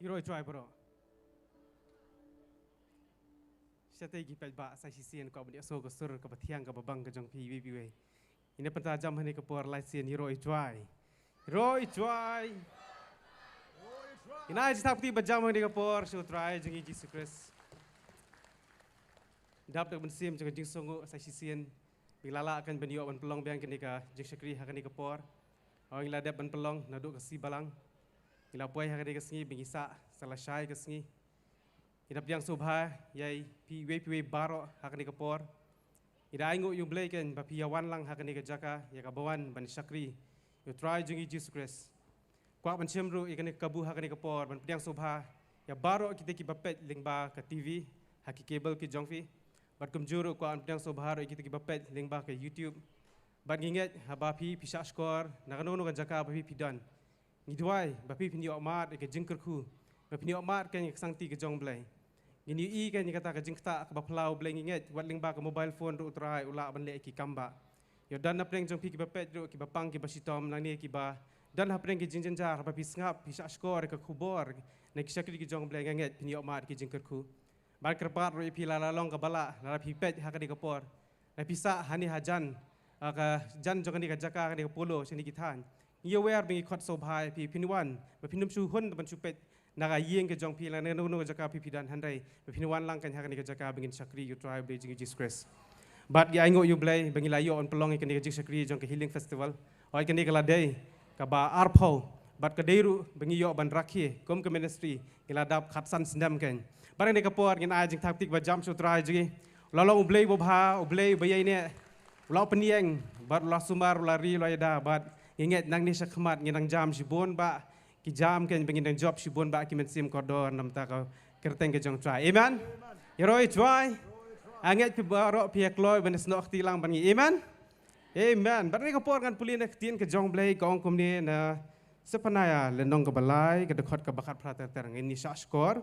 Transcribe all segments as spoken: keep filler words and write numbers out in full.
Roi trai bro. Shatei ki paidbah sa shisien kwah ban ïohsngew ka sur kaba thiang kaba bang ka jong phi iwei pa iwei. Ine pynta jam ha kane ka por lai sien, ïaroh i trai. Ïaroh i trai. Ine ai jingthap kti ba jam ha kane ka por sha u Trai jong ngi Jisu Khrist. Dap da ka mynsiem jong ka jingsngewnguh sa shisien ba ngi la lah kan ban ïoh ban pynlong biang kane ka jingshakri ha kane ka por. Ngi la dep ban pynlong naduh ka sngi Balang. Ngi la poi ha kane ka sngi ba ngi sah sa lashai ka sngi. Ngi da pdiang sngewbha ïa phi iwei pa iwei baroh ha kane ka por. Ngi da ainguh ïa u Blei kan ba phi ïa wan lang ha kane ka jaka ïa kaba wan ban shakri ïa u Trai jong ngi Jisu Khrist. Kwah ban shem ruh ïa kane ka kabu ha kane ka por ban pdiang sngewbha ïa baroh kita kiba peit lyngba ka T V ha ki cable ki jong phi. Bad kumjuh ruh kwah ban pdiang sngewbha ruh ïa kita kiba peit lyngba ka YouTube. Bad ngi ngeit haba phi phi shah shkor na kano kano ka jaka ba phi phi don. Ngi duwai ba phi phin ïoh mad ïa ka jingkyrkhu, ba phin ïoh mad kan ïa ka sangti ka jong u Blei. Ngin ïohi kan ïa kata ka jingktah kaba phylla u Blei, ngi ngeit wat lyngba ka mobile phone ruh u Trai u lah ban leh ki kam ba. Ïoh don na pdeng jong phi kiba peit ruh kiba pang kiba shitom nangne kiba don ha pdeng ki jingjynjar, ba phi sngap phi shah shkor ïa ka khubor na ki shakri ki jong u Blei, nga ngeit phin ïoh mad ïa ki jingkyrkhu. Bad kyrpad ruh ïa phi lada long kaba lah, lada phi peit ha kane ka por, lada phi sah hangne hajan, ah, ka jan jong kane ka jaka, kane ka Polo, shane ki thaiñ. Ngi ïawer ba ngi khot sngewbha ïa phi, phin wan ba phin ym shu hun ban shu peit na ka ïing ka jong phi, lane na kano kano ka jaka phi phi don, hynrei ba phin wan lang kan ha kane ka jaka ba ngin shakri ïa u Trai u Blei jong ngi Jisu Khrist. Bad ngi ainguh ïa u Blei ba ngi la ïoh ban pynlong ïa kane ka jingshakri jong ka Healing Festival. Hooid, kane ka la dei kaba arphew bad ka dei ruh ba ngi ïoh ban rakhe kum ka ministry, ngi la dap khatsan snem kan. Bad ha kane ka por ngin ai jingthap kti ba jam sha u Trai jong ngi. U la long u Blei uba bha, u Blei uba ïaineh, u la pynïeng bad u la sumar, u la ri, u la ïada, bad ngi ngeit nangne shakhmat ngin nang jam shibun ba ki jam kan, ba ngin nang jop shibun ba ki mynsiem kordor namar ka kyrteng ka jong u Trai. Amen. Ïaroh i trai. Nga ngeit phi baroh phi ïa kloi ban snoh kti lang bad ngi. Amen. Amen. Bad ha kane ka por ngan pule na ka ktien ka jong u Blei, ka ong kumne na Sephaniah lynnong kaba lai, ka dkhot kaba khatphra ter ter. Ngin ïa shah shkor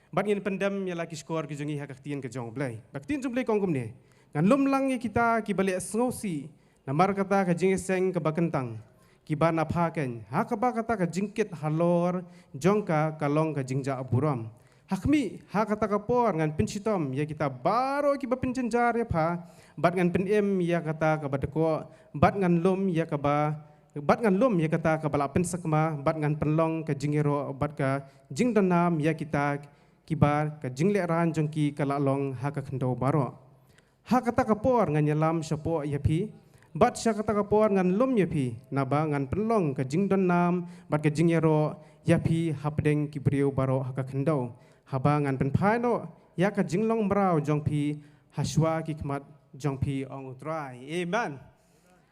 bad ngin pyndem ïa la ki shkor ki jong ngi ha ka ktien ka jong u Blei. Bad ka ktien jong u Blei ka ong kumne: Ngan lum lang ïa kita kiba leh sngewsih namar kata ka jingïaseng kaba kyntang, kiba na pha kan, ha kaba kata ka jingkit halor jong ka ka long ka jingjah burom. Ha khmih, ha kata ka por ngan pynshitom ïa kita baroh kiba pynjynjar ïa pha, bad ngan pynim ïa kata kaba dkoh, bad ngan lum ïa kaba, bad ngan lum ïa kata kaba la pynsakma, bad ngan pynlong ka jingïaroh bad ka jingdonnam ïa kita kiba ka jinglehrain jong ki ka la long ha ka khyndew baroh. Ha kata ka por ngan ïalam shapoh ïa phi, bad sha kata ka por ngan lum ïa phi, naba ngan pynlong ka jingdonnam bad ka jingïaroh ïa phi hapdeng ki briew baroh ha ka khyndew, haba ngan pynphai noh ïa ka jinglong mraw jong phi hashwa ki khmat jong phi, ong u Trai. Amen.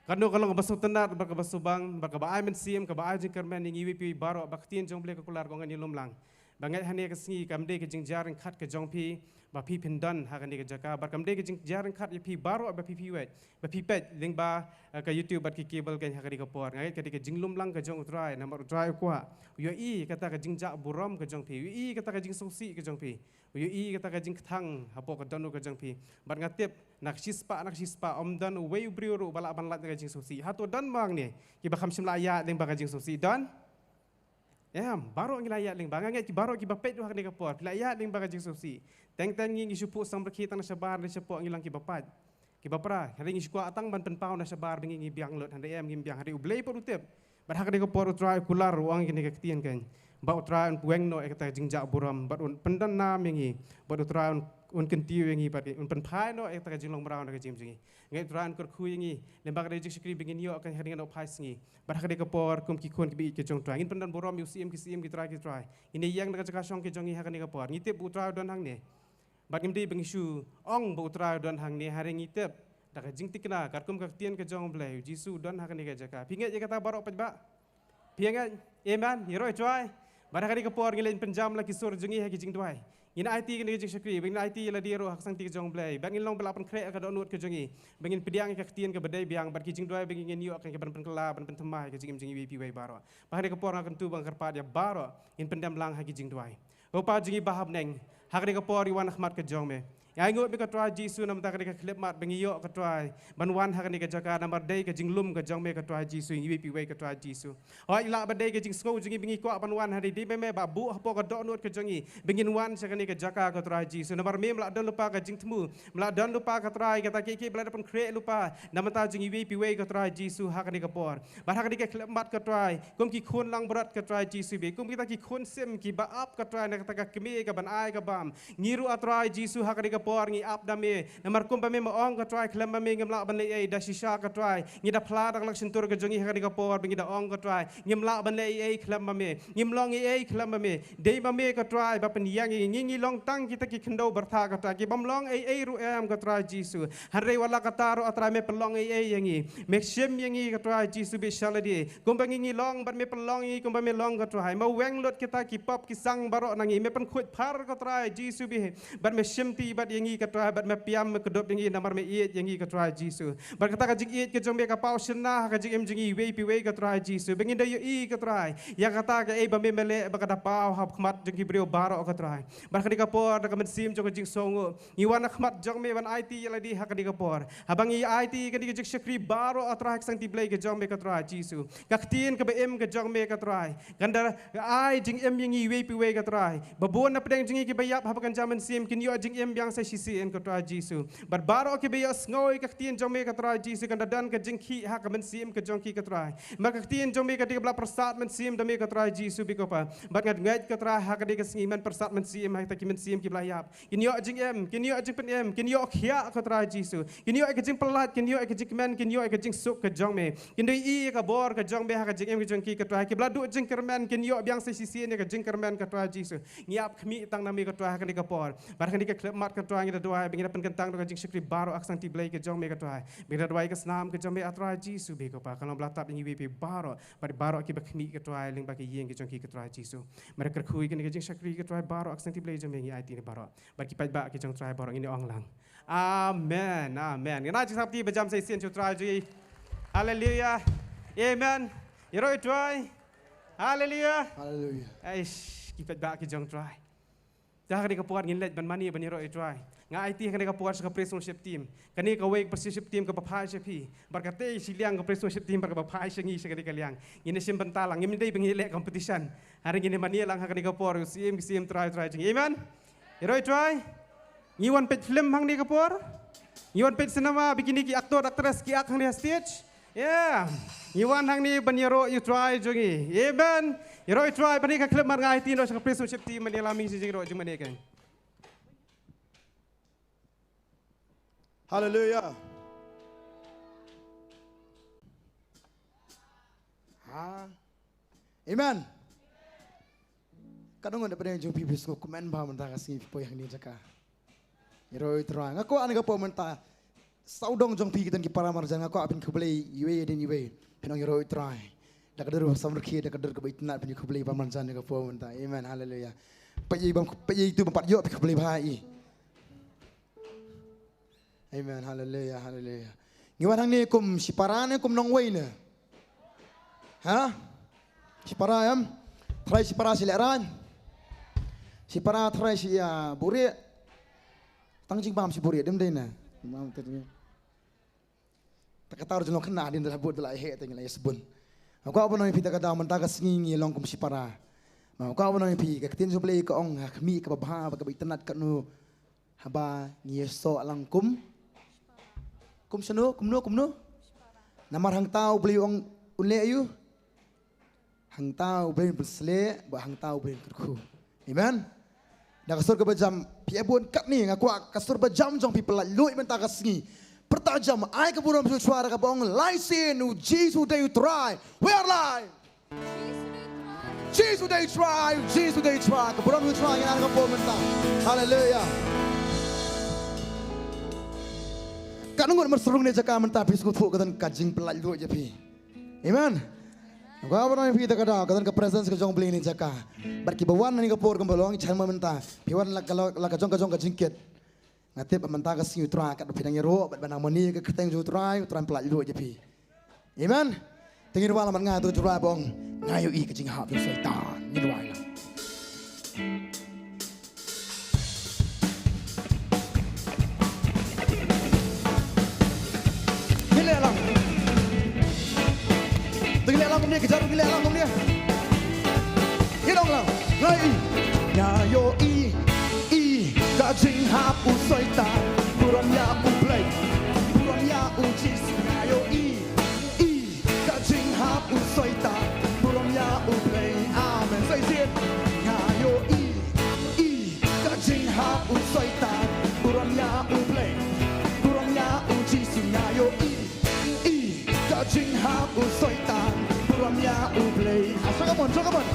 Kano ka long kaba sngewtynnat bad kaba sngewbang bad kaba ai mynsiem, kaba ai jingkyrmen ïa ngi iwei pa iwei baroh, ba ka ktien jong u Blei ka kular ka ong ngan ïalum lang. Ba ngeit hangne ka sngi kam dei ka jingjia ryngkat ka jong phi ba phi phin don ha kane ka jaka, bad kam dei ka jingjia ryngkat ïa phi baroh ba phi phi weit, ba phi peit lyngba, eh, ka YouTube bad ki cable kan ha kane ka por. Nga ngeit ka dei ka jinglum lang ka jong u Trai, namar u Trai u kwah u ïohi kata ka jingjah burom ka jong phi, u ïohi kata ka jingsngewsih ka jong phi, u ïohi kata ka jingkthang hapoh ka dohnud ka jong phi. Bad nga tip na ka shispah, na ka shispah ym don uwei u briew ruh ba lah ban lait na ka jingsngewsih. Hato don ma ngi kiba kham shym la ïaid lyngba ka jingsngewsih? Don? Em, baroh ngi la ïaid lyngba. Nga ngeit ki baroh kiba peit ruh ha kane ka por phi la ïaid lyngba ka jingsngewsih. Teng teng ngi ngi shu phuh samrkhie tang na shabar, na shapoh ngi long kiba pait, kiba pra. Hynrei ngi shu kwah tang ban pynpaw na shabar ba ngi ngi biang lut, hynrei em, ngim biang, hynrei u Blei pat u tip. Bad ha kane ka por u Trai u kular, u ong ïa kane ka ktien kan, ba u Trai un pynweng noh ïa kata ka jingjah burom bad un pyndonnam ïa ngi, bad u Trai un, un kyntiew ïa ngi bad un pynphai noh ïa kata ka jinglong mraw na ka jingim jong ngi. Nga ngeit u Trai un kyrkhu ïa ngi lyngba kane ka jingshakri ba ngin ïoh kan ha kane ka nohphai sngi. Bad ha kane ka por kum ki khun kiba ïeit ki jong u Trai, ngin pyndon burom ïa u Syiem ki syiem, ki Trai ki trai. Ngin ïeng na ka jaka shong ka jong ngi ha kane ka por. Ngi tip ba u Trai u don hangne. Bad ngim dei ba ngi shu ong ba u Trai u don hangne, hynrei ngi tip da ka jingthikna katkum ka ktien ka jong u Blei, u Jisu u don ha kane ka jaka. Phi ngeit ïa kata baroh paidbah? Phi ngeit? Amen. Ïaroh i trai. Bad ha kane ka por ngi leit pynjam la ki sur jong ngi ha ki jingduwai. Ngin aiti kane ka jingshakri, ba ngin aiti ïa lade ruh ha ka sangti ka jong u Blei. Bad ngin long ba la pynkhreh ka dohnud ka jong ngi, ba ngin pdiang ïa ka ktien kaba dei biang, bad ki jingduwai ba ngin ïoh kan, ka ban pynkylla, ban pynthymmai ïa ka jingim jong ngi iwei pa iwei baroh. Bad ha kane ka por nga kyntu bad nga kyrpad ïa baroh, ngin pyndem lang ha ki jingduwai. Ko Pa jong ngi ba ha bneng, ha kane ka por ngi wan ha khmat ka jong me. Nga ainguh Me ko Trai Jisu namar kane ka khyllipmat ba ngi ïoh ko Trai ban wan ha kane ka jaka namar dei ka jinglum ka jong Me ko Trai Jisu ïa ngi iwei pa iwei ko Trai Jisu. Hooid lah ba dei ka jingsngew jong ngi ba ngi kwah ban wan ha dei Me ba buh hapoh ka dohnud ka jong ngi ba ngin wan sha kane ka jaka ko Trai Jisu. Namar Me Me la don lypa ka jingthmu, Me la don lypa ko Trai kata kiei kiei ba la dep pynkhreh lypa namar jong ngi iwei pa iwei ko Trai Jisu ha kane ka por. Bad ha kane ka khyllipmat ko Trai, kum ki khun langbrot ko Trai Jisu bad kum kita ki khun sim kiba ap ko Trai na kata ka kmie kaban ai ka bam. Ngi ruh ko Trai Jisu ha kane ka por ngi ap da Me. Namar kumba Me Me ong ko Trai khlem ba Me ngim lah ban leh ei ei da shisha ko Trai. Ngi da phla da ka lak shyntur ka jong ngi ha kane ka por ba ngi da ong ko Trai ngim lah ban leh ei ei khlem ba Me. Ngim long ei ei khlem ba Me. Dei ba Me ko Trai ba pynïeng ïa ngi, ngi long tang kita ki khyndew byrtha ko Trai, ki bym long ei ei ruh em ko Trai Jisu. Hynrei wat la katta ruh ko Trai Me pynlong ei ei ïa ngi. Me shim ïa ngi ko Trai Jisu bad shaladi. Kumba ngi ngi long bad Me pynlong ïa ngi kumba Me long ko Trai. Me weng lut kita ki pop ki sang baroh na ngi. Me pynkhuid phar ko Trai Jisu bad Me shimti bad ïa ngi ko Trai bad Me piam Me kdup ïa ngi namar Me ïeit ïa ngi ko Trai Jisu. Bad kata ka jingïeit ka jong Me ka paw shynna ha ka jingim jong ngi iwei pa iwei ko Trai Jisu. Ba ngin da ïohi ko Trai ïa kata kaei ba Me Me leh ba ka da paw ha khmat jong ki briew baroh ko Trai. Bad kane ka por da ka mynsiem jong ka jingsngewnguh ngi wan ha khmat jong Me ban aiti ïa lade ha kane ka por. Haba ngi aiti kane ka jingshakri baroh ko Trai ha ka Ksangti Blei ka jong Me ko Trai Jisu. Ka ktien kaba im ka jong Me ko Trai kan da ai jingim ïa ngi iwei pa iwei ko Trai. Ba bun na pdeng jong ngi kiba ïap haba kynja mynsiem kin ïoh jingim biang sa shisien ko Trai Jisu. Bad baroh kiba ïohsngew ïa ka ktien jong Me ko Trai Jisu kan da don ka jingkhih ha ka mynsiem ka jong ki ko Trai. Namar ka ktien jong Me ka dei kaba la pyrsad mynsiem da Me ko Trai Jisu bad ko Pa. Bad nga ngeit ko Trai ha kane ka sngi Men pyrsad mynsiem ha kita ki mynsiem kiba la ïap. Kin ïoh jingim, kin ïoh jingpynim, kin ïoh khiah ko Trai Jisu. Kin ïoh ïa ka jingpyllait, kin ïoh ïa ka jingkmen, kin ïoh ïa ka jingsuk ka jong Me. Kin da ïohi ïa ka bor ka jong Me ha ka jingim ka jong ki ko Trai. Kiba la duh jingkyrmen kin ïoh biang sa shisien ïa ka jingkyrmen ko Trai Jisu. Ngi ap khmih tang na Me ko Trai ha kane ka por. Bad ha kane ka khyllipmat ko Trai ngi da duwai ba ngi da pynkyntang da ka jingshakri baroh ha ka Ksangti Blei ka jong Me ko Trai. Ba ngi da duwai ka snam ka jong Me ko Trai Jisu bad ko Pa kan long ba la tap ïa ngi iwei pa iwei baroh. Bad baroh kiba khmih ko Trai lyngba ki ïing ki jong ki ko Trai Jisu. Me da kyrkhu ïa kane ka jingshakri ko Trai baroh ha ka Ksangti Blei jong Me ngi aiti ne baroh. Bad ki paidbah ki jong Trai baroh ngin ong lang. Amen, amen. Ngin ai jingsaphriang ba jam sa shisien sha u Trai jong ngi. Haleluya. Amen. Ïaroh ïa u Trai. Haleluya. Haleluya. Aish, ki paidbah ki jong Trai. Te ha kane ka por ngin leit ban mane ban ïaroh ïa u Trai. Nga aiti ha kane ka por sha ka praise worship team. Kane kawei ka praise worship team kaba phai sha phi. Bad katei shiliang ka praise worship team bad kaba phai sha ngi sha kane ka liang. Ngin ïa shim bynta lang, ngim dei ba ngin ïa leh competition. Hynrei ngin ïa mane lang ha kane ka por, u Syiem ki syiem, Trai u Trai jong ngi. Amen. Ïaroh ïa u Trai. Ngi wan peit film hangne ka por. Ngi wan peit cinema, ba kine ki actor actress ki act hangne ha stage. Yeah. Ngi wan hangne ban ïaroh ïa u Trai jong ngi. Amen. Ïaroh ïa u Trai, bad ha kane ka khyllipmat nga aiti noh sha ka praise worship team ban ïalam ïa ka jingïaroh jingmane kein. Haleluya. Ha. Amen. Katno ngut na pdeng jong phi phi sngewkmen ba mynta ka sngi phi poi hangne jaka. Ïaroh ïa u Trai. Nga kwah ha kane ka por mynta sawdong jong phi ki don ki para marjan nga kwah phin khublei iwei hadien iwei. Phin ong ïaroh ïa u Trai. Da ka dur ba samrkhie, da ka dur kaba itynnad phin khublei para marjan ha kane ka por mynta. Amen. Haleluya. Peit ïa i bym, peit ïa itu bym pat ïoh phi khublei bha ïa i. Amen. Haleluya, haleluya. Ngi wan hangne kum shipara ne kum nongwei ne? Ha? Shipara em? Tharai shipara shi lehraiñ. Shipara tharai shi ïa buhrieh. Tang jingbam shi buhrieh dem dei ne? Bam te. Ta kata ruh jong khynnah hadien da la bud da la heh te ngi la ïa sbun. Nga kwah ban ong ïa phi ta ka daw mynta ka sngi ngi long kum shipara. Nga kwah ban ong ïa phi ka ktien jong U Blei ka ong ha khmih kaba bha bad kaba itynnad katno haba ngi ïasoh lang kum, kum shano, kumno, kumno? Namar hangta U Blei u ong un leh aïu? Hangta U Blei un pynsleh bad hangta U Blei un kyrkhu. Amen. Da ka sur kaba jam phi ïa bun katne nga kwah ka sur ba jam jong phi pyllait luid mynta ka sngi. Pyrta jam ai ka burom sha U Trai da kaba ong lai sien U Jisu dei U Trai. We are live. Jisu dei Trai, Jisu dei Trai. Ka burom U Trai ngi ai ka por mynta. Haleluya. Katno ngut mar srung ne jaka mynta phi sngewthuh ka don ka jingpyllait luid ïa phi. Amen. Ka burom ïa phi ta ka daw ka don ka presence ka jong U Blei ne jaka. Bad kiba wan ne ka por kumba long chan ma mynta. Phi wan la ka, la ka jong ka jong ka jingkit. Nga tip ba mynta ka sngi U Trai kat ba phi dang ïaroh bad ba nang mane ka kyrteng jong U Trai, U Trai un pyllait luid ïa phi. Amen. Te ngin wan lang bad nga, to U Trai ba ong nga ïohi ka jinghap jong Soitan. Ngin wan lang. Ïa ka jarum ngi leh lang kumne. Ïa dong lang. Nga i. Nga ïohi, i, ka jinghap u Soitan, burom ïa U Blei. Burom ïa U Jisu. Nga ïohi, i, ka jinghap u Soitan, burom ïa U Blei. Amen. Sa shisien. Nga ïohi, i, ka jinghap u Soitan, burom ïa U Blei. Burom ïa U Jisu. Nga ïohi, i, ka jinghap u Soitan, burom ïa U Blei. Ah, sa kamon, sa kamon.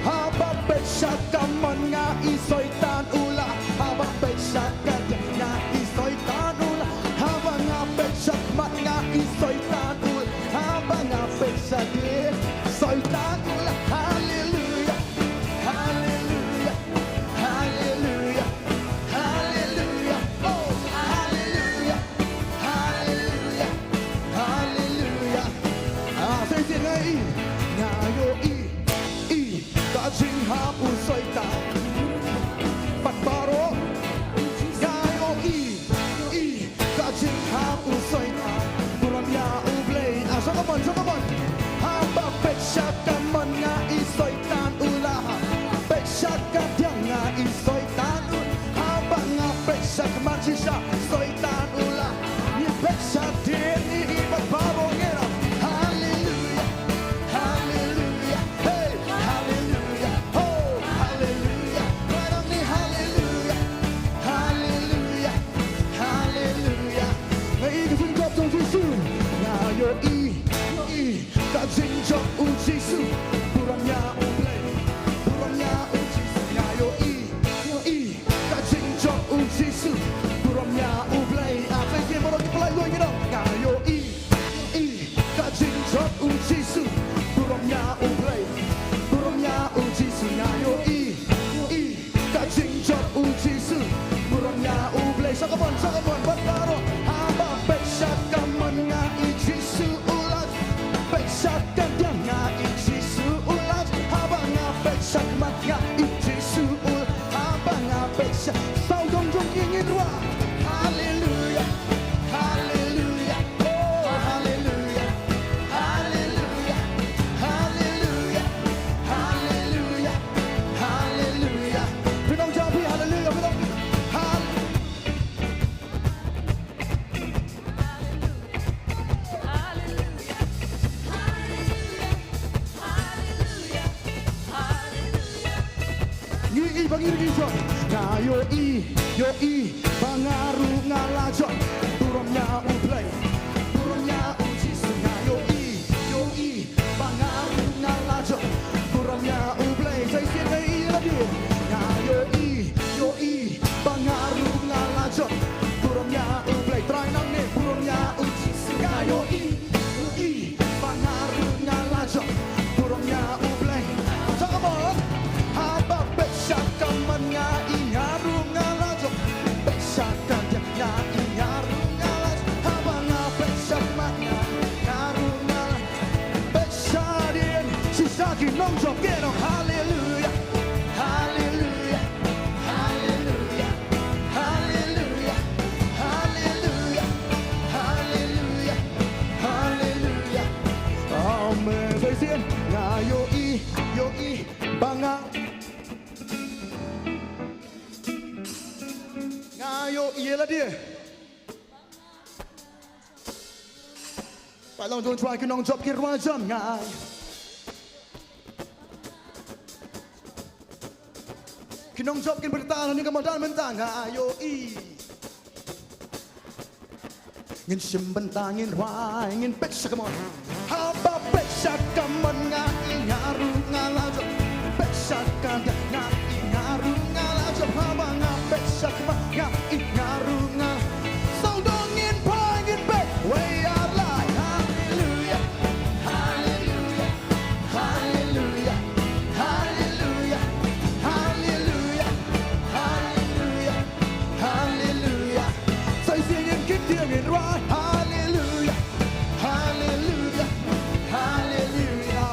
Haba peit sha kamon nga i Soitan u la. Haba peit sha kadiang nga i Soitan u la. Haba nga peit sha khmat nga i Soitan u la. Haba nga peit sha dien Soitan u la. Haleluia. Haleluia. Haleluia. Haleluia. Oh, haleluia. Haleluia. Haleluia. Ah, sa shisien. Nga i, nga ïohi, i, ka jinghap u Soitan. Bad baroh. Nga ïohi, i, ka jinghap u Soitan, burom ïa U Blei. Ah, sa kamon, sa kamon. Haba peit sha kamon nga i Soitan u la. Peit sha kadiang nga i Soitan u la. Haba nga peit sha khmat shisha Soitan u la. Ngi peit sha dien ngi i bad baroh ngi la. Haleluia. Haleluia. Hey, haleluia. Oh, haleluia. Trai nangne, haleluia. Haleluia. Haleluia. Nga i ka jingjop jong U Jisu. Nga ïohi, ïohi ka jingjop U Jisu. Burom ïa U Blei. Burom ïa U Jisu. Nga ïohi, ïohi ka jingjop U Jisu. Burom ïa U Blei. Ah, sa shisien baroh ki pynlait luid ki dong. Nga ïohi, ïohi ka jingjop U Jisu. Burom ïa U Blei. Burom ïa U Jisu. Nga ïohi, ïohi ka jingjop U Jisu. Burom ïa U Blei. Sa kamon, sa kamon bad baroh. Haba peit sha kamon nga i Jisu u la. Peit sha kadiang nga i Jisu u la. Haba nga peit sha khmat nga i Jisu u la. Haba nga peit sha. Sawdong jong ngi ngin rwai. Haleluia. Haleluia. Oh, haleluia. Haleluia. Haleluia. Haleluia. Haleluia. Phi nong jam phi haleluia, phi nong. Hal- Ngi i ba ngi ngi jop. Nga ïohi, ïohi ba nga ruh nga la jop. Burom ïa U Blei. Burom ïa U Jisu. Nga ïohi, ïohi ba nga ruh nga la jop. Burom ïa U Blei. Sa shisien nga i lade. Nga ïohi, ïohi ba nga ruh nga la jop. Burom ïa U Blei. Trai nangne. Burom ïa U Jisu. Nga ïohi, ïohi ba nga ruh nga la jop. Burom ïa U Blei. Sa kamon. Haba peit sha kamon nga i nga ruh nga la jop. Peit sha kadiang nga i nga ruh nga la jop. Haba nga peit sha khmat nga i nga ruh nga la. Peit sha dien. Shisha ki nong jop ki ong haleluia. Haleluia. Haleluia. Haleluia. Haleluia. Haleluia. Haleluia. Amen. Sa shisien. Nga ïohi, ïohi ba nga. Nga ïohi ïa lade. Pynlong jong trai ki nong jop ki rwai jan ngai. Ki nong jop kin pyrta na ni ka madan mynta nga ïohi. Ngin shim bynta ngin rwai ngin peit sha kamon. Haba peit sha kamon nga i nga ruh nga la jop. Peit sha kadiang nga i nga ruh nga la jop. Haba nga peit sha khmat nga i nga ruh nga. Sawdong ngin phai ngin peit. Wei ar lai. Haleluia. Haleluia. Haleluia. Haleluia. Haleluia. Haleluia. Haleluia. Sa shisien ngin kit tiang ngin rwai. Haleluia. Haleluia. Haleluia.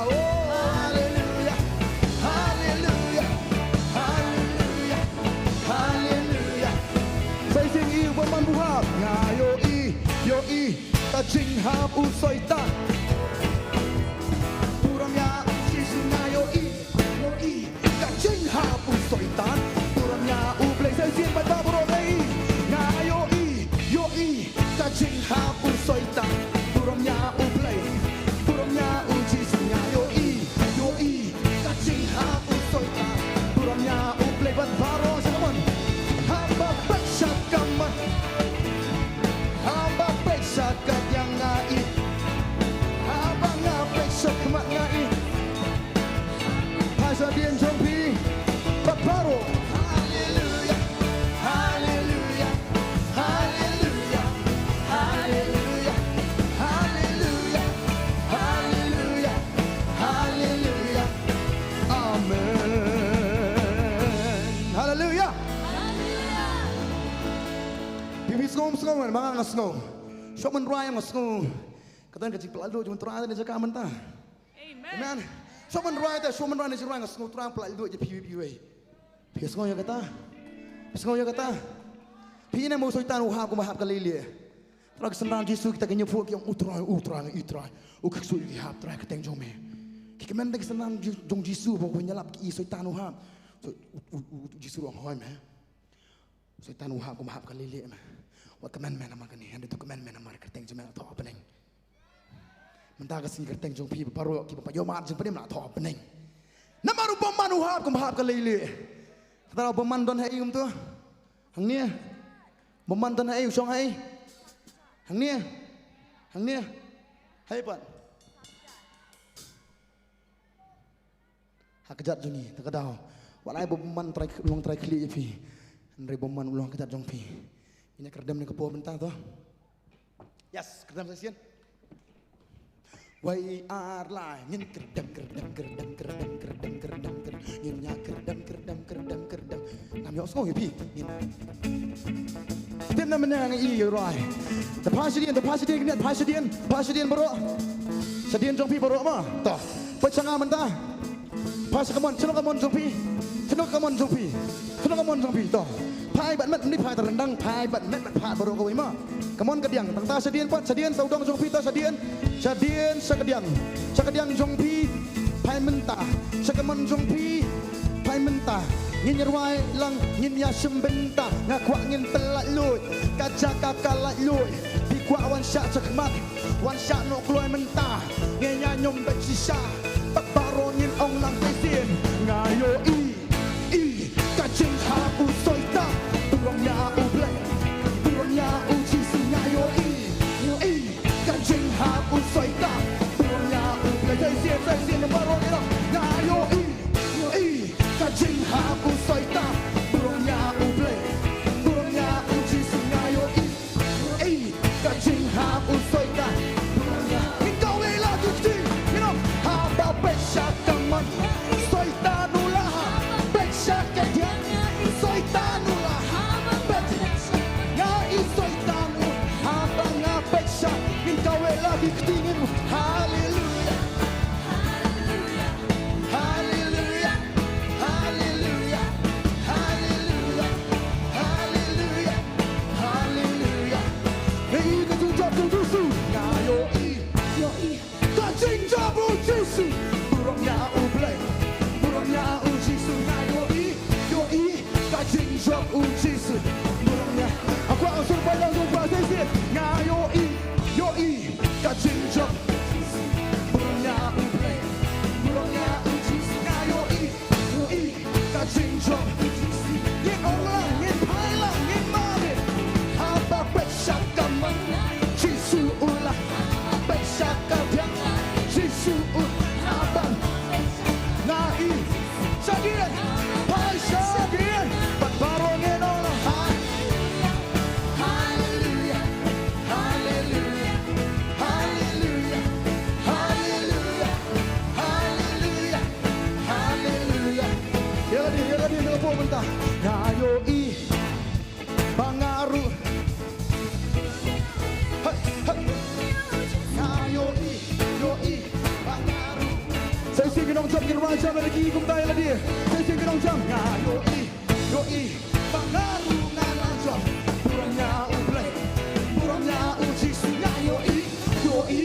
Sngew, sngew, man, ma nga nga sngew. Shuwa ban rwai nga sngew. Ka don ka jingpynlait lut jong U Trai ha kane ka jaka mynta. Amen. Amen. Shuwa ban rwai te, shuwa ban rwai ne jingrwai nga sngew U Trai pynlait lut ïa phi, phi, phi. Phi sngew ïa kata? Phi sngew ïa kata? Phi ne mo Soitan u hap kumba hap ka leilieh. Trai ki synran Jisu kita ki ñiewphuh ki ong U Trai, U Trai, U Trai. U kyrkhu ki hap Trai kyrteng jong me. Ki kmen da ki synran Ji-, jong Jisu ba ki ñiewlap ki i Soitan u hap. So, u, u, u, Jisu u ong hooid me. Soitan u hap kumba hap ka leilieh me. Wat kmen me namar kane, hynrei to kmen me namar kyrteng jong me la thoh ha bneng. Mynta ka sngi kyrteng jong phi baroh kiba ïohmad jingpynim la thoh ha bneng. Namar u bymman u hap kumba hap ka leilieh. Kata u bymman don ha i kumto. Hangne. Bymman don ha i, u shong ha i. Hangne. Hangne. Hei pat. Ha kjat jong ngi, ta ka daw. Wat ai ba u bymman trai, long trai khlieh ïa phi. Hynrei u bymman u long ha kjat jong phi. Ngin ïa kyrdem ne ka por mynta to. Yes, kyrdem sa shisien. Wei ar lai, ngin kyrdem, kyrdem, kyrdem, kyrdem, kyrdem, kyrdem, kyrdem. Ngin ïa kyrdem, kyrdem, kyrdem, kyrdem. Ngam ïohsngew ïa phi. Ngin. Tip na mynne nga i rai. Te phai shadien, te phai shadien, ngin phai shadien, phai shadien baroh. Shadien jong phi baroh ma. To. Peit sha nga mynta. Phai sha ka mon, sha ka mon jong phi. Sha ka mon jong phi. Sha ka mon jong phi. To. Phai bad met, ni phai tang ryndang, phai bad met bad phad baroh kawei ma. Ka mon ka diang, tang ta shadien pat, shadien sawdong jong phi ta shadien. Shadien sha ka diang. Sha ka diang jong phi. Phai mynta. Sha ka mon jong phi. Phai mynta. Ngin ïa rwai lang, ngin ïa shim bynta. Nga kwah ngin pynlait luid. Ka jaka ka lait luid. Phi kwah wan shah shakhmat. Wan shah noh kloi mynta. Ngin ïa ñiom beit shisha. Bad baroh ngin ong lang shisien. Nga ïohi. I, ka jinghap u Soitan, burom ïa U Blei, burom ïa U Jisu nga ïohi. I, ka jinghap u Soitan, burom ïa U Blei. Sa shisien, sa shisien, baroh ngi ong, nga ïohi. I, ka jinghap u Soitan, burom ïa U Blei, burom ïa U Jisu nga ïohi. Ei, ka jinghap u Soitan. Ngin kawei la ki kti. Ngin ong, haba peit sha ka mon. Soitan u la hap. Peit sha ka diang. Soitan u la hap. Peit. Nga i Soitan u. Haba nga peit sha. Ngin kawei la ki kti ngin. Haleluia. Haleluia. Haleluia. Haleluia. Haleluia. Haleluia. Nga i ka jingjop jong u Jisu. Nga ïohi. Ïohi. Ka jingjop u Jisu. Burom ïa U Blei. Burom ïa u Jisu nga ïohi. Ïohi. Ka jingjop u Jisu. Burom ïa. Nga kwah sur bai lang jong pha shisien. Nga ïohi. Ïohi. Ka jingjop. Burom ïa U Blei. Burom ïa u Jisu nga ïohi. Ïohi. Ka jingjop. Ngin ong lang, ngin phai lang, ngin mane. Haba peit sha ka mon. Jisu u la. Peit sha ka diang. Jisu u la. Haba. Nga i. Shadien. Phai shadien. Bad baroh ngin ong lang. Haleluia. Haleluia. Haleluia. Haleluia. Haleluia. Haleluia. Ïa lade, ïa lade, ïa lade, mynta. Nga ïohi. Ba nga ruh. Hei, hei. Nga ïohi, ïohi. Ba nga ruh. Sa shisien ki nongjam, ki nongjam lada ki kumta ïa lade. Sa shisien ki nongjam. Nga ïohi. Ïohi, ba nga ruh nga la jop. Burom ïa U Blei. Burom ïa u Jisu nga ïohi. Ïohi,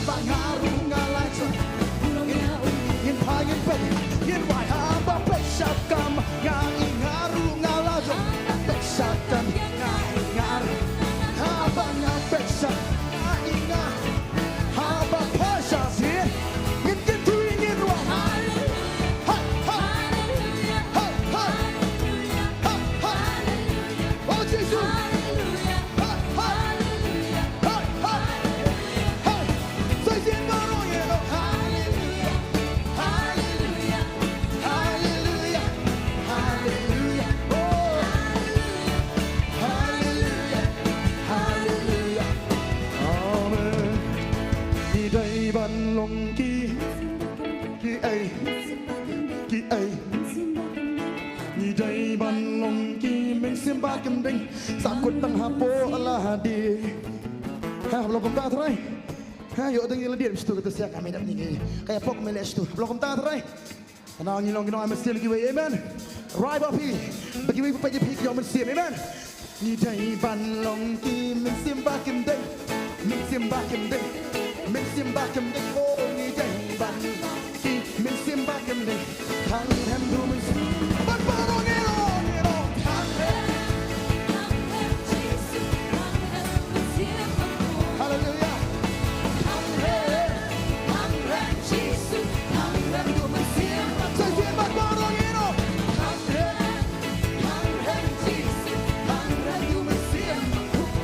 ba nga ruh nga la jop. Burom ïa u. Ngin phai ngin peit. Ngin wai haba peit sha ka mon. Nga i nga ruh nga la jop. Peit sha ka mon. Nga i nga ruh. Haba nga peit sha. Nga i nga. Haba peit sha shisien. Ngin kyntu ngin wai. Hai, hai. Hai, hai. Hai, hai. Oh, Jisu. Hai, hai. Hai, hai. Hai. Sa shisien baroh ïa u. Haleluia. Haleluia. Haleluia. Haleluia. Oh. Haleluia. Haleluia. Amen. Ngi dei ban long ki, ki ei, ki ei. Ngi dei ban long ki mynsiem. Ba kim ding, sa kut tang hapoh lade. Ha, haba long kumta trai. Ha, ïoh dang ïa lade, mesti kata siak kami dap ni. Ka ïa pok mele stu. Haba long kumta trai. Nang ngi long ngi long ai mynsiem kiwei, amen. Rai ba phi. Ba kiwei ba phi ki ïoh mynsiem, amen. Ngi dei ban long ki mynsiem ba kim ding. Mynsiem ba kim ding. Mynsiem ba kim ding. Oh, ngi dei ban long ki mynsiem ba kim ding. Tang hem du mynsiem. Ban ba rong ïa rong ïa rong. Tang hem. Hallelujah. Sa ïa ban ba rong ïa rong.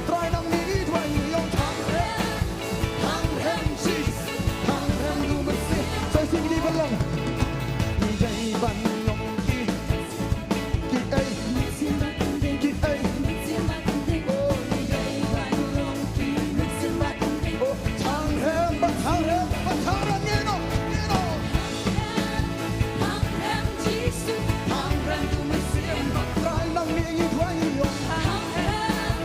Trai nang ni i dwai i ong. Sa ïa sing ni ban long. Ni dei ban long ki. Ki ei. Ki ei. Oh, ni dei ban long ki. Oh, tang hem, ba tang hem, ba tang hem, ngin ong, ngin ong. Tang hem Jisu, tang hem du mynsiem. Trai nang ni ngi dwai ïa. Tang hem,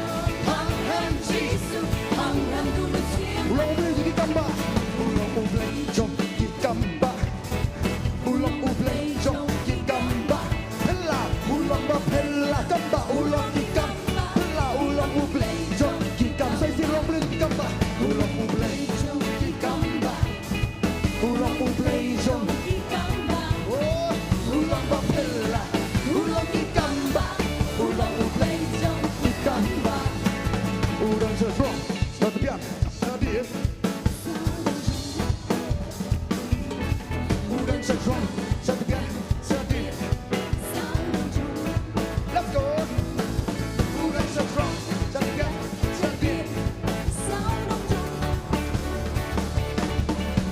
tang hem Jisu, tang hem du mynsiem. U long U Blei jong ki kam ba. U long U Blei jong ki kam ba. U long U Blei jong ki kam ba. Phylla, u long ba phylla kam ba. U long ki kam. Phylla, u long U Blei jong ki kam. Sa ïa sing u long U Blei jong ki kam ba. U long U Blei jong ki kam ba. U long U Blei jong ki kam ba. Oh, u long ba phylla. U long ki kam ba. U long U Blei jong ki kam ba. U dang sa shrong. Sa tbian. Sa dien. U dang sa shrong. Sa tbian. Sa dien. Let's go. U dang sa shrong. Sa tbian. Sa dien.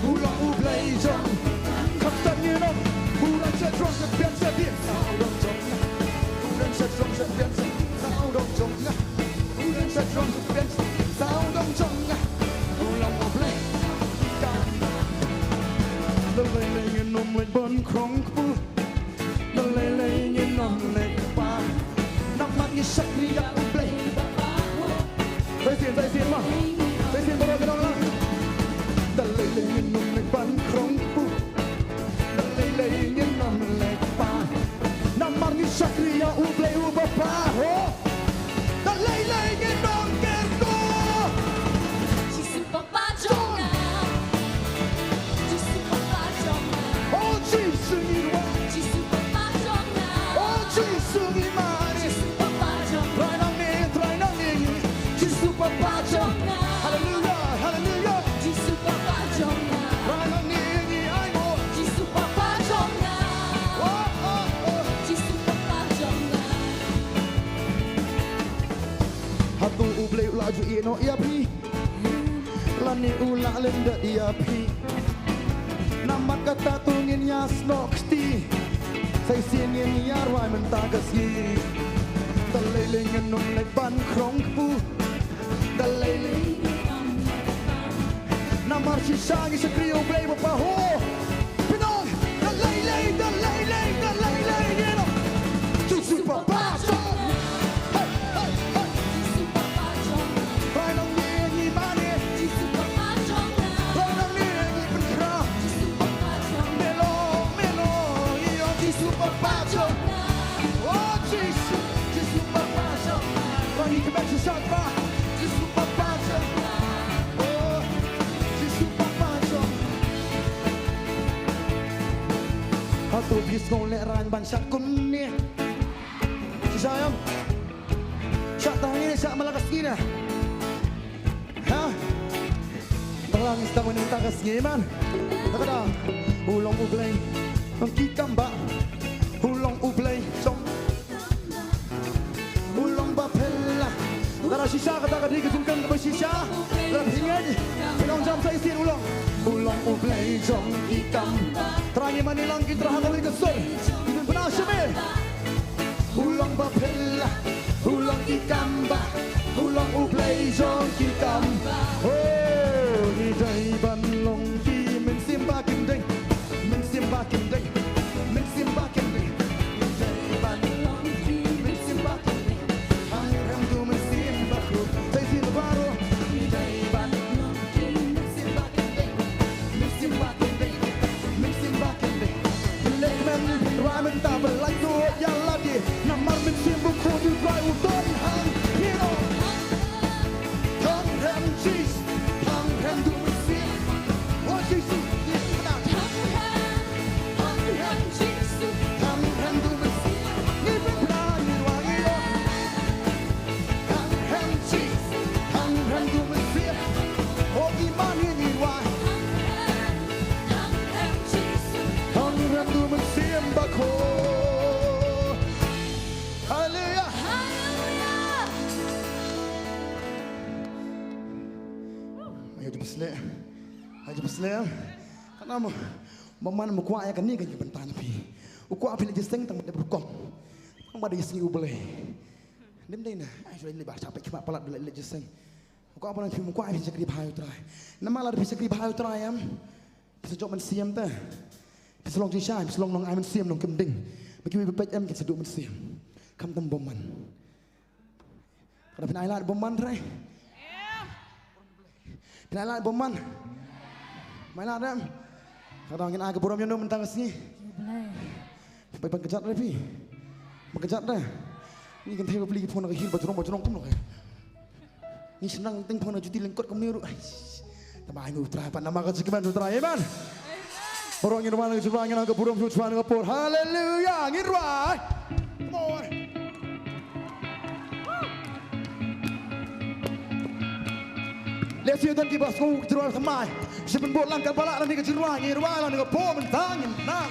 U long U Blei jong. Kham stet ngi nong. U dang sa shrong sa tbian sa dien. Sa u dang jong. U dang sa shrong sa tbian sa. Sa u dang jong. U dang sa shrong sa tbian sa. Sa u dang jong. U long U Blei. Lei lei lei ngin ym leit ban krong kpu. Lei lei lei ngin ym leit kpa. Namar ngi shakri ïa U Blei. Sa shisien, sa shisien ma. Sa shisien baroh ki nong lang. Lei lei lei ngin ym leit ban krong kpu. Lei lei lei ngin ym leit kpa. Namar ngi shakri ïa U Blei uba paw. Lei lei lei ngin ym kyrkhu. Jisu Papa jong nga. Jisu Papa jong nga. Oh Jisu ngi wan. Jisu Papa jong nga. Oh Jisu ngi mane. Jisu Papa jong nga. Trai nang ni, Trai nang ni. Jisu Papa jong nga. Haleluya, haleluya. Jisu Papa jong nga. Trai nang ni ngi ai mo. Jisu Papa jong nga. Oh, oh, oh. Jisu Papa jong nga. Hato U Blei u la ju ïehnoh ïa phi? Lane u la lyndet ïa phi. Namar kata to ngin ïa snoh kti. Sa shisien ngin ïa rwai mynta ka sngi. Da lei lei ngin ym leit ban krong kpu. Da lei lei. Namar shisha ngi shakri ïa U Blei ba paw. Pynong, da lei lei, da lei lei, da lei lei, you know. Jisu Papa jong. Hey, hey, hey. Jisu Papa jong. Trai nang ni ngi mane. Jisu Papa jong. Trai nang ni ngi pynkhra. Jisu Papa jong. Melo, melo, ïa Jisu Papa jong. Oh Jisu, Jisu Papa jong. Trai ngi kmen shisha ba. Jisu Papa jong. Oh, Jisu Papa jong. Hato phi sngew lehraiñ ban shad kumne? Shisha ïa. Shad tang ngi ne shad man la ka sngi ne. Ha? Tang la ngi sdang mynta ka sngi man. Kata u long U Blei jong ki kam ba. U long U Blei jong. U long ba phylla. Lada shisha kata ka dei ka jingkren kaba shisha. Lada phi ngeit. Phi long jam sa shisien u long. U long U Blei jong ki kam. Trai ngi mane lang ki trai ha kawei ka sur. Ki pynbna sha me. U long ba phylla. U long ki kam ba. U long U Blei jong ki kam. Oh, ngi dei ban long ki mynsiem ba kim dei. Mynsiem ba kim dei. Mynsiem ba kim dei. Ngi dei ban long ki mynsiem ba kim dei. Tang ba la ïoh ïa lade namar Mynsiem Bakhuid U Trai u don hangne. Thang ram Jisu, thang ram U Mynsiem. O Jisu, thang ram, thang ram Jisu, thang ram U Mynsiem. Ngi pynbna ngi rwai ïa u. Thang ram Jisu, thang ram U Mynsiem. O ki man ngi rwai. Thang ram Jisu, thang ram U Mynsiem Bakhuid. Haleluia. Haleluia. Ayo, jemput selek. Ayo, jemput selek. Katno mo, mo man mo kwah ïa kane ka bynta na phi. U kwah phi leit jingïaseng tang ba dep rukom. Tang ba dep ïaseng U Blei. Ym dei na, ai, shu leit leit ba sha peit khmat palat ba leit leit jingïaseng. U kwah ba phi, mo kwah phi shakri bha ïa U Trai. Namar lada phi shakri bha ïa U Trai em, phi sa jop mynsiem te. Phi sa long jingshai, phi sa long nongai mynsiem, nongkim ding. Ba kiwei ba peit em kin sa duh mynsiem. Khamtam bymman. Ka dei phin ai lad bymman, Trai. Phin ai lad bymman. Mai lad em. Ka dei ngin ai ka burom ïa no mynta ka sngi. Phi pyn kjat re phi. Pyn kjat re. Ngi kynthei bapli ki phong na ka hiar ba jrong ba jrong kumno ka. Ngi shynrang teng phong na juti lyngkot kumne ruh. Ai. Tang ba ngi U Trai pat namar ka jingkmen U Trai. Amen. Baroh ngin wan ka jingwan, ngin wan ka burom sha U Trai na ka por. Haleluia. Ngin rwai. Come on. Lehse don kiba sngew ki jrong thymmai. Shu pynbud lang ka balang na ka jingrwai, ngi rwai lang na ka por mynta ngin nang.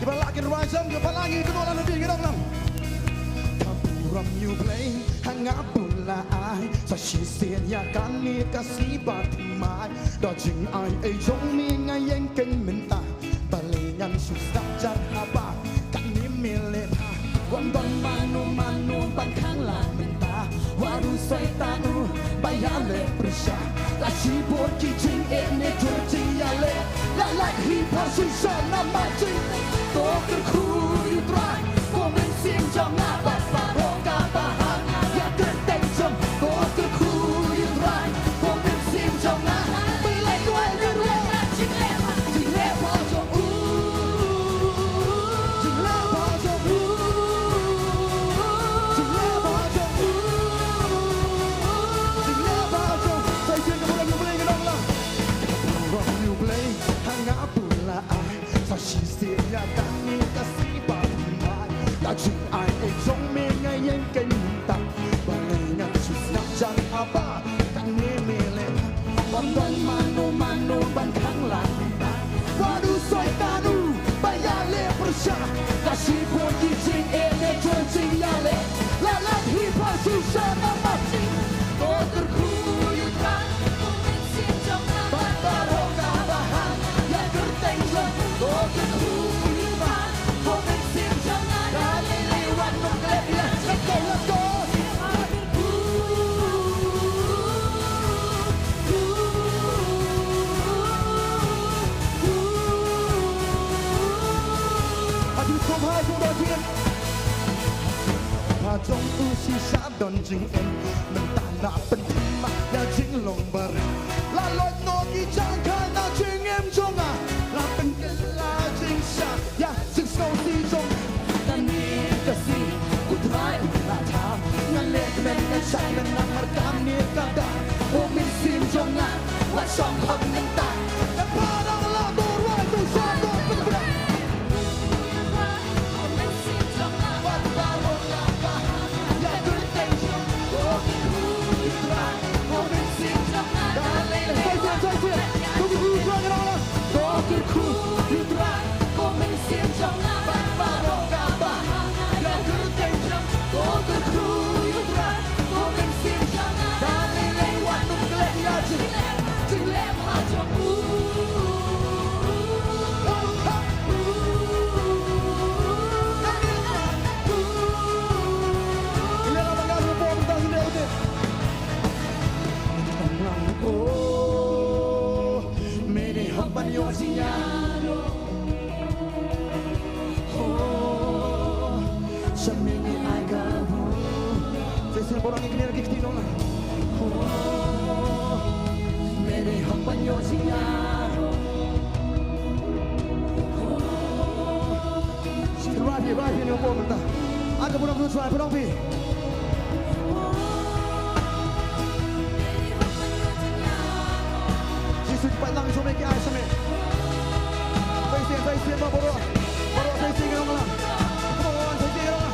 Kiba lah kin rwai jam, kiba lah ngi kynnoh lang na ding ngi dang lang. Ka burom ïa U Blei ha nga bun la ai, sa shisien ïa kane ka sngi ba thymmai. Da jingai ei jong me nga ïeng keiñ mynta. Balei ngan shu sngap jan haba kane me leh bha? Ym don mano mano ban khang lad mynta. Wat u Soitan u ba ïaleh pyrshah. La shibun ki jingeh ne jur jingïaleh. La lait hi pha shisha namar jing. To kyrkhu ïa U Trai, ko mynsiem jong nga bad baroh kaba ha nga. Ïa kyrteng jong, to kyrkhu ïa U Trai, ko mynsiem jong nga. Pynlait duwai ïa U Trai. Jingleh bha jong u. Jingleh bha jong u. Jingleh bha jong u. Jingleh bha jong u. Sa ïa ka burom ïa U Blei, ka dang lang. Ka burom ïa U Blei ha nga bun la ai. Sa shisien ïa kane ka sngi ba thymmai. Da jingai ei jong me nga ïeng keiñ mynta. Balei ngan shu sngap jan haba kane me leh bha? Ym don mano mano ban khang lad mynta. Wat u Soitan u ba ïaleh pyrshah. La shibun ki jingeh ne jur jingïaleh. La lait hi pha shisha namar jing. To kyrkhu ïa U Trai, ko mynsiem jong nga bad baroh kaba ha nga. Ïa kyrteng jong, to kyrkhu ïa U Trai, ko mynsiem jong nga. Da lei lei wat nym klet ïa. Let's go, let's go. Haduh sngewbha sngewbha jin. Ba jong u shisha don jingim. Mynta nga pynthymmai ïa jinglong barit. La loit noh ki jingkha na jingim jong nga. La pynkylla jingshai ïa jingsngewsih jong nga. Kane ka sngi U Trai u la thaw. Ngan leh kmen ngan shai kmen namar kane ka daw. Ko mynsiem jong nga wat shong khop mynta. Ka paralok to rwai to shong to pynbna. Try phi, try phi, nong pom ta. Ai ka burom, try phi, nong phi. Jisu, pynlang jong me ki ai sha me. Sa shisien, sa shisien, baroh. Baroh, sa shisien, nong lang. Come on, sa shisien, nong lang.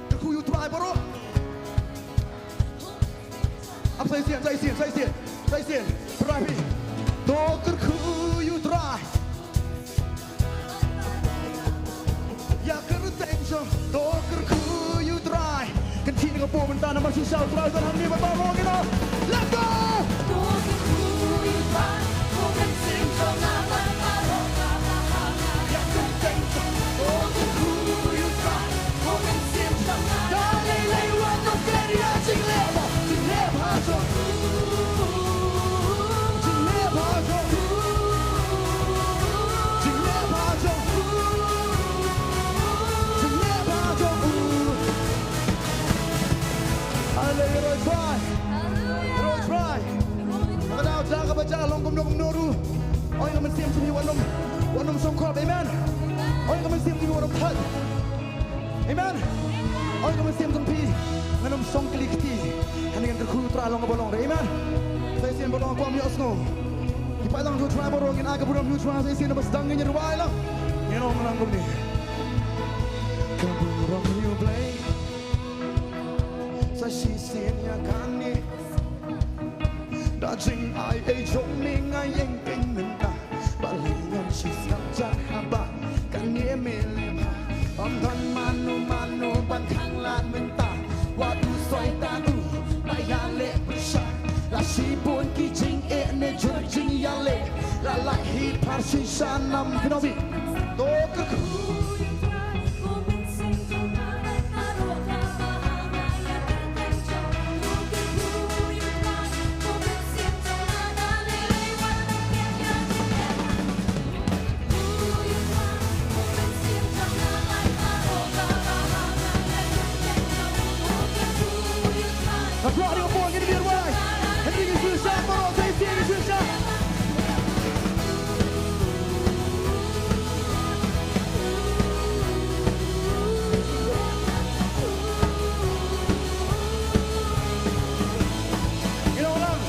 Kyrkhu ïa u Trai baroh. Ap sa shisien, sa shisien, sa shisien, sa shisien. Trai phi. To kyrkhu ïa u Trai. Ïa ka kyrteng jong, to kyrkhu ïa u Trai. Kan khih na ka por mynta namar shisha u Trai u don hangne bad baroh ngi, no. Let's go! Haleluia, Trai. Haleluia. Trai. Ka dei ka jaka ba jaka long kumno kumno ruh. Oi ka mynsiem jong phi wat nym, wat nym shongkhop. Amen. Oi ka mynsiem jong phi wat nym thait. Amen. Oi ka mynsiem jong phi ngan nym shong kli kti. Hangne ngan kyrkhu ïa u Trai long kaba long re. Amen. Sa shisien baroh kwah ïohsngew. Ki paidlang jong u Trai baroh ngin ai ka burom ïa u Trai sa shisien naba sdang ngin ïa rwai lang. Ngin ong lang kumne. Ka burom ïa u Blei. Sa shisien ïa kane. Da jingai ei jong me nga ïeng keiñ mynta. Balei ngan shu skam jar haba kane me leh bha. Ym don mano mano ban khanglad mynta. Wat u Soitan uba ïaleh pyrshah. La shibun ki jingeh ne jur jingïaleh. La lait hi phar shisha nam, phi nong phi. To kyrkhu. Ka kwah ïa ka por ngin ïa rwai. Hynrei ngin shu sha baroh, sa shisien ngin shu sha. Ïa u lang.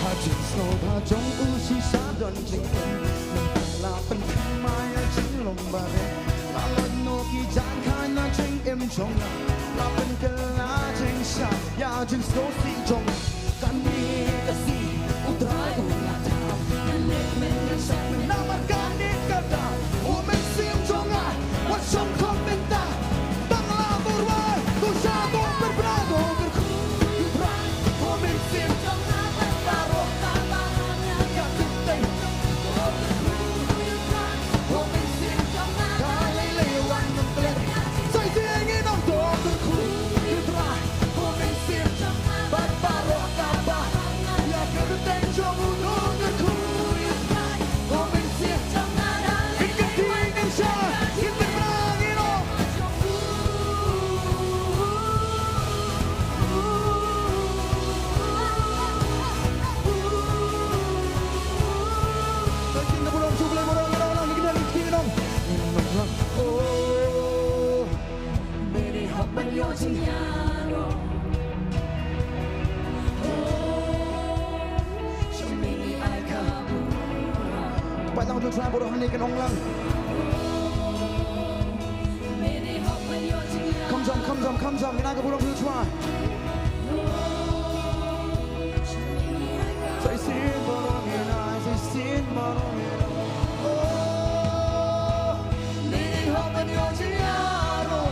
Ha jingsngewbha jong u shisha don jingim. Mynta la pynthymmai ïa jinglong barim. La lait noh ki jaiñ kha na jingim jong nga. La pynkylla jingshai ïa jingsngewsih jong nga. Kane ka sngi U Trai u la thaw. Ngan leh mynta sha mynta namar kane ka daw. U mynsiem jong nga wat shongkhop mynta. Tang la bun rwai, to sha to pynbna to kyrkhu ïa U Trai. Ko mynsiem jong nga bad baroh kaba ha nga ïa kyrteng jong u to kyrkhu ïa U Trai. Ko mynsiem jong nga ka lei lei wan nang klet. Sa shisien ngin ong to kyrkhu ïa U Trai. Ko mynsiem jong nga bad baroh kaba ha nga ïa kyrteng jong u to kyrkhu ïa U Trai. Ko mynsiem jong nga ka lei lei wan nang klet. Ngin kynti ngin shai ngin pynbna ngin ong. Paidlang jong u Trai baroh hangne kin ong lang. Kham jam, kham jam, kham jam, ngin ai ka burom ïa u Trai. Sa shisien baroh ngin ai, sa shisien baroh ngin ai. Oh, mini hok ban ïoh jingïaroh.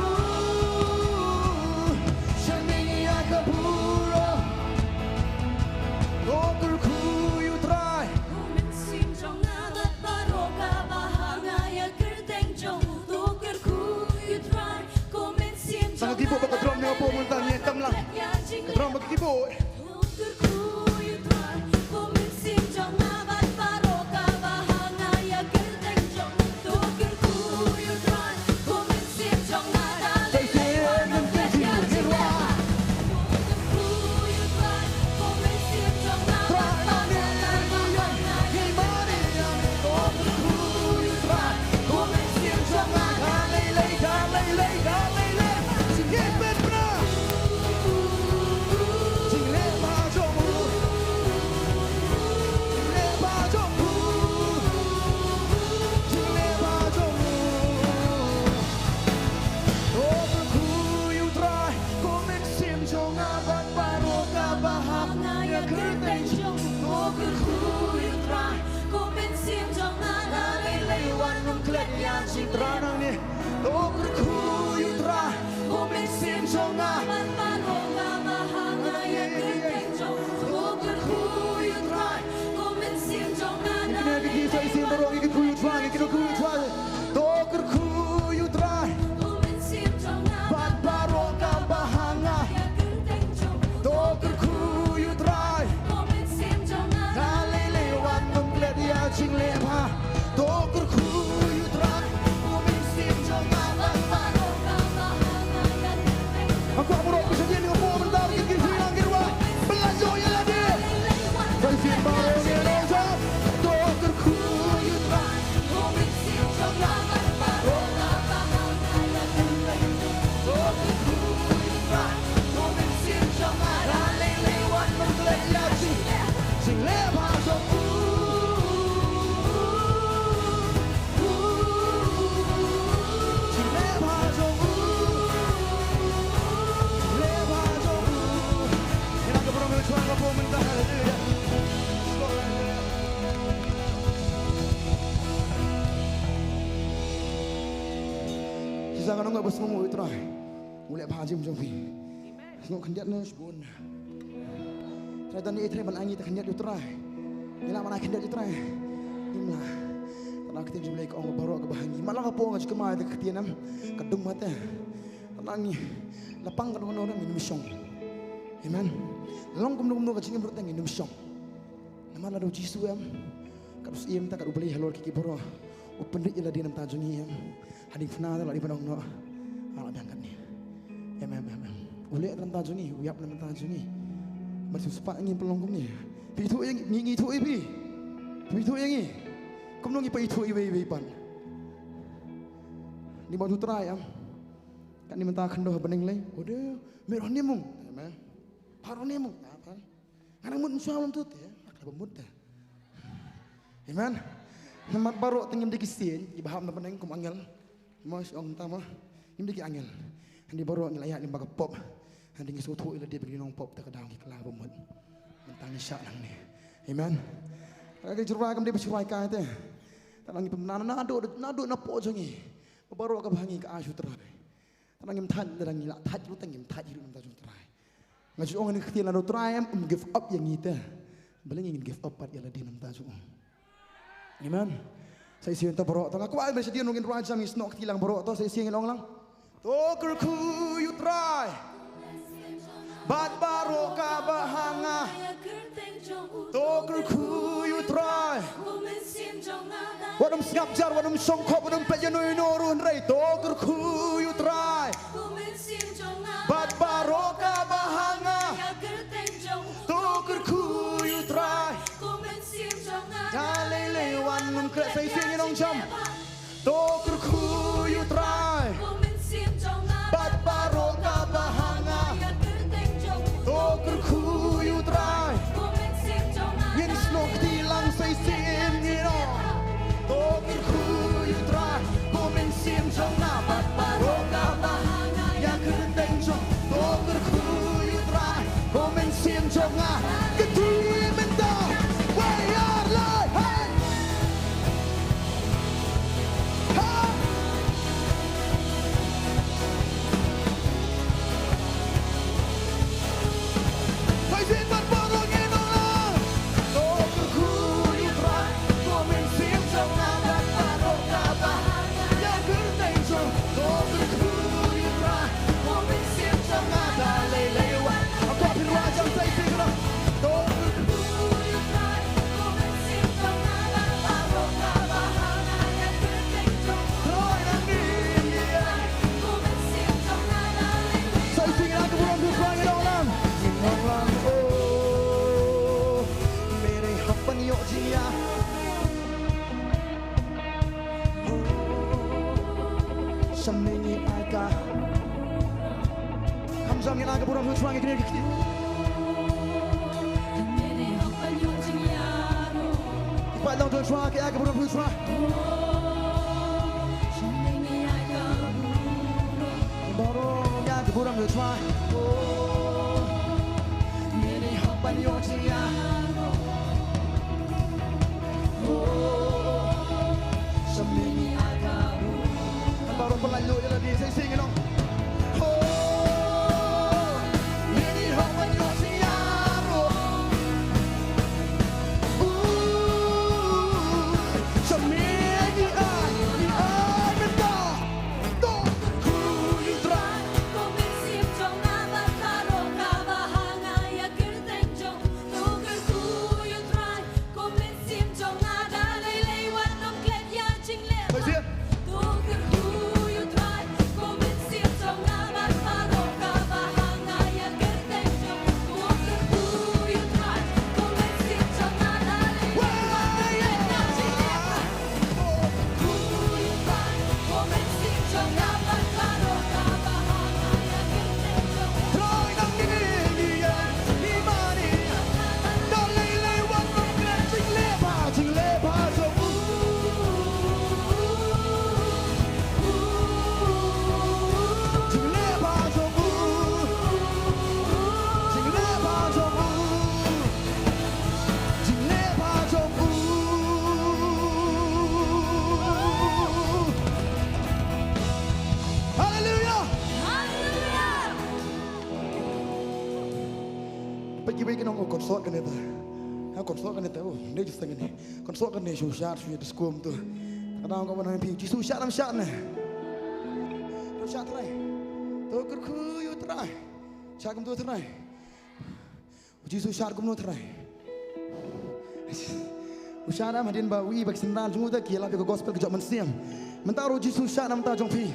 Oh, sha mini ai ka burom. To kyrkhu ïa u Trai. Sa nga kyrpad ba ka drum ne ka Trai nangne. To kyrkhu ïa u Trai kum mynsiem jong nga. To kyrkhu ïa u Trai kum mynsiem jong nga. Ngi kyrkhu ïa u Trai, ngi kyrkhu ïa u Trai. To kyrkhu ïa u Trai. Bad baroh kaba ha nga. To kyrkhu ïa u Trai. Haleluya, wan nym klet ïa jingleh bha. To kyrkhu ïa u Trai. Kum mynsiem jong nga. Nga kwah baroh ba sha ïing nga buh mynta ki kyrkhu lang ki rwai. Pynlait ïa lade. Sa shisien baroh ngi long jam. To kyrkhu ïa u Trai. Shisha nga ong ba sngewbha ïa u Trai u leh bha ha jingim jong phi. Sngewbha khyndiat ne shibun. Trai, tang ïa i Trai ban ai ngi ta khyndiat ïa u Trai. Ngi lah ban ai khyndiat ïa u Trai. Ngim lah. Tang ka ktien jong U Blei ka ong ba baroh kaba ha ngi. Mat la ka pong ka jingkmen ïa ka ktien em. Ka dum mat eh. Tang ngi la pang kano kano ngin ym shong. Amen. Long kumno kumno ka jingim ruh te ngin ym shong. Namar lada u Jisu em, kat u Syiem te, kat U Blei halor ki, ki baroh, u pynrit ïa lade na bynta jong ngi em. Hadien phna te la dei ban ong noh, nga la biang katne. Em, em, em, em. U leh na bynta jong ngi, u ïap na bynta jong ngi. Mar shu spah ngi pynlong kumne. Phi ithuh ïa ngi, ngi ithuh ïa phi. Phi ithuh ïa ngi. Kumno ngi pynithuh iwei iwei pat. Ngi bad u Trai em. Katne mynta khyndew ha bneng lei. Ode, me roh ne mung. Em, em. Pha roh ne mung. Em, em. Nga nang mut mynshuwa lam tu te, nga khlem mut te. Amen. Namar baroh te ngim dei ki sien, kiba hap na bneng kum angel. Mo, shu ong ta mo. Ngim dei ki angel. Hynrei baroh ngi la ïaid lyngba ka pop. Hynrei ngi sngewthuh ïa lade ba ngi nongpop, te ka daw ngi kylla ba mut. Mynta ngi shah nangne. Amen. Ka jingshai kam dei ba shai kai te. Te ngi pynbna naduh, naduh napoh jong ngi. Ba baroh kaba ha ngi ka ai sha u Trai. Tang ngim thait, lada ngi la thait ruh, tang ngim thait ruh na bynta jong u Trai. Nga ju ong ïa ngi, ktien lada u Trai em, um give up ïa ngi te, balei ngin give up pat ïa lade na bynta jong u. Amen. Sa shisien to baroh to, nga kwah ba shisien ngin rwai jam, ngin snoh kti lang baroh to, sa shisien ngin ong lang. To kyrkhu ïa u Trai bad baroh kaba ha nga. To kyrkhu ïa u Trai. Wat nym sngap jar, wat nym shongkop, wat nym peit ïa no ïa no ruh, hynrei to kyrkhu ïa u Trai bad baroh kaba ha nga. To kyrkhu ïa u Trai. Ïa lei lei, wat nym klet, sa shisien ngin ong jam. To kyrkhu ïa u Trai bad baroh kaba ha nga. To kyrkhu ïa u Trai. Ngin snoh kti lang, sa shisien ngin ong. To kyrkhu ïa u Trai kum mynsiem jong nga bad baroh kaba ha nga. Ïa ka kyrteng jong, to kyrkhu ïa u Trai kum mynsiem jong nga. Kyntu mynta. Wei ar lai. Hey! Ha! Sha me ngi ai ka. Kham jam ngin ai ka burom shuwa, ngi kine ki kti. Ki paid long shuwa, ki ai ka burom shuwa. Baroh ngi ai ka burom shuwa. Many hop on your chair. Hallelujah. Hallelujah. Peit kiwei ki nong, oh, konsot kane ta. Ha, konsot kane ta, oh, ne just kane. Konsot kane shu shad, shu diskum tu. Ka dang ka ban phi, Jisu shad, nam shad ne. Nam shad Trai. To kyrkhu ïa u Trai. Shad kumto Trai. U Jisu shad kumno Trai. U shad nam hadien ba u i ba ki synran jong u te ki lap ïa ka gospel ka jong mynsiem. Mynta ruh u Jisu shad nam mynta jong phi.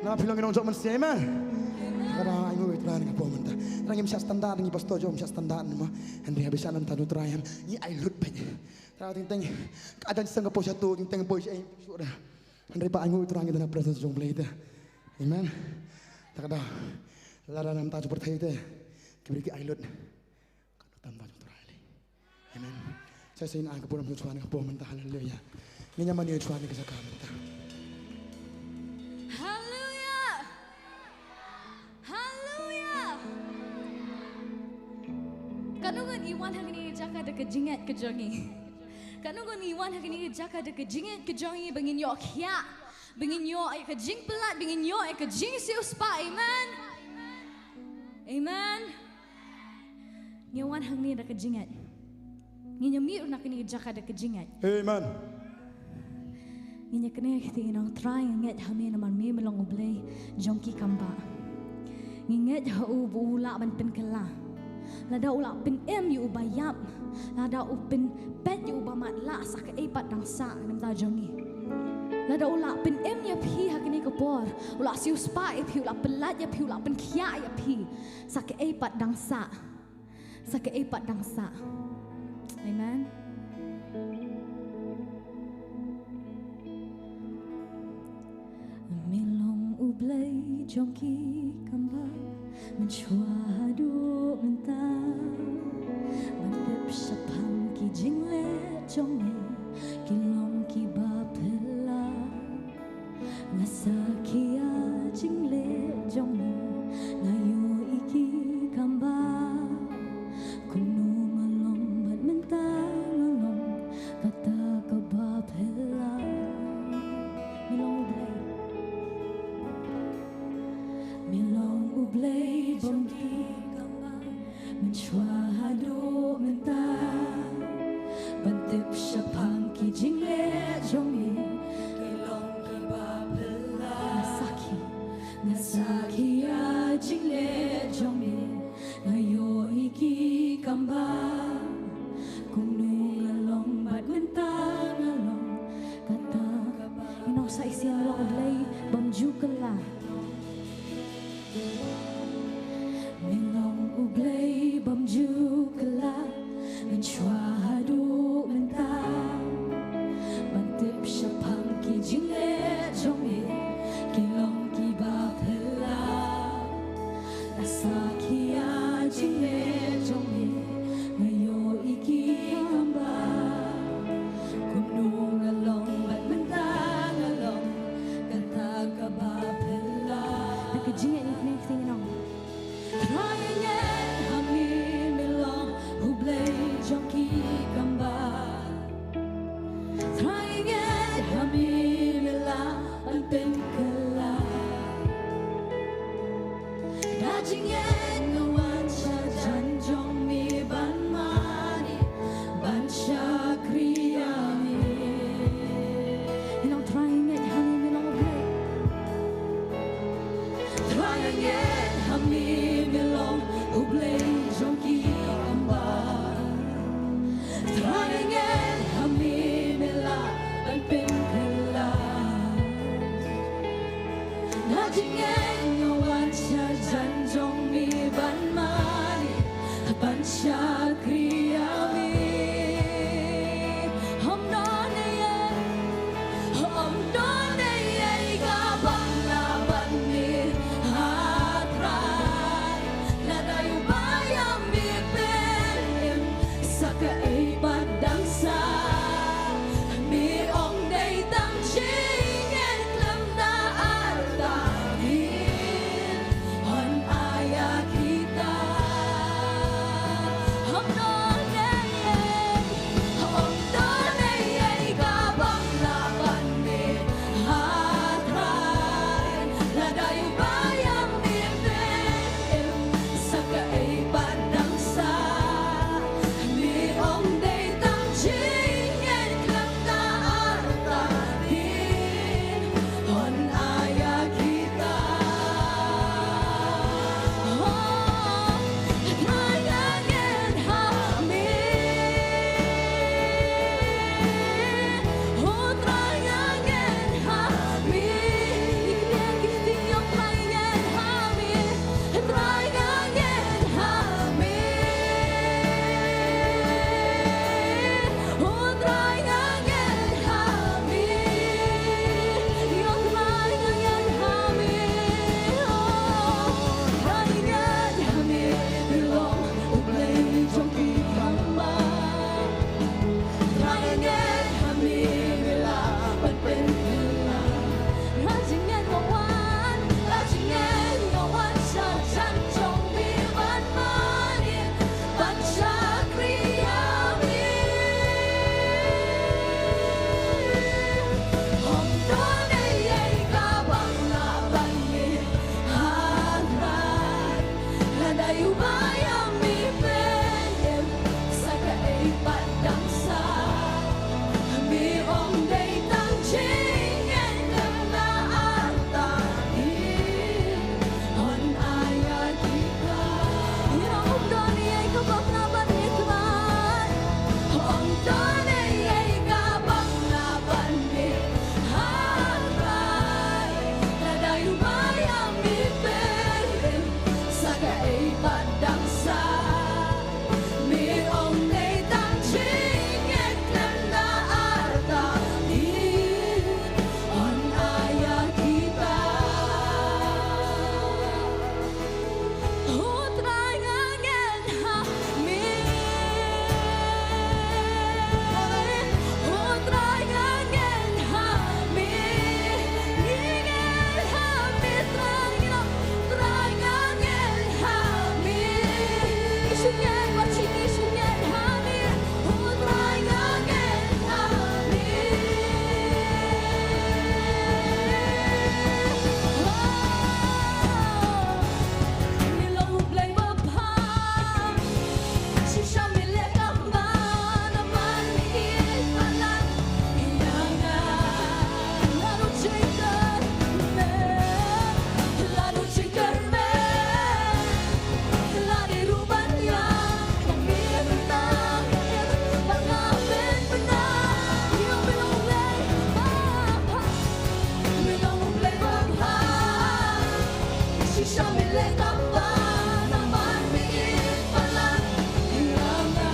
Namar phi long ki nong jong mynsiem, amen. Ka dang ainguh ïa u Trai ha kane ka por mynta. Trai ngim shah standard ngi pastor jong, shah standard mo. Hynrei haba shah nam mynta jong u Trai ngi ai lut beit. Trai teng teng ka dang seng ka por sha tu, teng teng poi sha ei shuh da. Hynrei ba ainguh ïa u Trai ngi don ha presence jong U Blei te. Amen. Ta ka dang lada nam mynta jong pyrthei te ki briew ki ai lut. Ka dang tam ba jong u Trai lei. Amen. Sa sa ngin ai ka burom shuwa ha kane ka por mynta. Haleluya. Ngin ïa mane shuwa ha kane ka jaka mynta. Haleluya. Haleluya. Katno ngi wan ha kane ka jaka da ka jingngeit ka jong ngi. Katno ngi wan ha kane ka jaka da ka jingngeit ka jong ngi ba ngin ïoh khiah, ba ngin ïoh ïa ka jingpyllait, ba ngin ïoh ïa ka jingsiewspah. Amen. Amen. Ngi wan hangne da ka jingngeit. Ngin ïa mih ruh na kane ka jaka da ka jingngeit. Amen. Ngin ïa kane ka kti, nong Trai, nga ngeit ha me namar me me long U Blei jong ki kambah. Ngi ngeit ha u ba u lah ban pynkylla. Lada u lah pynim ïa u ba ïap, lada u pynpeit ïa u ba matlah, sa kaei pat dang sah na ka bynta jong ngi. Lada u lah pynim ïa phi ha kane ka por, u lah siewspah ïa phi, u lah pyllait ïa phi, u lah pynkhiah ïa phi, sa kaei pat dang sah. Sa kaei pat dang sah. Amen. Me long U Blei jong ki kambah, mynshuwa haduh mynta. Ban tip shaphang ki jingleh jong me, ki long kiba phylla. Nga sakhi ïa jingleh jong me, nga ïohi ki kambah. Kumno nga long bad mynta nga long, kata kaba phylla. Me long U Blei. Me long U Blei jong ki kambah. Mynshuwa haduh mynta. Ban tip shaphang ki jingleh jong me, ki long kiba phylla. Nga sakhi, nga sakhi ïa jingleh jong me. Nga ïohi ki kambah. Kumno nga long bad mynta nga long, kata. Ngi nang sa shisien, me long U Blei bym ju kylla. Me long U Blei bym ju kylla, mynshuwa haduh mynta. Ban tip shaphang ki jingleh jong me, ki long Jingeh ïa kine ki ktien nong. Trai ngeit ha me, me long U Blei jong ki kamba. Trai ngeit ha me, me lah ban pynkylla. Da jingngeit nga wan sha jan jong me ban mane, ban shakri ïa me. Ngi long trai ngeit ha me, me long U Blei. Trai ngeit ha me, me long U Blei jong ki kamba. Trai ngeit ha me, me lah ban pynkylla. Da jingngeit nga wan sha jan jong me ban mane, ban shakri ïa me. Ym don ei ei, ym don ei ei kaba nga lah ban mih ha Trai. Lada ïa u ba ïa me pynïm sa kaei pat dang sah. Me ong dei tang jingngeit khlem da artatien. Hun ai ïa kita. Ym don ei ei, ym don ei ei kaba nga lah ban mih ha Trai. Lada ïa u ba ïa me pynïm sa kaei pat dang sah. Me ong dei tang jingngeit khlem da artatien. Hun ai ïa kita. Oh, Trai nga ngeit ha me. Oh, Trai nga ngeit ha me. Ki ktien, ki ktien jong Trai ngeit ha me. Trai nga ngeit ha me. Oh, Trai nga ngeit ha me. Ïa Trai nga ngeit ha me. Oh, Trai ngeit ha me. Me long U Blei jong ki kamba. Trai ngeit ha me, me lah ban pynkylla. Da jingngeit nga wan, da jingngeit nga wan sha jan jong me ban mane, ban shakri ïa me. Ym don ei ei kaba nga lah ban mih ha Trai. Lada ïa u ba ïa me pynïm sa kaei pat dang sah. Me ong dei tang jingngeit khlem da artatien. Hun ai ïa kita. Ïa ym don ei ei kaba nga lah ban mih ha Trai. Ym don ei ei kaba nga lah ban mih ha Trai. Lada ïa u ba ïa me pynïm sa kaei pat dang sah. Me ong dei tang jingngeit khlem da artatien. Hun ai ïa kita. Oh, Trai nga ngeit ha me. Oh, Trai nga ngeit ha me. Ngi ngeit ha me, Trai, ngi long, Trai nga ngeit ha me. Ngi shu ngeit, wat shu ngi shu ngeit ha me. Oh, Trai nga ngeit ha me. Oh, me long U Blei babha. Shisha me leh kam ba na man me ïeit palat ïa nga. Lano jingkyrmen, lano jingkyrmen. Lada ruh ban ïa me mynta, ba nga pynbna ïa me long Blei ba bha. Me long Blei ba bha. Shisha me leh kam ba na man me ïeit palat ïa nga.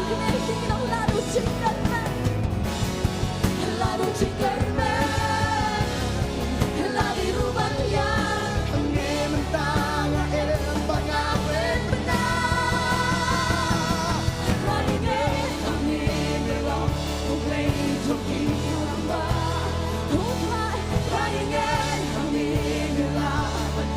Kine ki long lano jingkyrmen. Lano jingkyrmen. Lada ruh ban ïa me mynta nga ïeit ba nga pynbna. Trai ngeit ha me, me long U Blei jong ki kamba. Oh Trai, Trai ngeit ha me, me lah ban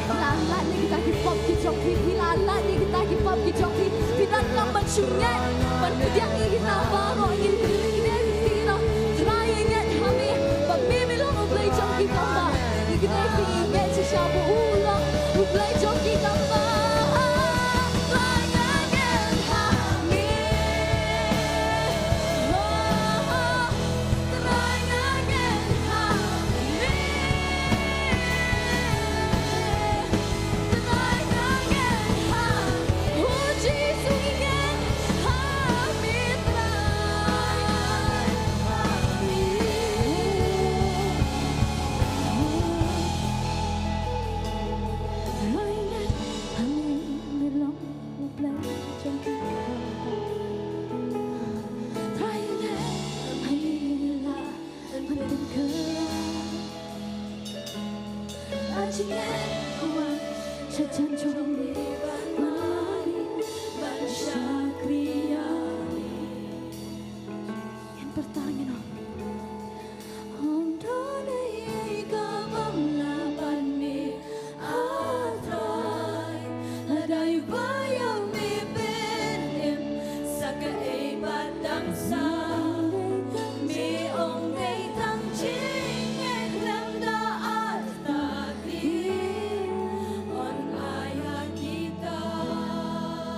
Phi la lait ïa kita ki pop ki jong phi, phi la lait ïa kita ki pop ki jong phi. Phi donkam ban shu ngeit, ban pdiang ïa kita baroh, ngin kylli ïa phi, Trai, ngi ngeit ha me ba me me long U Blei jong ki kambah. Ngi kynmaw ïa phi, ngeit shisha ba u long U Blei jong ki kambah. Trai, ngi ngeit ha me. Oh, Trai, ngi ngeit ha me. Ngin pyrta, ngin ong. Ym don ei ei kaba ym lah bad me, ah Trai. Lada ïa u ba ïa me pynim sa kaei pat dang sah. Me ong dei tang jingngeit khlem da artatien. Un ai ïa kita.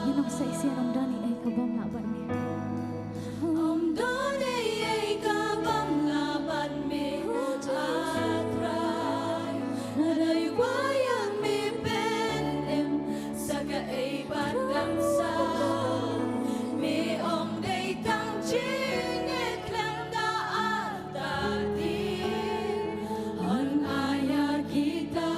Ngin ong sa shisien, ym don ei ei kaba ym lah bad me. Ym don ei ei kaba ym lah bad me, ah Trai. Lada ïa u ba ïa me pynim sa kaei pat dang sah. Me ong dei tang jingngeit khlem da artatien. Un ai ïa kita.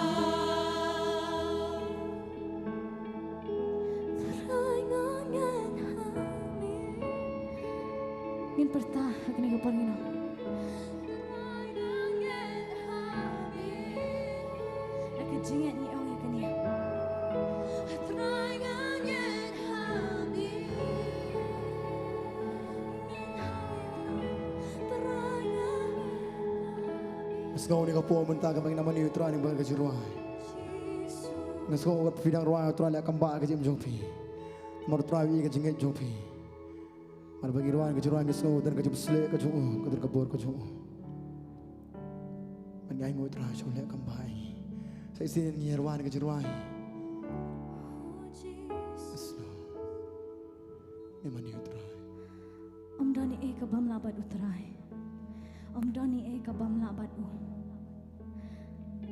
Ngin pyrta ha kane ka por, ngin ong. Da ka jingngeit ngi ong ïa kane. Nga sngew ha kane ka por mynta kaba ngin ïa mane ïa u Trai na ka bynta ka jingrwai. Nga sngew ba phi dang rwai, u Trai u leh kam bah ha ka jingim jong phi. Namar u Trai u ïohi ïa ka jingngeit jong phi. Namar ba ngi rwai ïa ka jingrwai, ngi sngew ka don ka jingpynshlur ka jong u, ka don ka bor ka jong u. Ban ngi ainguh, u Trai u leh kam bah ïa ngi. Sa shisien ngin rwai ïa ka jingrwai. Yes, Lord. Ngi mane ïa u Trai. Ym don ei ei kaba ym lah bad u Trai. Ym don ei ei kaba ym lah bad u.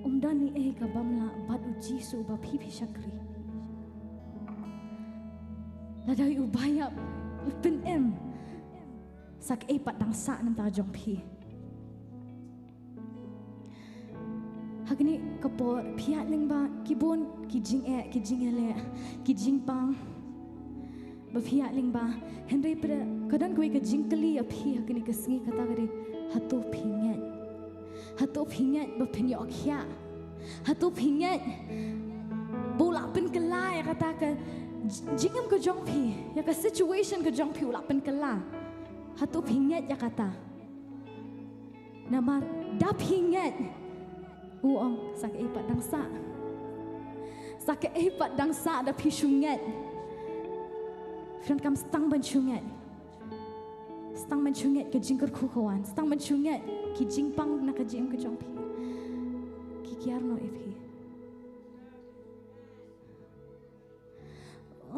Ym don ei ei kaba ym lah bad u Jisu uba phi phi shakri. Lada ïa u ba ïa u pynim sa kaei pat dang sah na ka bynta jong phi. Ha kane ka por phi ïaid lyngba ki bun ki jingeh, ki jingïaleh, ki jingpang ba phi ïaid lyngba. Hynrei pat ka don kawei ka jingkylli ïa phi ha kane ka sngi, kata ka dei, hato phi ngeit? Hato phi ngeit ba phin ïoh khiah? Hato phi ngeit ba u lah pynkylla ïa kata ka j-, jingim ka jong phi, ïa ka situation ka jong phi u lah pynkylla? Hato phi ngeit ïa kata? Namar da phi ngeit, u ong, sa kaei pat dang sah. Sa kaei pat dang sah da phi shu ngeit. Phi donkam sdang ban shu ngeit. Sdang ban shu ngeit ka jingkyrkhu ka wan. Sdang ban shu ngeit ki jingpang na ka jingim ka jong phi ki kiar noh ïa phi.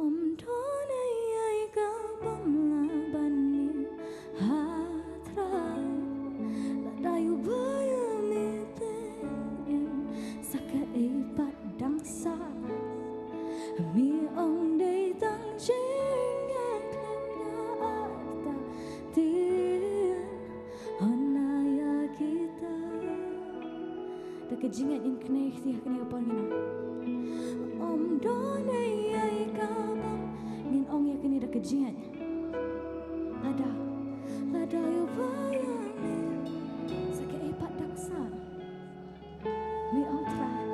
Ym don ei ei kaba ym lah bad Jingngeit, ngin kynnoh ïa kane ka por, ngin ong. Ym don ei ei kaba ngin ong ïa kane da ka jingngeit. Lada, lada ïa ba ïa me sa kaei pat dang sah. Me ong Trai,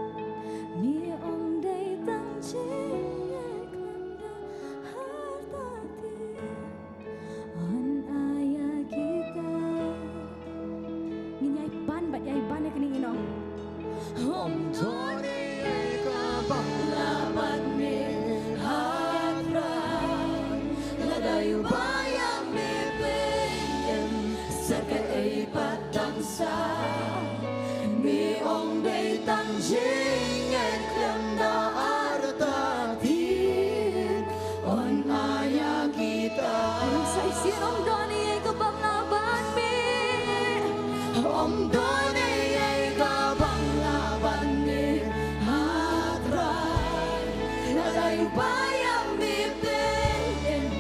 me ong dei tang jingngeit khlem da artatien. Yn ai ïa kita. Ngin ïai ban bad ïai ban ïa kane, ngin ong. Ym don ei ei kaba la ban mih ha Trai. Lada ïa ba ïa me pynïeng sa kaei pat dang sah. Me ong dei tang jingngeit khlem da artatien. Yn ai ïa kita. Sa shisien ym don ei ei kaba la ban mih. Ym don ei ei kaba la ban mih ha Trai. Lada ïa ba ïa me pynïeng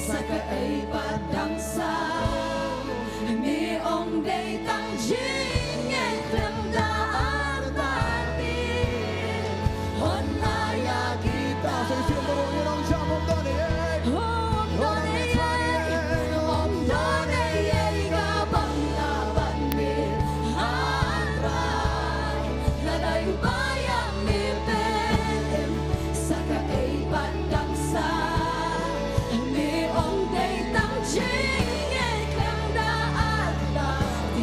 sa kaei pat dang sah. Me ong dei tang jingngeit khlem da artatien. Yn ai ïa kita. Sa shisien baroh ngin ong, ym don ei ei. Ym don ei ei. Ym don ei ei kaba la ban mih ha Trai. Lada ïa ba ïa me pynïeng sa kaei pat dang sah. Me ong dei tang jingngeit khlem da artatien.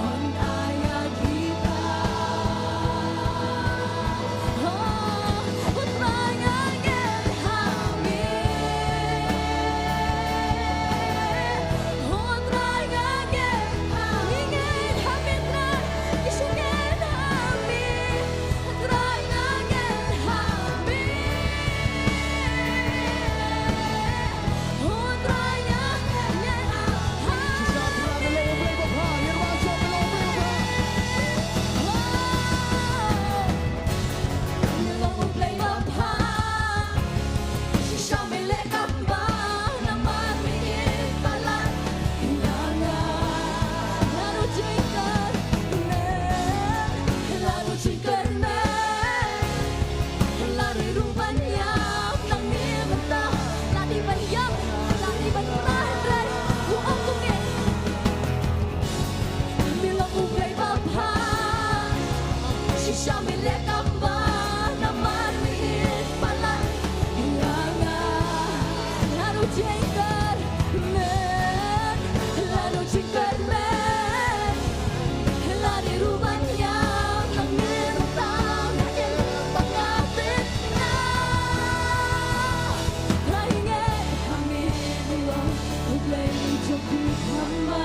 Yn ai ïa kita. Oh, oh Trai, nga ngeit ha me. Oh Trai, nga ngeit ha me. Ngi ngeit ha me Trai. Ngi shu ngeit ha me. Trai, nga ngeit ha me. Oh Trai, nga ngeit ha me. Shisha Trai, me long U Blei babha. Ngi ruh shisha me long U Blei babha. Oh, me long U Blei babha. Shisha me leh kam ba namar me ïeit palat ïa nga. Nga ruh jingkyrmen, nga ruh jingkyrmen. Lada ruh ban ïap nangne mynta, lada ban ïap, lada ban phai Trai, u ong kumne. Me long U Blei babha. Shisha me leh kam ba namar me ïeit palat ïa nga. Nga ruh jingkyrmen, nga ruh jingkyrmen. Lada ruh ban ïap nangne mynta, nga im bad nga bit nga. Nga ngeit ha me, me long U Blei jong phi kumba.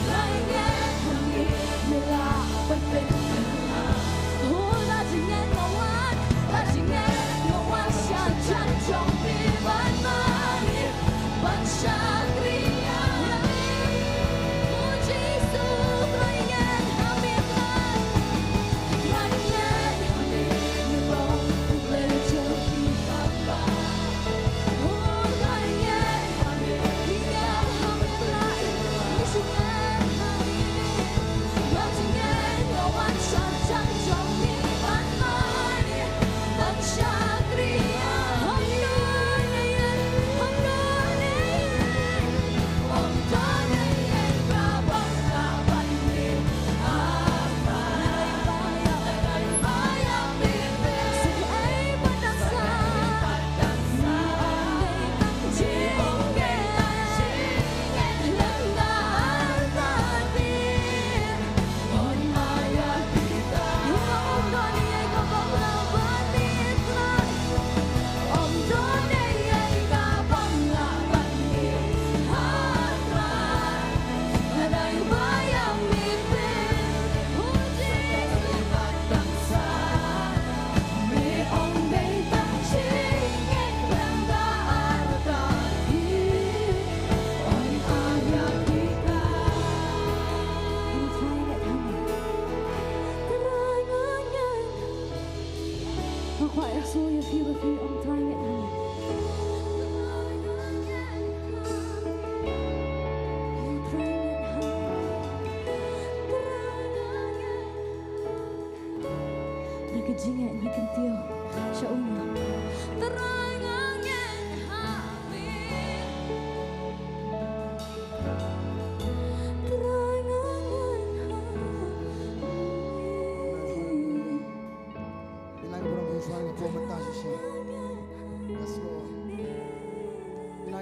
Nga ngeit ha me, me lah ban pynkylla. Oh, la jingngeit nga wan, la jingngeit nga wan sha jan jong phi ban ma.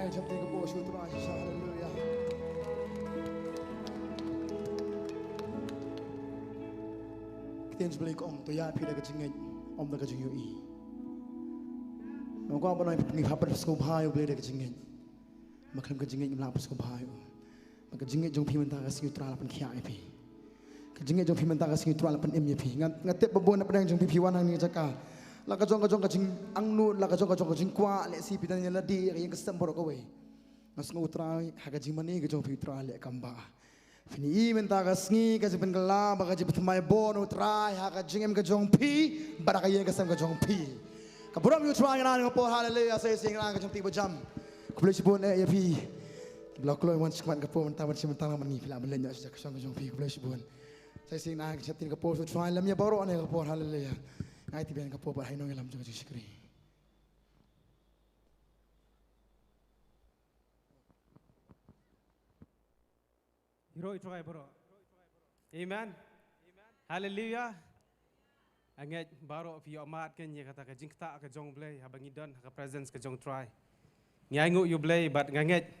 Ka jingïaid ka por sha u Trai shisha, haleluya. Ka ktien jong U Blei ka ong, to ïaid phi da ka jingngeit, ym da ka jingïohi. Nga kwah ban ong ïa phi, phi hap ban sngewbha ïa U Blei da ka jingngeit. Ba khlem ka jingngeit ngim lah ban sngewbha ïa u. Ba ka jingngeit jong phi mynta ka sngi u Trai la pynkhiah ïa phi. Ka jingngeit jong phi mynta ka sngi u Trai la pynim ïa phi. Nga, nga tip ba bun na pdeng jong phi phi wan hangne ka jaka. La ka jong ka jong ka jingangnud, la ka jong ka jong ka jingkwah, lehse phi don ïa lade, ïa ka ïing ka sem baroh kawei. Nga sngew u Trai, ha ka jingmane ka jong phi u Trai leh kam ba. Phin ïohi mynta ka sngi ka jingpynkylla bad ka jingpynthymmai bor u Trai ha ka jingim ka jong phi bad ha ka ïing ka sem ka jong phi. Ka burom ïa u Trai, ngan ai ka por, haleluya, sa shisien ngan ai ka jingtip ba jam. Khublei shibun eh ïa phi. Ba la kloi wan shakhmat ka por mynta, ban shim bynta lang mynne, phi lah ban leit noh sha ka shong ka jong phi. Khublei shibun. Sa shisien ngan ai ka jingtip ka por sha u Trai, lem ïa baroh ne ka por, haleluya. Ngan ai tip ïa ka por bad ha i nongïalam jong ka jingshakri. Ïaroh ïa u Trai baroh. Amen. Haleluya. Nga ngeit baroh phi ïohmad kein ïa kata ka jingktah ka jong U Blei haba ngi don ha ka presence ka jong u Trai. Ngi ainguh ïa U Blei bad nga ngeit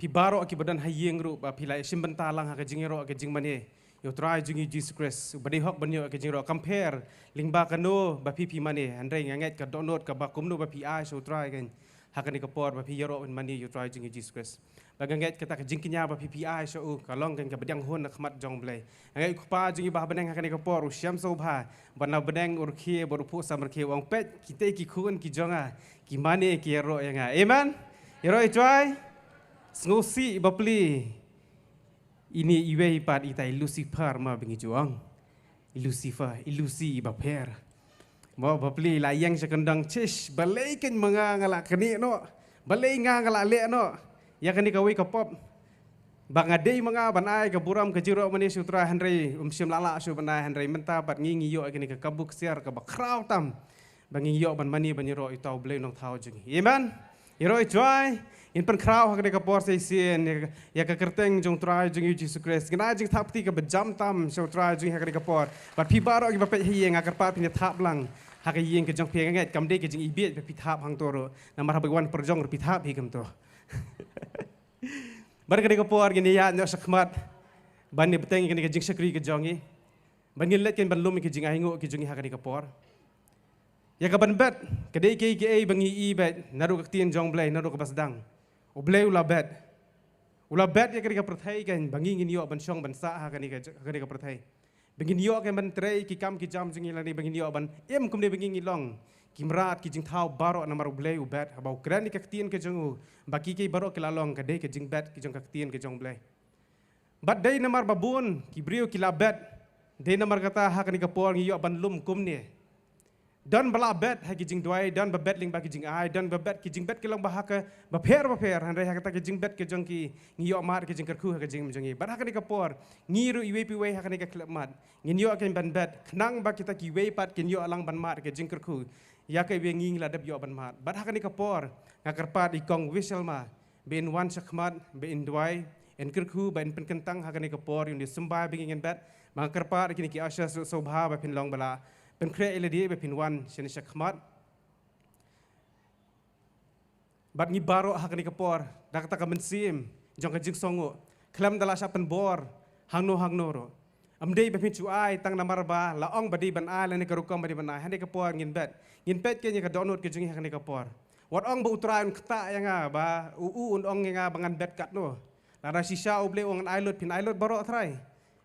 phi baroh kiba don ha ïing ruh ba phi la ïashim bynta lang ha ka jingïaroh ka jingmane ïa u Trai jong ngi Jisu Khrist, uba dei hok ban ïoh ïa ka jingïaroh. Kam pher lyngba kano ba phi phi mane, hynrei nga ngeit ka dohnud kaba kumno ba phi ai sha u Trai kein ha kane ka por ba phi ïaroh ban mane ïa u Trai jong ngi Jisu Khrist. Ba nga ngeit kata ka jingkñia ba phi phi ai sha u ka long kein kaba dang hun na khmat jong U Blei. Nga ngeit u Kpa jong ngi uba ha bneng ha kane ka por u shem sngewbha ban na bneng u rkhie bad u phuh samrkhie, u ong, peit, kitei ki khun ki jong nga, ki mane ki ïaroh ïa nga. Amen. Ïaroh ïa u Trai. Sngewsih bapli. Ine iwei pat ita i Lucifer ma ba ngi ju ong. I Lucifer, i Lucy iba pher. Mo, bapli la ïeng sha kyndong, chish, balei kein ma nga nga la knieh noh. Balei nga nga la leh noh ïa kane kawei ka pop. Ba nga dei ma nga ban ai ka burom ka jingïaroh mane sha u Trai, hynrei um shym la lah shuh ban ai, hynrei mynta pat ngi ngi ïoh ïa kane ka kabu ksiar kaba khraw tam. Ba ngin ïoh ban mane ban ïaroh ïa uta U Blei Nongthaw jong ngi. Amen. Ïaroh ïa u Trai. Ngin pynkhraw ha kane ka por sa shisien ïa ka, ïa ka kyrteng jong u Trai jong ngi Jisu Khrist. Ngin ai jingthap kti kaba jam tam sha u Trai jong ngi ha kane ka por. Bad phi baroh kiba peit ha ïing, nga kyrpad phin ïa thap lang ha ka ïing ka jong phi. Nga ngeit kam dei ka jingibit ba phi thap hangto ruh, namar haba wan pyrshang ruh phi thap hi kumto. Bad ha kane ka por ngin ïaid noh shakhmat ban ïa bteng ïa kane ka jingshakri ka jong ngi. Ban ngin leit kein ban lum ïa ka jingainguh ka jong ngi ha kane ka por. Ïa kaban bet ka dei kaei kaei ba ngi i beit naduh ka ktien jong U Blei, naduh kaba sdang. U Blei u la bet. U la bet ïa kane ka pyrthei kein ba ngi ngin ïoh ban shong ban sah ha kane ka, ha kane ka pyrthei. Ba ngin ïoh kein ban trei ki kam ki jam jong ngi lane ba ngin ïoh ban im kumne ba ngi ngi long ki mrad ki jingthaw baroh, namar U Blei u bet, haba u kren ïa ka ktien ka jong u ba kiei kiei baroh ki la long, ka dei ka jingbet ka jong ka ktien ka jong U Blei. Bad dei namar ba bun ki briew ki la bet, dei namar kata ha kane ka por ngi ïoh ban lum kumne. Don ba la bet ha ki jingduwai, don ba bet lyngba ki jingai, don ba bet ki jingbet ki long ba ha kaba pher ba pher, hynrei ha kata ka jingbet ka jong ki ngi ïoh mad ka jingkyrkhu ha ka jingim jong ngi. Bad ha kane ka por ngi ruh iwei pa iwei ha kane ka khyllipmat ngin ïoh kein ban bet khnang ba kita kiwei pat kin ïoh lang ban mad ka jingkyrkhu ïa kaei ba ngi ngi la dep ïoh ban mad. Bad ha kane ka por nga kyrpad ïa i Kong Wishelma ba in wan shakhmat, ba in duwai, in kyrkhu, ba in pynkyntang ha kane ka por ïa une u symbai ba ngi ngin bet. Ba nga kyrpad ïa kine ki ushers ruh sngewbha ba phin long ba la pynkhreh ïa lade ba phin wan shane shakhmat. Bad ngi baroh ha kane ka por da kata ka mynsiem jong ka jingsngewnguh, khlem da la shah pynbor hangno hangno ruh. Ym dei ba phin shu ai tang namar ba la ong ba dei ban ai lane ka rukom ba dei ban ai. Ha kane ka por ngin bet, ngin peit kein ïa ka dohnud ka jong ngi ha kane ka por. Wat ong ba u Trai un ktah ïa nga, ba u, u un ong ïa nga ba ngan bet katno. Lada shisha U Blei u ong ngan ai lut, phin ai lut baroh, Trai?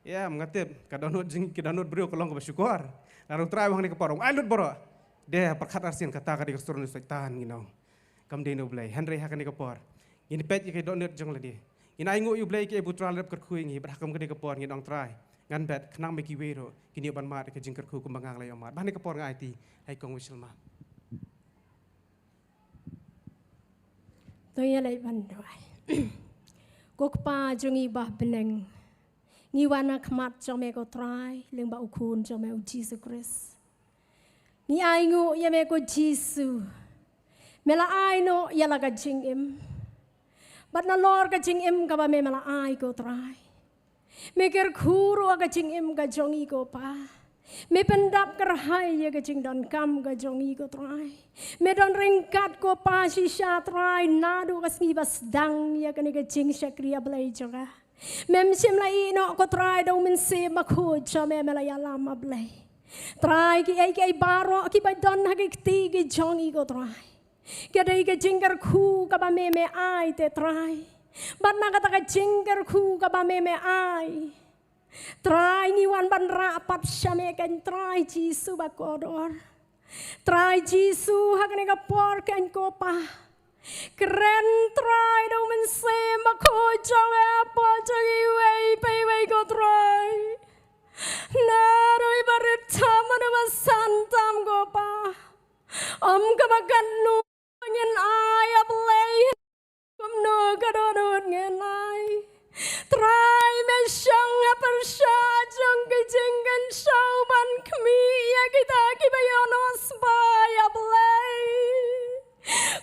Ïa, nga tip ka dohnud jing, ka dohnud briew ka long kaba shukor. Lada u Trai u ong ha kane ka por un ai lut baroh, de pyrkhat arsien, kata ka dei ka sur u Soitan, ngin ong. Kam dei na U Blei. Hynrei ha kane ka por ngin peit ïa ka dohnud jong lade. Ngin ainguh ïa U Blei kaei ba u Trai u la dep kyrkhu ïa ngi, bad ha kane ka por ngin ong, Trai, ngan bet khnang ba kiwei ruh kin ïoh ban mad ka jingkyrkhu kumba nga la ïoh mad. Bad ha kane ka por nga aiti ha i Kong Wishelma. To ïa leit ban duwai. Ko Kpa jong ngi ba ha bneng, ngi wan ha khmat jong me ko Trai lyngba u Khun jong me u Jisu Khrist. Ngi ainguh ïa me ko Jisu. Me la ai noh ïa la ka jingim. Bad nalor ka jingim kaba me me la ai ko Trai, me kyrkhu ruh ïa ka jingim ka jong ngi ko Pa. Me pyndap kyrhai ïa ka jingdonkam ka jong ngi ko Trai. Me don ryngkat ko Pa shisha Trai naduh ka sngi ba sdang ïa kane ka jingshakri A Blei jong nga. Mem shym la ïeh noh ko Trai da U Mynsiem Bakhuid jong me, me la ïalam A Blei. Trai kiei kiei baroh kiba don ha ki kti ki jong ngi ko Trai. Ka dei ka jingkyrkhu kaba me me ai te Trai. Bad na kata ka jingkyrkhu kaba me me ai, Trai ngi wan ban rah pat sha me kein Trai Jisu bakordor. Trai Jisu ha kane ka por kein ko Pa. Kren Trai da U Mynsiem Bakhuid jong me hapoh jong iwei pa iwei ko Trai. Naduh iba rit tam haduh ba san tam ko Pa. Ym kaba katno ngin ai A Blei. Kumno ka dohnud ngin ai. Trai me shong ha pyrshah jong ki jingkynshew ban khmih ïa kita kiba ïoh nongsbai A Blei.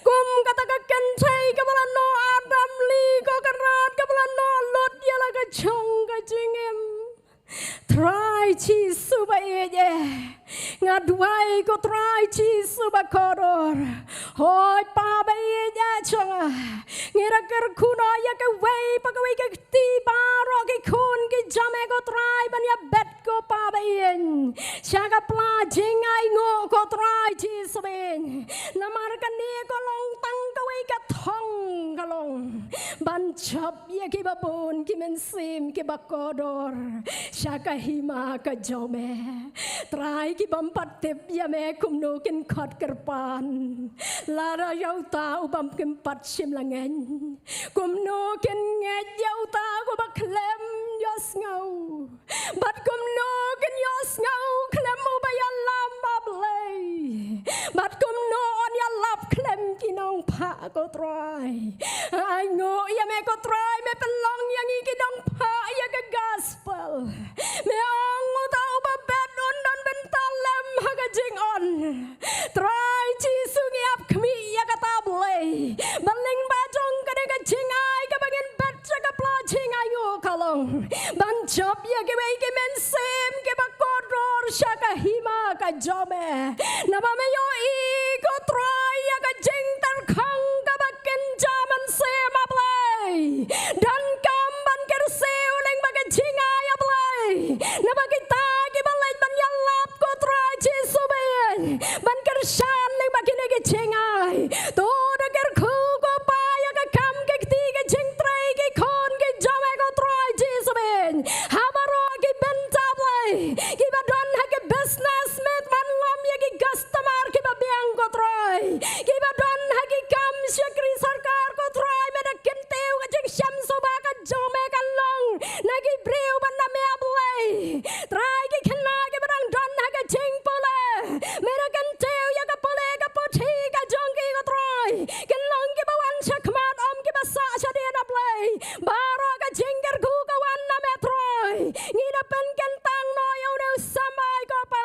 Kum kata ka kynthei kaba la noh ar damli ko Kynrad kaba la noh lut ïa la ka jong ka jingim. Trai Jisu ba ïeit eh. Nga duwai ko Trai Jisu bakordor. Hooid Pa ba ïeit eh jong nga. Ngi da kyrkhu noh ïa kawei pa kawei ka kti baroh ki khun ki jong me ko Trai ban ïa bet ko Pa ba ïeit. Sha ka pla jingainguh ko Trai Jisu ba ïeit. Namar kane ka long tang kawei ka thong ka long ban jop ïa kiba bun ki mynsiem kiba kordor sha ka hima ka jong me. Trai ki bym pat tip ïa me kumno kin khot kyrpang. Lada ïa uta u bym kim pat shim la ngeit, kumno kin ngeit ïa uta uba khlem ïohsngew? Bad kumno kin ïohsngew khlem uba ïalam A Blei? Bad kumno yn ïalap khlem ki nongphah ko Trai? Ainguh ïa me ko Trai, me pynlong ïa ngi ki nongphah ïa ka gospel. Me ong uta uba bet un don bynta lem ha ka jingon. Trai Jisu ngi ap khmih ïa kata Blei. Ba lyngba jong kane ka jingai kaba ngin bet sha ka pla jingainguh ka long ban jop ïa kiwei ki mynsiem kiba kordor sha ka hima ka jong me. Naba me ïohi ko Trai ïa ka jingtyrkhong kaba kynja mynsiem A Blei. Donkam ban kyrsiew lyngba ka jingai A Blei. Naba kita kiba leit ban ïalap ko Trai Jisu ba ïeit, ban kyrshan lyngba kine ki jingai. To da kyrkhu ko Pa ïa ka kam ki kti ki jingtrei ki khun ki jong me ko Trai Jisu ba ïeit. Ha baroh ki bynta Blei kiba don ha ki business, me tman lum ïa ki customer kiba biang ko Trai. Kiba don ha ki kam shakri sorkar ko Trai, me da kyntiew ka jingshem suba ka jong me kan long na ki briew ban na me A Blei. Trai ki khynnah kiba dang don ha ka jingpule, me da kyntiew ïa ka pule ka puthi ka jong ki ko Trai. Kin long kiba wan shakhmat, ym kiba sah shadien A Blei. Baroh ka jingkyrkhu ka wan na me Trai. Ngi da pynkyntang noh ïa une u samai ko Pa.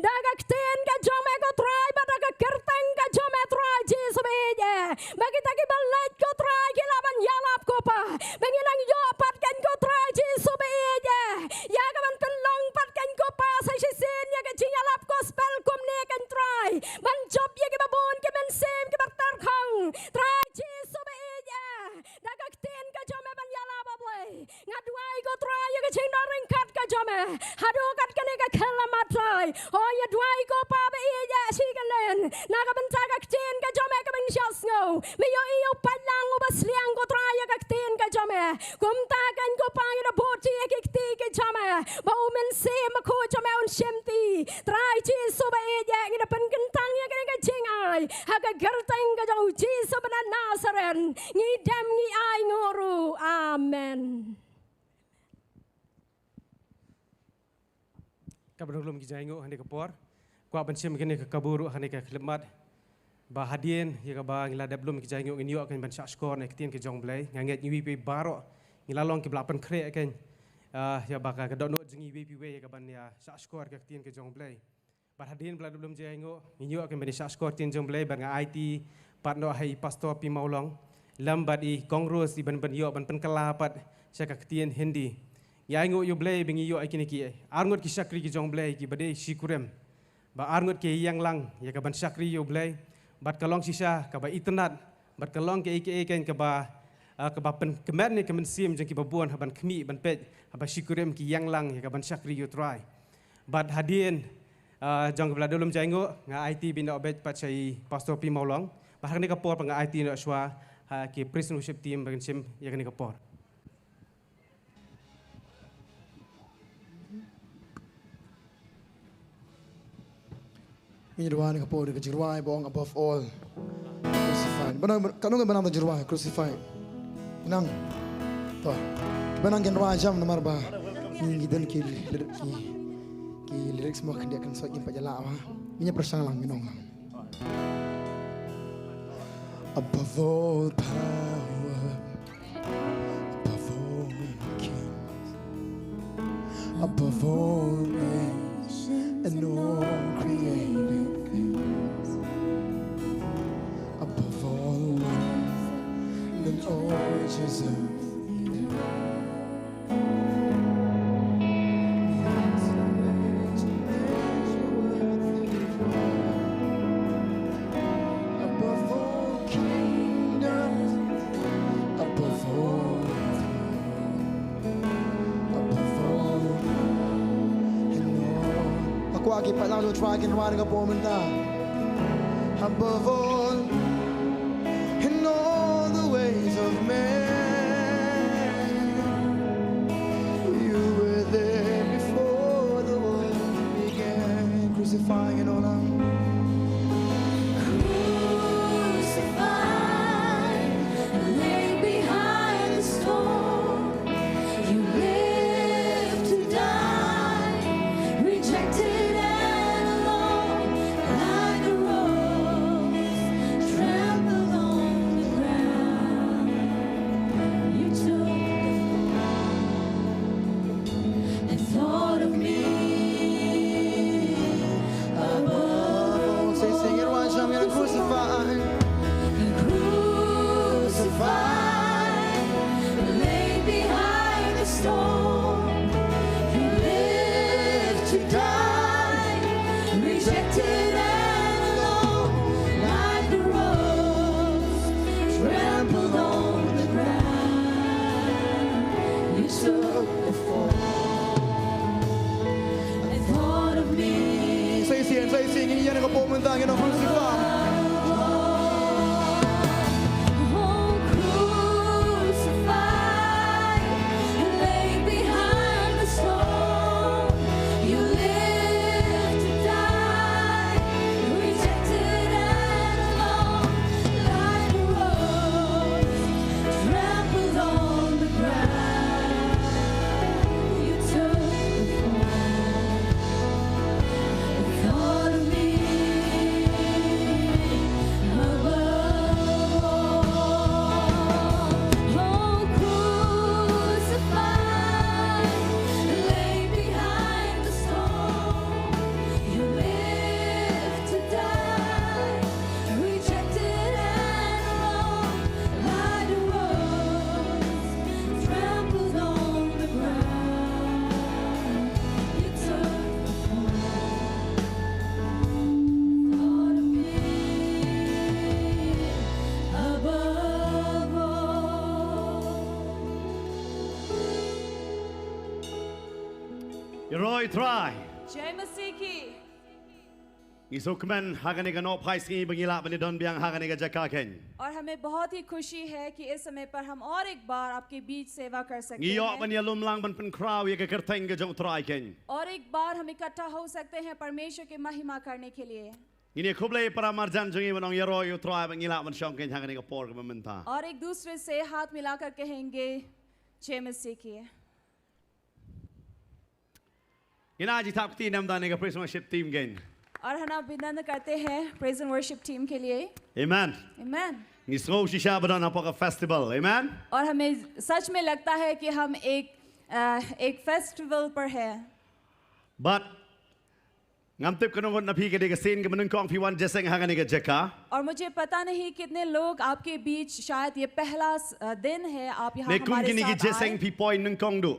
Da ka ktien ka jong me ko Trai, bad da ka kyrteng ka jong me Trai Jisu ba ïeit eh. Ba kita kiba leit ko Trai ki lah ban ïalap ko Pa. Ba ngin nang ïoh pat kein ko Trai Jisu ba ïeit eh. Ïa ka ban pynlong pat kein ko Pa sa shisien ïa ka jingïalap gospel kumne kein Trai. Ban jop ïa kiba bun ki mynsiem kiba tyrkhong. Trai Jisu ba ïeit eh. Da ka ktien ka jong me ban ïalap A Blei. Nga duwai ko Trai ïa ka jingdon ryngkat ka jong me. Haduh kat kane ka khyllipmat Trai. O ïa duwai ko Pa ba ïeit eh shi kylleng. Na ka bynta ka ktien ka jong me kaba ngi shah sngew. Me ïohi ïa u paidlang uba sliang ko Trai ïa ka ktien ka jong me. Kumta kein ko Pa ngi da bud ïa ki kti ki jong me. Ba u Mynsiem Bakhuid jong me un shimti. Trai Jisu ba ïeit eh ngi da pynkyntang ïa kane ka jingai. Ha ka kyrteng ka jong u Jisu ba na Nasaret. Ngi dem ngi ainguh ruh. Amen. Kaba dang lum ki jingïainguh hane ka por. Kwah ban shim kane ka kabu ruh hane ka khyllipmat. Ba hadien ïa kaba ngi la dep lum ki jingïainguh ngin ïoh kan ban shah shkor na ka ktien ka jong Blei. Nga ngeit ngi wei pa wei baroh ngi la long kiba la pynkhreh kan. Ah, ïa ba ka dohnud jong ngi wei pa wei ïa kaban ïa shah shkor ka ktien ka jong Blei. Bad hadien ba la dep lum jingïainguh ngin ïoh kan ban ïa shah shkor ktien jong Blei bad nga aiti pat noh ha i Pastor Pi Mawlong lem bad i Kong Rose i ban ban ïoh ban pynkylla pat sha ka ktien Hindi. Ngi ainguh ïa U Blei ba ngi ïoh ïa kine ki arngut ki shakri ki jong U Blei kiba dei shikurim. Ba arngut ki ïeng lang ïa ka ban shakri ïa U Blei. Bad ka long shisha kaba itynnad. Bad ka long kaei kaei kaba, ah, kaba pynkmen ïa ka mynsiem jong kiba bun ha ban khmih ban peit haba shikurim ki ïeng lang ïa ka ban shakri ïa U Trai. Bad hadien, ah, jong kaba la dei lum jaiñguh, nga aiti beit noh beit pat sha i Pastor P Mawlong. Bad ha kane ka por pat nga aiti noh shuwa ha ki praise and worship team ba kin shim ïa kane ka por. Ngi rwai na ka por ka jingrwai ba ong above all. Crucified. Ba nang, ka nang ba nang da jingrwai crucified. Nang. To. Ba nang kin rwai jam namar ba ngi don ki lyric, ki, ki lyrics mo khyndiat kan sot kin pa jala wa. Ngi pyrshang lang ngi nong lang. Above all power, above all kings, above all names and all created things, above all wealth and all riches of the earth. Above all kingdoms, above all, above all, and all. Nga kwah ki paidlang jong U Trai kin rwai na ka por mynta. Above all, in all the ways of man. You were there before the world began. Crucifying and all that. Crucified and laid behind the stone. You lived to die, rejected and alone, like a rose trampled on the ground. You took the fall and thought of me above. Say, sing it once, I'm gonna crucify. Crucified, laid behind the stone. You lived to die, rejected and alone, like a rose trampled on the ground. You took the fall and thought of me. Sa shisien, sa shisien, ngi ïa na ka por mynta ngi ong crucify. Oh, crucified, laid behind the stone. You lived to die, rejected and alone, like a rose trampled on the ground. You took the fall. Thought of me above all. Oh, crucified, laid behind the stone. You lived to die, rejected and alone, like a rose trampled on the ground. You took the fall. Thought of me above all. Ïaroh ïa U Trai. जय मसीह की। Ngi sngewkmen ha kane ka nohphai sngi ba ngi lah ban ïadon biang ha kane ka jaka keiñ. और हमें बहुत ही खुशी है कि इस समय पर हम और एक बार आपके बीच सेवा कर सकते हैं। Ngi ïoh ban ïalum lang ban pynkhraw ïa ka kyrteng ka jong U Trai keiñ. और एक बार हम इकट्ठा हो सकते हैं परमेश्वर की महिमा करने के लिए। Ngin ïa khublei para marjan jong ngi ban ong ïaroh ïa U Trai ba ngi lah ban shong keiñ ha kane ka por kaba mynta. और एक दूसरे से हाथ मिलाकर कहेंगे, जय मसीह की। Ngin ai jingthap kti namar kane ka praise and worship team keiñ. और हम अभिनंदन करते हैं praise and worship team के लिए। Amen. Amen. Ngi sngew shisha ba don hapoh ka festival. Amen. और हमें सच में लगता है कि हम एक, अ, एक फेस्टिवल पर हैं। But ngam tip katno ngut na phi ka dei ka sien kaba nyngkong phi wan jingïaseng ha kane ka jaka. और मुझे पता नहीं कितने लोग आपके बीच शायद ये पहला स-, अ, दिन है आप यहाँ हमारे साथ आए। Ne kum kine ki jingïaseng phi poi nyngkong duh.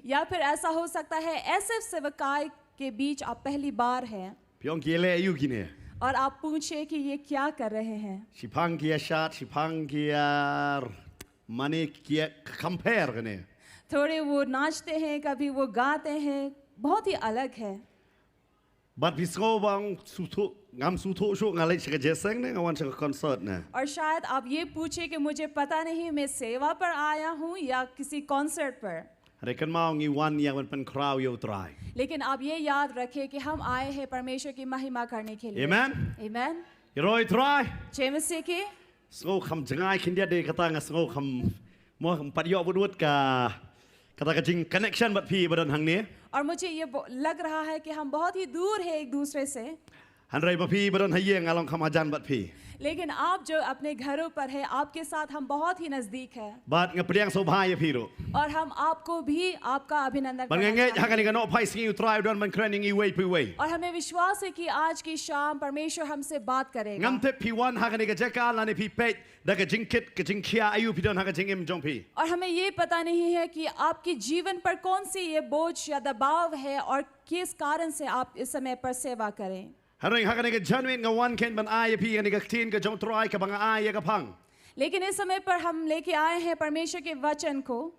या फिर ऐसा हो सकता है, ऐसे सेवकाई के बीच आप पहली बार हैं। Phi ong ki ïaleh aïu kine? और आप पूछे कि ये क्या कर रहे हैं। Shiphang ki ïashad, shiphang ki ïa, mane ki ïa compare kane. थोड़े वो नाचते हैं, कभी वो गाते हैं, बहुत ही अलग है। Bad phi sngew ba ong sngewthuh, ngam sngewthuh shuh nga leit sha ka jingïaseng ne nga wan sha ka concert ne. और शायद आप ये पूछे कि मुझे पता नहीं मैं सेवा पर आया हूँ या किसी कॉन्सर्ट पर। Hynrei kynmaw ngi wan ïa ban pynkhraw ïa U Trai. लेकिन आप ये याद रखें कि हम आए हैं परमेश्वर की महिमा करने के लिए। Amen. Amen. Ïaroh ïa U Trai. जय मसीह की। Sngew kham jngai khyndiat de kata nga sngew kham, mo kham pat ïoh bud bud ka, kata ka jing connection bad phi ba don hangne. और मुझे ये ब-, लग रहा है कि हम बहुत ही दूर हैं एक दूसरे से। Hynrei ma phi ba don ha ïing nga long kham hajan bad phi. लेकिन आप जो अपने घरों पर हैं, आपके साथ हम बहुत ही नजदीक हैं। Bad nga pdiang sngewbha ïa phi ruh. और हम आपको भी आपका अभिनंदन करना चाहते हैं। Bad nga ngeit ha kane ka nohphai sngi U Trai u don ban kren ïa ngi iwei pa iwei. और हमें विश्वास है कि आज की शाम परमेश्वर हमसे बात करेगा। Ngam tip phi wan ha kane ka jaka lane phi peit da ka jingkit ka jingkhiah, aïu phi don ha ka jingim jong phi. और हमें ये पता नहीं है कि आपके जीवन पर कौन सी ये बोझ या दबाव है और किस कारण से आप इस समय पर सेवा करें। Hynrei ha kane ka janmiet nga wan khein ban ai ïa phi kane ka ktien ka jong U Trai kaba nga ai ïa ka phang. लेकिन इस समय पर हम लेके आए हैं परमेश्वर के वचन को।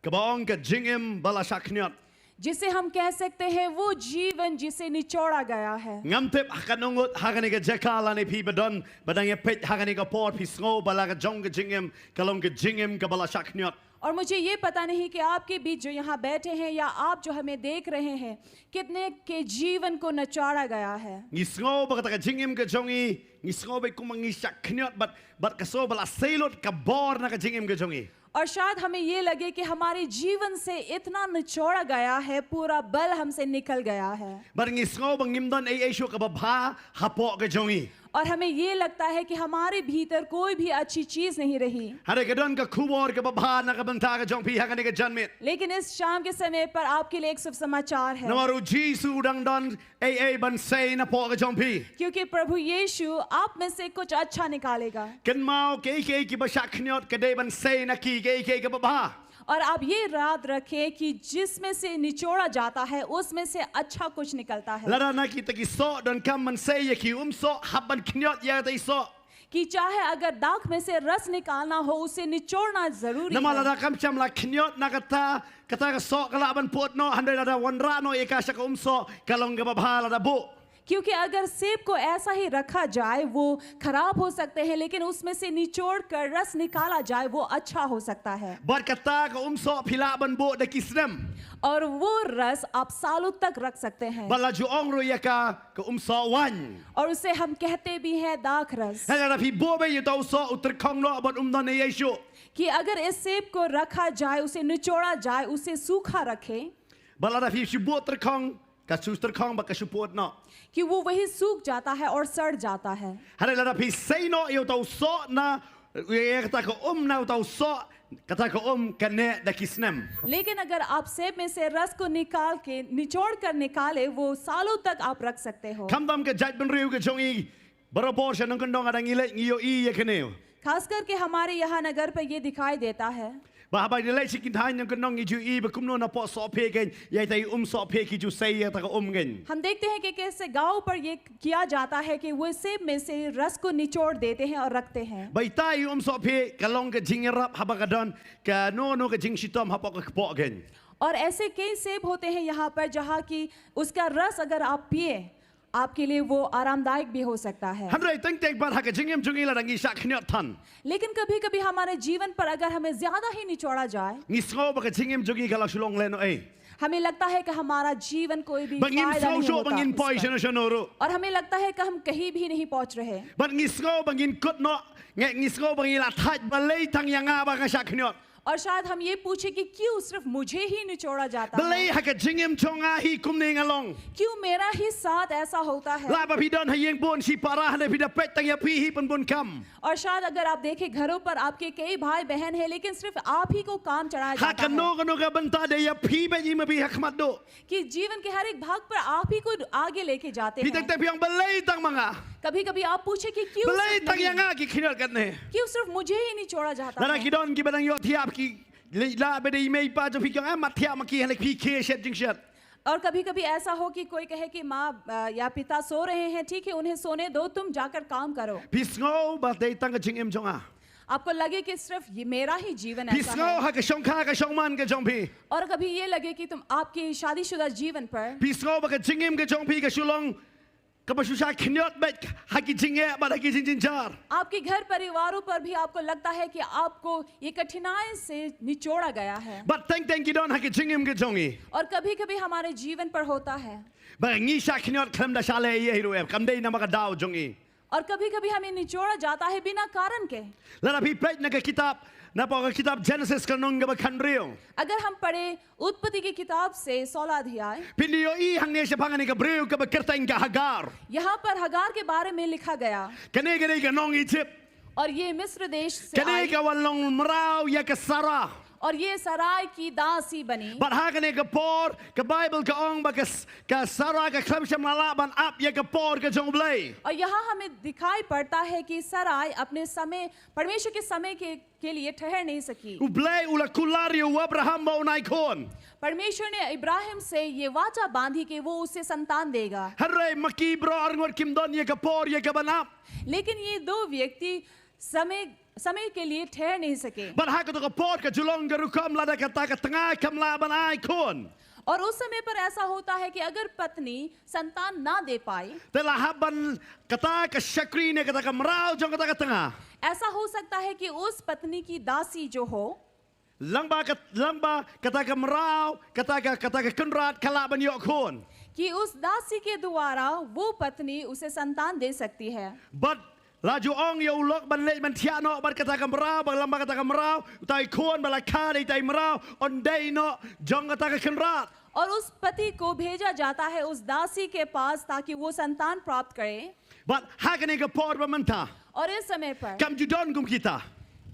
Kaba ong ka jingim ba la shah khniot. जिसे हम कह सकते हैं वो जीवन जिसे निचोड़ा गया है। Ngam tip ha katno ngut ha kane ka jaka lane phi ba don ba dang ïa peit ha kane ka por phi sngew ba la ka jong ka jingim ka long ka jingim kaba la shah khniot. और मुझे ये पता नहीं कि आपके बीच जो यहाँ बैठे हैं या आप जो हमें देख रहे हैं, कितने के जीवन को नचाड़ा गया है। Ngi sngew ba kata ka jingim ka jong ngi, ngi sngew ba kumba ngi shah khniot bad, bad ka sngew ba la sei lut ka bor na ka jingim ka jong ngi. और शायद हमें ये लगे कि हमारे जीवन से इतना निचोड़ा गया है, पूरा बल हमसे निकल गया है। Bad ngi sngew ba ngim don ei ei shuh kaba bha hapoh ka jong ngi. और हमें ये लगता है कि हमारे भीतर कोई भी अच्छी चीज नहीं रही। Hynrei ka don ka khubor kaba bha na ka bynta ka jong phi ha kane ka janmiet. लेकिन इस शाम के समय पर आपके लिए एक शुभ समाचार है। Namar U Jisu u dang don ei ei ban sei napoh ka jong phi. क्योंकि प्रभु यीशु आप में से कुछ अच्छा निकालेगा। Kynmaw, kiei kiei kiba shah khniot ka dei ban sei na ki kiei kiei kaba bha. और आप ये याद रखें कि जिसमें से निचोड़ा जाता है, उसमें से अच्छा कुछ निकलता है। Lada na kita ki soh donkam ban sei ïa ki umsoh, hap ban khniot ïa kita ki soh. कि चाहे अगर दाख में से रस निकालना हो, उसे निचोड़ना जरूरी है। Namar lada kam shym la khniot na kata, kata ka soh ka lah ban put noh, hynrei lada wanrah noh ïa ka sha ka umsoh, ka long kaba bha lada buh. क्योंकि अगर सेब को ऐसा ही रखा जाए, वो खराब हो सकते हैं, लेकिन उसमें से निचोड़ कर रस निकाला जाए, वो अच्छा हो सकता है। Bad kata ka umsoh phi lah ban buh da ki snem. और वो रस आप सालों तक रख सकते हैं। Bad la ju ong ruh ïa ka, ka umsoh waiñ. और उसे हम कहते भी हैं दाख रस। Hynrei lada phi buh beit ïa uta u soh, u tyrkhong noh bad um don ei ei shuh. कि अगर इस सेब को रखा जाए, उसे निचोड़ा जाए, उसे सूखा रखें। Bad lada phi shu buh tyrkhong, ka shu tyrkhong bad ka shu put noh. कि वो वही सूख जाता है और सड़ जाता है। Hynrei lada phi sei noh ïa uta u soh na, ïa kata ka um na uta u soh, kata ka um ka neh da ki snem. लेकिन अगर आप सेब में से रस को निकाल के, निचोड़ कर निकाले, वो सालों तक आप रख सकते हो। Khamtam ka jaitbynriew ka jong ngi, barabor sha nongkyndong lada ngi leit ngi ïohi ïa kane. खास करके हमारे यहाँ नगर पर ये दिखाई देता है। Ba haba ngi leit sha ki thaiñ nongkyndong ngi ju ïohi ba kumno napoh sohphie kein, ïa ita i umsohphie ki ju sei ïa kata ka um kein. हम देखते हैं कि कैसे गांव पर ये किया जाता है कि वो सेब में से रस को निचोड़ देते हैं और रखते हैं। Ba ita i umsohphie ka long ka jingïarap haba ka don kano kano ka jingshitom hapoh ka kpoh kein. और ऐसे कई सेब होते हैं यहाँ पर, जहाँ की उसका रस अगर आप पिए, आपके लिए वो आरामदायक भी हो सकता है। Hynrei teng teng pat ha ka jingim jong ngi lada ngi shah khniot than. लेकिन कभी-कभी हमारे जीवन पर अगर हमें ज्यादा ही निचोड़ा जाए, Ngi sngew ba ka jingim jong ngi ka la shu long lehnohei. हमें लगता है कि हमारा जीवन कोई भी Ba ngim फायदा sngew नहीं shuh ba होता ngin poi उस पर। shano shano ruh. और हमें लगता है कि हम कहीं भी नहीं पहुंच रहे। Bad ngi sngew ba ngin kut noh, ngi, ngi sngew ba ngi la thait, balei tang ïa nga ba nga shah khniot. और शायद हम ये पूछे कि क्यों सिर्फ मुझे ही निचोड़ा जाता Balei है? ha ka jingim jong nga hi kumne nga long. क्यों मेरा ही साथ ऐसा होता है? Lah ba phi don ha ïing bun shi para, hynrei phi da peit tang ïa phi hi pynbun kam. और शायद अगर आप देखें, घरों पर आपके कई भाई बहन हैं, लेकिन सिर्फ आप ही को काम चढ़ाया Ha जाता है। kano kano ka bynta dei ïa phi beit i ma phi ha khmat duh. कि जीवन के हर एक भाग पर आप ही को आगे लेके जाते Phi हैं। teng teng phi ong balei tang ma nga. कभी-कभी आप पूछे कि क्यों Balei सिर्फ tang ïa मुझे? nga ki khniot katne. क्यों सिर्फ मुझे ही निचोड़ा जाता Lada है? ki don kiba dang ïohthiah ki Lei la ba dei mei pa jong phi ki ong, "Em, mat thiah ma ki, hangne phi khie shet jingshet." और कभी कभी ऐसा हो कि कोई कहे कि माँ अ, या पिता सो रहे हैं, ठीक है, उन्हें सोने दो, तुम जाकर काम करो। Phi sngew ba dei tang ka jingim jong nga. आपको लगे कि सिर्फ ये मेरा ही जीवन Phi ऐसा sngew है। ha ka shongkha ka shongman ka jong phi. और कभी ये लगे कि तुम आपके शादीशुदा जीवन पर Phi sngew ba ka jingim ka jong phi ka shu long kaba shu shah khniot beit ha ki jingeh bad ha ki jingjynjar. आपके घर परिवारों पर भी आपको लगता है कि आपको ये कठिनाई से निचोड़ा गया है। Bad teng teng ki don ha ki jingim ka jong ngi. और कभी कभी हमारे जीवन पर होता है। Ba ngi shah khniot khlem da shah leh ei ei ruh em, kam dei namar ka daw jong ngi. और कभी कभी हमें निचोड़ा जाता है बिना कारण के। Lada phi peit na ka kitab, na ka kitab Genesis ka lynnong kaba khathynriew. अगर हम पढ़े उत्पत्ति की किताब से सोलह अध्याय, Phin ïohi hangne shaphang kane ka briew kaba kyrteng ka Hagar. यहाँ पर हगार के बारे में लिखा गया। Kane ka dei ka nong Egypt. और ये मिस्र देश से Kane आई। ka wan long mraw ïa ka Sarah. और ये सराय की दासी बनी। Bad ha kane ka por, ka Bible ka ong ba ka, s- ka Sarah ka khlem shym la lah ban ap ïa ka por ka jong U Blei. और यहाँ हमें दिखाई पड़ता है कि सराय अपने समय, परमेश्वर के समय के, के लिए ठहर नहीं सकी। U Blei u la kular ïa u Abraham ba un ai khun. परमेश्वर ने इब्राहिम से ये वाचा बांधी कि वो उसे संतान देगा। Hynrei ma ki baroh arngut kim don ïa ka por ïa ka ban ap. लेकिन ये दो व्यक्ति समय समय के लिए ठहर नहीं सके। Bad ha kato ka por ka ju long ka rukom lada kata ka tnga kam lah ban ai khun. और उस समय पर ऐसा होता है कि अगर पत्नी संतान ना दे पाए, Te la hap ban kata ka shakri ne kata ka mraw jong kata ka tnga. ऐसा हो सकता है कि उस पत्नी की दासी जो हो, Lyngba kat, lyngba kata ka mraw, kata ka, kata ka kynrad ka lah ban ïoh khun. कि उस दासी के द्वारा वो पत्नी उसे संतान दे सकती है। Bad la ju ong ïa u lok ban leit ban thiah noh bad kata ka mraw, bad lyngba kata ka mraw, utai u khun ba la kha da itai i mraw, un dei noh jong kata ka kynrad. और उस पति को भेजा जाता है उस दासी के पास ताकि वो संतान प्राप्त करे। Bad ha kane ka por ba mynta, और इस समय पर kam ju don kum kita.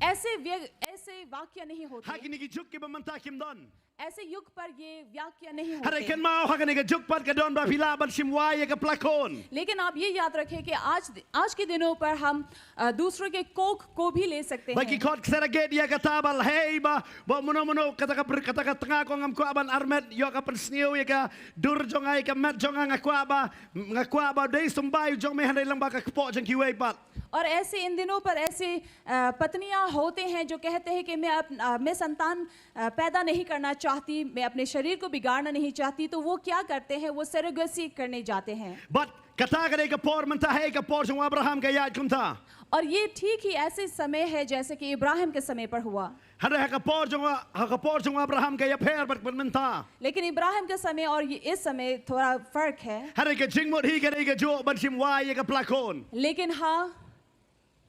ऐसे व्य- ऐसे वाक्य नहीं Ha होते। kine ki juk kiba mynta kim don. ऐसे युग पर ये वाक्य नहीं Hynrei होते। kynmaw ha kane ka juk pat ka don ba phi lah ban shim wai ïa ka pla khun. लेकिन आप ये याद रखें कि आज आज के दिनों पर हम अ, दूसरों के कोख को भी ले सकते Ba ki हैं। khot surrogate ïa kata ba lehei ba, ba mano mano kata ka pr-, kata ka tnga ka ong ngam kwah ban armet ïoh ka pynsniew ïa ka dur jong nga, ïa ka met jong nga, nga kwah ba, nga kwah ba dei symbai u jong me hynrei lyngba ka kpoh jong kiwei pat. और ऐसे इन दिनों पर ऐसे अ, पत्नियां होते हैं जो कहते हैं कि मैं अप, अ, मैं संतान अ, पैदा नहीं करना चाहती, मैं अपने शरीर को बिगाड़ना नहीं चाहती, तो वो क्या करते हैं? वो सरोगेसी करने जाते हैं। Bad kata ka dei ka por mynta, hei ka por jong u Abraham ka ïaid kumta. और ये ठीक ही ऐसे समय है जैसे कि इब्राहिम के समय पर हुआ। Hynrei ha ka por jong u, ha ka por jong u Abraham ka ïapher bad mynta. लेकिन इब्राहिम के समय और ये इस समय थोड़ा फर्क है। Hynrei ka jingmut hi ka dei kajuh ban shim wai ïa ka pla khun. लेकिन हाँ,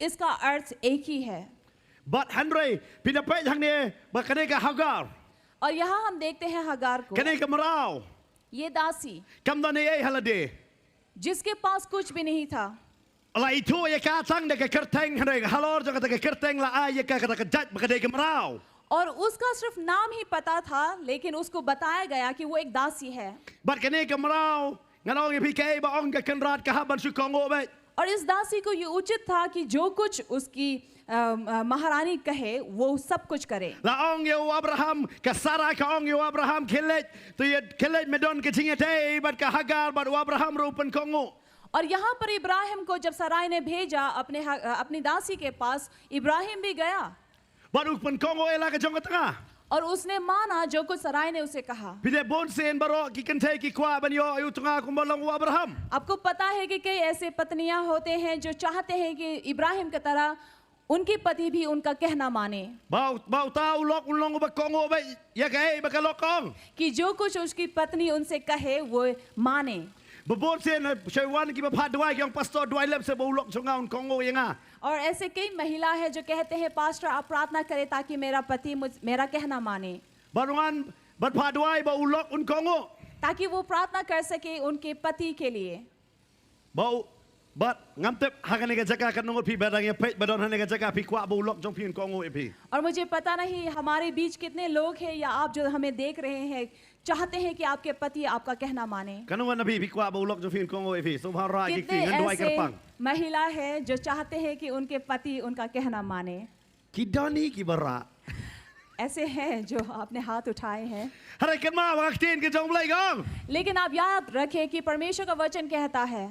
इसका अर्थ एक ही है। Bad hynrei phi da peit hangne ba kane ka Hagar, और यहाँ हम देखते हैं हगार को, kane ka mraw, ये दासी, kam don ei ei ha lade. जिसके पास कुछ भी नहीं था, La ithuh ïa ka tang da ka kyrteng, hynrei halor jong kata ka kyrteng la ai ïa ka kata ka jait ba ka dei ka mraw. और उसका सिर्फ नाम ही पता था, लेकिन उसको बताया गया कि वो एक दासी है। Bad kane ka mraw, ngan ong ïa phi, kaei ba ong ka kynrad ka hap ban shu kohnguh beit. और इस दासी को ये उचित था कि जो कुछ उसकी अ, अ, महारानी कहे, वो सब कुछ करे। La ong ïa u Abraham, ka Sarah ka ong ïa u Abraham, khie leit, to ïa khie leit, me don ka jingïadei bad ka Hagar, bad u Abraham ruh u pynkohnguh. और यहाँ पर इब्राहिम को जब सराय ने भेजा अपने ह- अ, अपनी दासी के पास, इब्राहिम भी गया। Bad u pynkohnguh ïa la ka jong ka tnga. और उसने माना जो कुछ सराय ने उसे कहा। Phi dei bun sien baroh ki kynthei ki kwah ban ïoh ïa u tnga kumba long u Abraham. आपको पता है कि कई ऐसे पत्नियां होते हैं जो चाहते हैं कि इब्राहिम की तरह उनके पति भी उनका कहना माने, Ba u, ba uta u lok un long uba kohnguh beit ïa kaei ba ka lok ka ong. कि जो कुछ उसकी पत्नी उनसे कहे वो माने। Ba bun sien, eh, sha wan kiba phah duwai ki ong, "Pastor, duwai lem seh ba u lok jong nga un kohnguh ïa nga." और ऐसे कई महिला है जो कहते हैं, पास्टर, आप प्रार्थना करें ताकि मेरा पति मुझ मेरा कहना माने, Bad u ngan, bad phah duwai ba u lok un kohnguh. ताकि वो प्रार्थना कर सके उनके पति के लिए। Ba u, bad ngam tip ha kane ka jaka katno ngut phi ba dang ïa peit ba don ha kane ka jaka phi kwah ba u lok jong phi un kohnguh ïa phi. और मुझे पता नहीं हमारे बीच कितने लोग हैं या आप जो हमें देख रहे हैं, चाहते हैं कि आपके पति आपका कहना माने। Katno ngut na phi phi kwah ba u lok jong phi un kohnguh ïa phi. Sngewbha rah ïa ki कितने kti, ngan duwai ऐसे kyrpang. महिला है जो चाहते हैं कि उनके पति उनका कहना माने। Ki don hi kiba rah. ऐसे हैं जो आपने हाथ उठाए हैं। Hynrei kynmaw ba ka ktien ka jong U Blei ka ong. लेकिन आप याद रखें कि परमेश्वर का वचन कहता है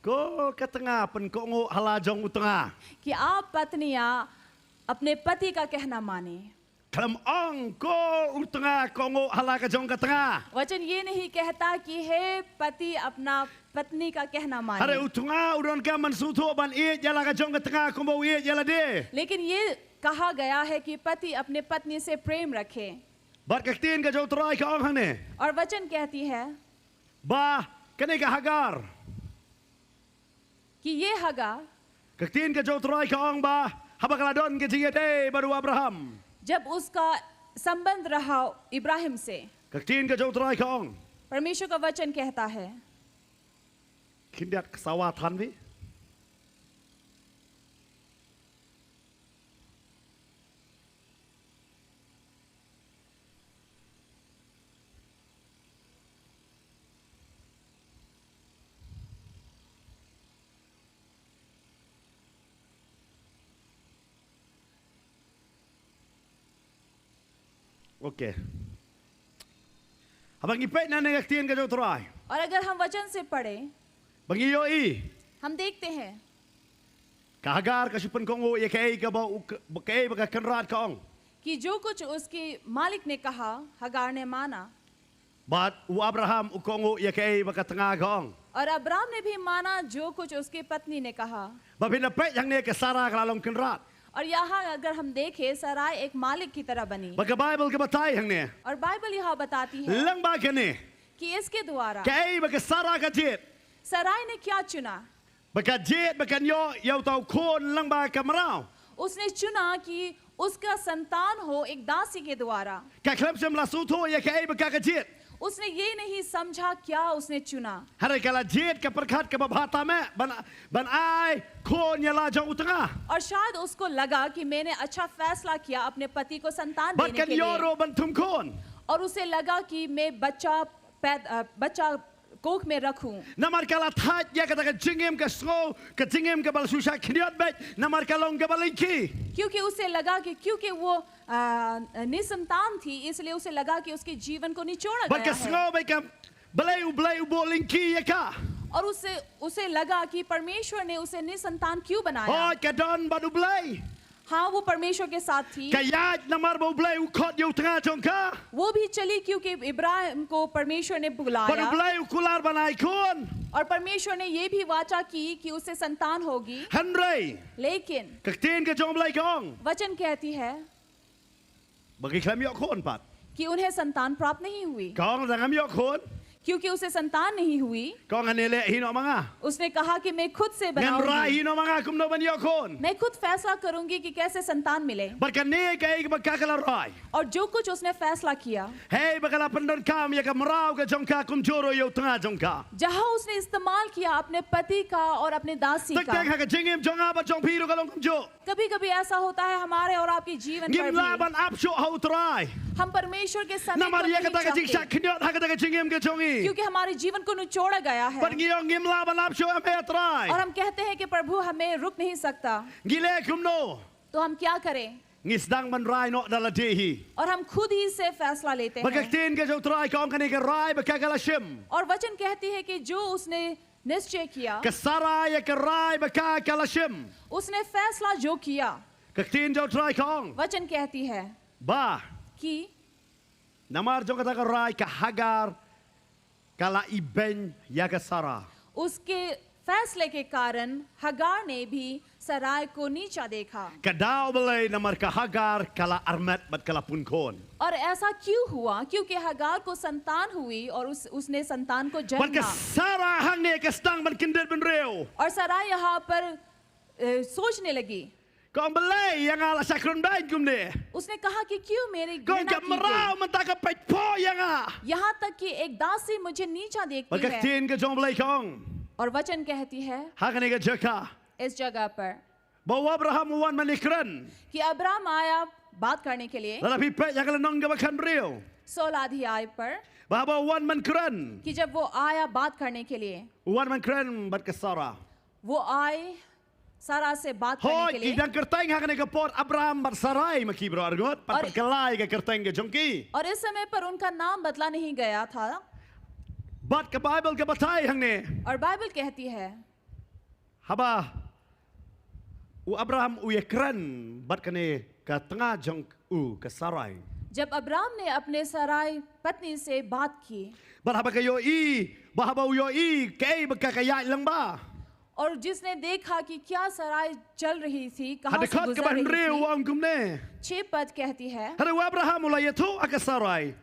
Ko ka tnga pynkohnguh ha la jong u tnga. कि आप पत्नियां अपने पति का कहना माने। Khlem ong ko u tnga kohnguh ha la ka jong ka tnga. वचन ये नहीं कहता कि हे पति अपना पत्नी का कहना Hynrei माने, u tnga u donkam ban sngewthuh ban ïeit ïa la ka jong ka tnga kumba u ïeit ïa lade. लेकिन ये कहा गया है कि पति अपने पत्नी से प्रेम रखे। Bad ka ktien ka jong U Trai ka ong hangne. और वचन कहती है Ba kane ka Hagar. कि ये हगा Ka ktien ka jong U Trai ka ong ba haba ka la don ka jingïadei bad u Abraham. जब उसका संबंध रहा इब्राहिम से, Ka ktien ka jong U Trai ka ong. परमेश्वर का वचन कहता है Khyndiat ka sawa than wi. Okay. Haba ngi peit na ne ka ktien ka jong U Trai. और अगर हम वचन से पढ़ें, Ba ngi ïohi. हम देखते हैं Ka Hagar ka shu pynkohnguh ïa kaei kaba u k- ba kaei ba ka kynrad ka ong. कि जो कुछ उसके मालिक ने कहा, हगार ने माना। Bad u Abraham u kohnguh ïa kaei ba ka tnga ka ong. और अब्राम ने भी माना जो कुछ उसकी पत्नी ने कहा। Ba phin da peit hangne ka Sara ka la long kynrad. और यहाँ अगर हम देखें, सराय एक मालिक की तरह बनी। Ba ka Baibl ka batai hangne. और बाइबल यहाँ बताती है Lyngba kane. कि इसके द्वारा Kaei ba ka Sara ka jied. सराय ने क्या चुना? Ba ka jied ba kan ïoh ïa uta u khun lyngba ka mraw. उसने चुना कि उसका संतान हो एक दासी के द्वारा। Ka khlem shym la sngewthuh ïa kaei ba ka ka jied. उसने ये नहीं समझा क्या उसने चुना। Hynrei ka la jied ka pyrkhat kaba bha tam eh ban, ban ai khun ïa la jong u tnga. और शायद उसको लगा कि मैंने अच्छा फैसला किया अपने पति को संतान Bad देने kan के ïoh लिए। ruh ban thung khun. और उसे लगा कि मैं बच्चा पैद, अ, बच्चा कोख में रखूं। Namar ka la thait ïa kata ka jingim ka sngew, ka jingim kaba la shu shah khyndiat beit, namar ka long kaba lyngkhi. क्योंकि उसे लगा कि क्योंकि वो आ, निसंतान थी, इसलिए उसे लगा कि उसके जीवन को निचोड़ा Bad ka गया है। sngew beit ka Blei, U Blei u buh lyngkhi ïa ka. और उसे उसे लगा कि परमेश्वर ने उसे निसंतान क्यों बनाया। Hooid ka don bad U Blei. हाँ, वो परमेश्वर के साथ थी। Ka ïaid namar ba U Blei u khot ïa u tnga jong ka. वो भी चली क्योंकि इब्राहिम को परमेश्वर ने Bad U बुलाया। Blei u kular ban ai khun. और परमेश्वर ने ये भी वाचा की कि उसे संतान होगी। Hynrei लेकिन ka ktien ka jong U Blei ka ong. वचन कहती है Ba ki khlem ïoh khun pat. कि उन्हें संतान प्राप्त नहीं हुई, Ka ong, lada ngam ïoh khun. क्योंकि उसे संतान नहीं हुई। Ka ong, ngan leh hi noh ma nga. उसने कहा कि मैं खुद से Ngan rai बनाऊंगी, hi noh ma nga kumno ban ïoh khun. मैं खुद फैसला करूंगी कि कैसे संतान मिले। Bad kane kaei ba ka ka la rai. और जो कुछ उसने फैसला किया, Hei ba ka la pyndonkam ïa ka mraw ka jong ka kumjuh ruh ïa u tnga jong ka. जहां उसने इस्तेमाल किया अपने पति का और अपने दासी Teng teng का। ha ka jingim jong nga bad jong phi ruh ka long kumjuh. कभी कभी ऐसा होता है हमारे और आपके जीवन पर Ngim lah भी। ban ap shuh ha U Trai. हम परमेश्वर के समय Namar को ïa नहीं kata ka jingshah चाहते, khyndiat ha kata ka jingim ka jong ngi. क्योंकि हमारे जीवन को निचोड़ा गया है। Bad ngi ong ngim lah ban ap shuh, em, eh, Trai. और हम कहते हैं कि प्रभु, हमें रुक नहीं सकता। Ngi leh kumno. तो हम क्या करें? Ngi sdang ban rai noh da lade hi. और हम खुद ही से फैसला लेते Ba ka हैं। ktien ka jong U Trai ka ong, kane ka rai ba ka ka la shim. और वचन कहती है कि जो उसने निश्चय किया, Ka Sara ïa ka rai ba ka ka la shim. उसने फैसला जो किया, Ka ktien jong U Trai ka ong. वचन कहती है Ba कि namar jong kata ka rai ka Hagar ka la ibeiñ ïa ka Sara. उसके फैसले के कारण हगार ने भी सराय को नीचा देखा। Ka daw balei namar ka Hagar ka la armet bad ka la pun khun. और ऐसा क्यों हुआ? क्योंकि हगार को संतान हुई और उस, उसने संतान को जन्म Bad ka दिया। Sara hangne ka sdang ban kyndit bynriew. और सराय यहाँ पर अ, सोचने लगी। Ka ong, balei ïa nga la shah kren beiñ kumne. उसने कहा कि क्यों मेरी Ka ong, घृणा ka की गई? mraw mynta ka peit pho ïa nga. यहाँ तक कि एक दासी मुझे नीचा Bad देखती ka है। ktien ka jong U Blei ka ong. और वचन कहती है Ha kane ka jaka. इस जगह पर Ba u Abraham u wan ban ïakren. कि अब्राम आया बात करने के लिए, Lada phi peit ha ka lynnong kaba khatbriew. सोलह अध्याय पर, Ba haba u wan ban kren. कि जब वो आया बात करने के लिए, U wan ban kren bad ka Sara. वो आए सारा से बात करने Hooid, के ki लिए। dang kyrteng ha kane ka por Abraham bad Sarai ma ki baroh arngut, pat और pynkylla ïa ka kyrteng ka jong ki. और इस समय पर उनका नाम बदला नहीं गया था। Bad ka Baibl ka batai hangne. और बाइबल कहती है, Haba u Abraham u ïakren bad kane ka tnga jong u ka Sarai. जब अब्राम ने अपने सराय पत्नी से बात की Bad haba ka ïohi, ba haba u ïohi kaei ba ka ka ïaid lyngba. और जिसने देखा कि क्या सराय चल रही थी, कहाँ Ha से dkhot गुजर kaba रही hynriew u थी। ong kumne. छह पद कहती है, Hynriew u Abraham u la ïathuh ha ka Sarai.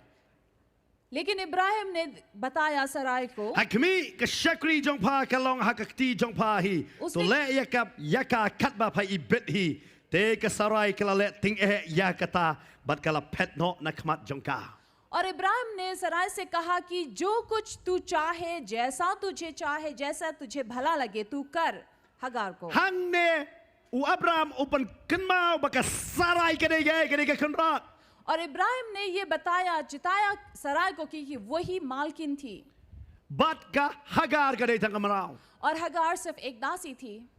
लेकिन इब्राहिम ने बताया सराय को, Ha khmih, ka shakri jong pha ka long ha ka kti jong pha hi. Usne- To leh ïa ka, ïa ka katba pha ibit hi. Te ka Sarai ka la leh tyngeh ïa kata bad ka la phet noh na khmat jong ka. और इब्राहिम ने सराय से कहा कि जो कुछ तू चाहे, जैसा तुझे चाहे, जैसा तुझे भला लगे, तू कर। हगार को। Hangne u Abraham u pynkynmaw ba ka Sarai ka dei ka, ka dei ka kynrad. और इब्राहिम ने ये बताया, जताया सराय को कि, कि वही मालकिन थी Bad ka Hagar ka dei tang ka mraw. और हगार सिर्फ एक दासी थी।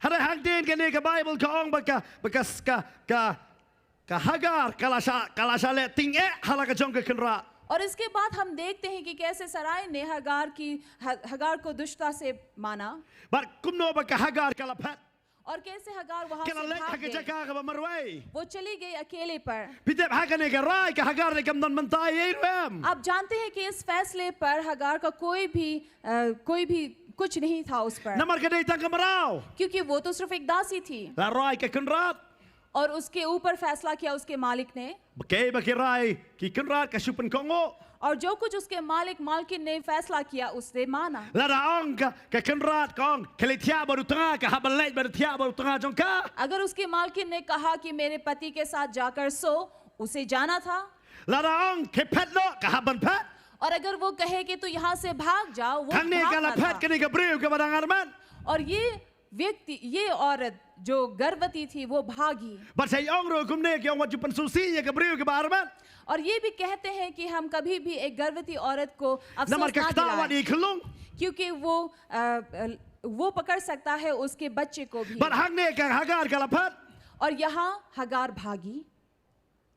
Hynrei hangtei kane ka Baibl ka ong ba ka, ba ka, ka, ka, ka Hagar ka la shah, ka la shah leh tyngeh ha la ka jong ka kynrad. और इसके बाद हम देखते हैं कि कैसे सराय ने हगार की ह- हगार को दुष्टता से माना। Bad kumno ba ka Hagar ka la phet. और कैसे हगार वहां Ka la से leit ha भाग ka गई। jaka kaba marwei. वो चली गई अकेले पर। Phi tip ha kane ka rai ka Hagar leh kam don mynta ei ruh em. आप जानते हैं कि इस फैसले पर हगार का कोई भी अ, कोई भी कुछ नहीं था उस पर, Namar ka dei tang ka mraw. क्योंकि वो तो सिर्फ एक दासी थी। La rai ka kynrad. और उसके ऊपर फैसला किया उसके मालिक ने। Ba kaei ba ki rai ki kynrad ka shu pynkohnguh. और जो कुछ उसके मालिक मालकिन ने फैसला किया, उसने माना। Lada ong ka, ka kynrad ka ong, khie leit thiah bad u tnga, ka hap ban leit bad thiah bad u tnga jong ka. अगर उसके मालकिन ने कहा कि मेरे पति के साथ जाकर सो, उसे जाना था। Lada ong, khie phet noh, ka hap ban phet. और अगर वो कहे कि तू यहाँ से भाग जा, वो Hangne ka la भागना phet था। kane ka briew kaba dang armet. और ये व्यक्ति, ये औरत जो गर्भवती थी, वो भागी। Bad sa ong ruh kumne, ki ong wat ju pynsngewsih ïa ka briew kaba armet. और ये भी कहते हैं कि हम कभी भी एक गर्भवती औरत को अफसोस Namar ka ना ktah wat दिलाएं, ïa i khyllung. क्योंकि वो अ, अ, वो पकड़ सकता है उसके बच्चे को भी। Bad hangne ka Hagar ka la phet. और यहाँ हगार भागी।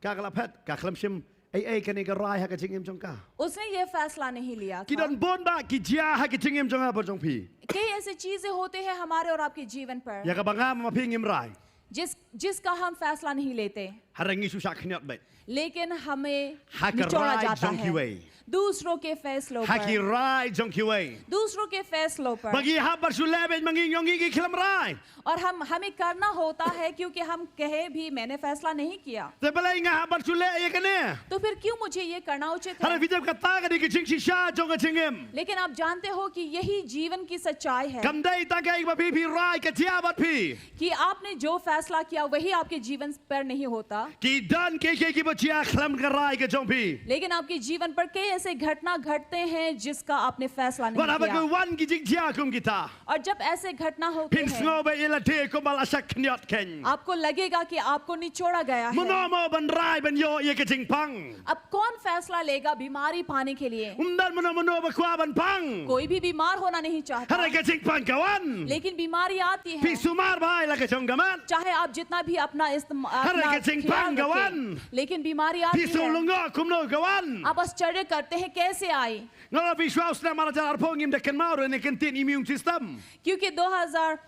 Ka ka la phet, ka khlem shim ei ei kane ka rai ha ka jingim jong ka. उसने ये फैसला नहीं लिया Ki था। don bun bah ki jia ha ka jingim jong nga bad jong phi. कई ऐसी चीजें होते हैं हमारे और आपके जीवन पर, Ïa kaba nga ma phi ngim rai. जिस जिसका हम फैसला नहीं लेते, Hynrei ngi shu shah khniot beit. लेकिन हमें Ha ka निचोड़ा rai जाता jong है kiwei. दूसरों के फैसलों Ha ki पर, rai jong kiwei. दूसरों के फैसलों Ba पर। ngi hap ban shu leh beit ma ngi, ong ngi ki khlem rai. और हम हमें करना होता है, क्योंकि हम कहे भी, मैंने फैसला नहीं किया, Te balei nga hap ban shu leh ïa kane? तो फिर क्यों मुझे ये करना उचित Hynrei है? phi tip, kata ka dei ka jingshisha jong ka jingim. लेकिन आप जानते हो कि यही जीवन की सच्चाई है Kam dei tang kaei ba phi phi rai ka jia bad phi. कि आपने जो फैसला किया, वही आपके जीवन पर नहीं होता, Ki don kiei kiei kiba jia khlem ka rai ka jong phi. लेकिन आपके जीवन पर कई ऐसे घटना घटते हैं जिसका आपने फैसला नहीं Bad haba ka किया। wan ki jingjia kum kita, और जब ऐसे घटना होते phin हैं, sngew beit ïa lade kumba la shah khniot khein. आपको लगेगा कि आपको निचोड़ा गया है। Mano mo ban rai ban ïoh ïa ka jingpang? अब कौन फैसला लेगा बीमारी पाने के लिए? Ym don mano mano ba kwah ban pang. कोई भी बीमार होना नहीं चाहता, Hynrei ka jingpang ka wan. लेकिन बीमारी आती Phi है। sumar bha ïa la ka jong ka met. चाहे आप जितना भी अपना इस्तेम- Hynrei अपना ka jingpang ख्याल ka रखें, wan. लेकिन बीमारी Phi आती sngewlyngngoh है। kumno ka wan. आप आश्चर्य करते हैं, कैसे आई? Nga la phi shuwa u snem ar hajar arphew ngim da kynmaw ruh ïa kane ka ktien immune system. क्योंकि दो हज़ार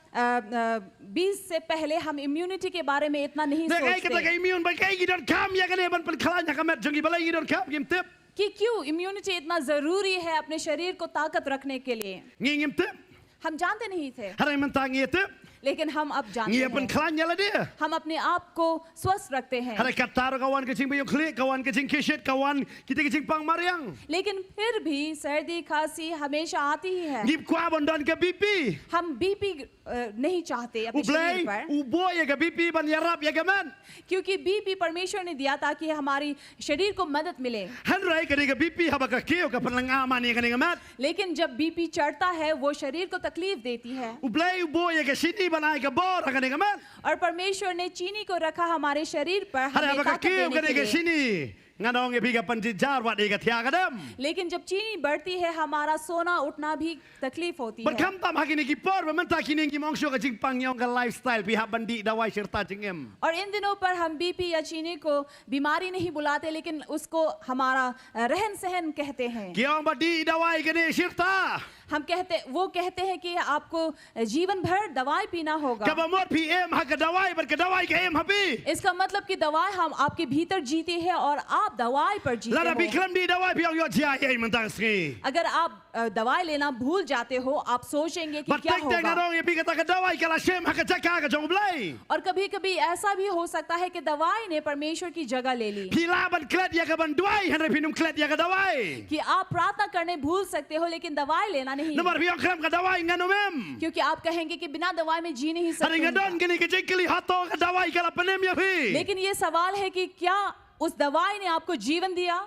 बीस से पहले हम इम्यूनिटी के बारे में इतना नहीं Dei kaei kata ka सोचते immune, ba kaei ngi donkam ïa kane ban pynkhlaiñ ha ka met jong ngi, balei ngi donkam, ngim tip. कि क्यों इम्यूनिटी इतना जरूरी है अपने शरीर को ताकत रखने के लिए। Ngi ngim tip. हम जानते नहीं थे, Hynrei mynta ngi tip. लेकिन हम अब जानते Ngi हैं। pynkhlaiñ ïa lade. हम अपने आप को स्वस्थ रखते हैं। Hynrei katta ruh ka wan ka jingbiang khlieh, ka wan ka jingkhie shit, ka wan kita ki jingpang mariang. लेकिन फिर भी सर्दी खांसी हमेशा आती ही है। Ngim kwah ban don ka B P. हम बीपी अ, नहीं चाहते अपने U शरीर Blei पर, u buh ïa ka B P ban ïarap ïa ka met. क्योंकि बीपी परमेश्वर ने दिया ताकि हमारी शरीर को मदद मिले। Hynrei ka dei ka B P haba ka kiew ka pynlynga man ïa kane ka met. लेकिन जब बीपी चढ़ता है, वो शरीर को तकलीफ देती है। U Blei u buh ïa ka shini ban ai ka bor ha kane ka met. और परमेश्वर ने चीनी को रखा हमारे शरीर पर, Hynrei हमें haba ka ताकत kiew देने ka के dei ka लिए। shini, Ngan ong ïa phi ka pynjynjar wat ïa ka thiah ka dem. लेकिन जब चीनी बढ़ती है, हमारा सोना उठना भी तकलीफ होती Bad है। khamtam ha kine ki por ba mynta kine ngi ym ong shuh ka jingpang, ngi ong ka lifestyle, phi hap ban dih dawai shirta jingim. और इन दिनों पर हम बीपी या चीनी को बीमारी नहीं बुलाते, लेकिन उसको हमारा अ, रहन सहन कहते हैं। Ki ong ba dih dawai kane shirta. हम कहते वो कहते हैं कि आपको जीवन भर दवाई पीना होगा। Kaba mut phi im ha ka dawai bad ka dawai ka im ha phi. इसका मतलब कि दवाई हम आपके भीतर जीती है और आप दवाई पर जीते Lada phi हो। khlem dih dawai phi ong ïoh jia ei mynta ka sngi. अगर आप अ, दवाई लेना भूल जाते हो, आप सोचेंगे कि Bad क्या teng teng ngan होगा। ong ïa phi, kata ka dawai ka la shim ha ka jaka ka jong U Blei. और कभी कभी ऐसा भी हो सकता है कि दवाई ने परमेश्वर की जगह ले ली। Phi lah ban klet ïa ka ban duwai hynrei phin ym klet ïa ka dawai. कि आप प्रार्थना करने भूल सकते हो, लेकिन दवाई लेना नहीं। Namar phi ong khlem ka dawai ngan ym im. क्योंकि आप कहेंगे कि बिना दवाई में जी नहीं Hynrei nga don सकते। kane ka jingkylli, hato ka dawai ka la pynim ïa phi. लेकिन ये सवाल है कि क्या उस दवाई ने आपको जीवन दिया?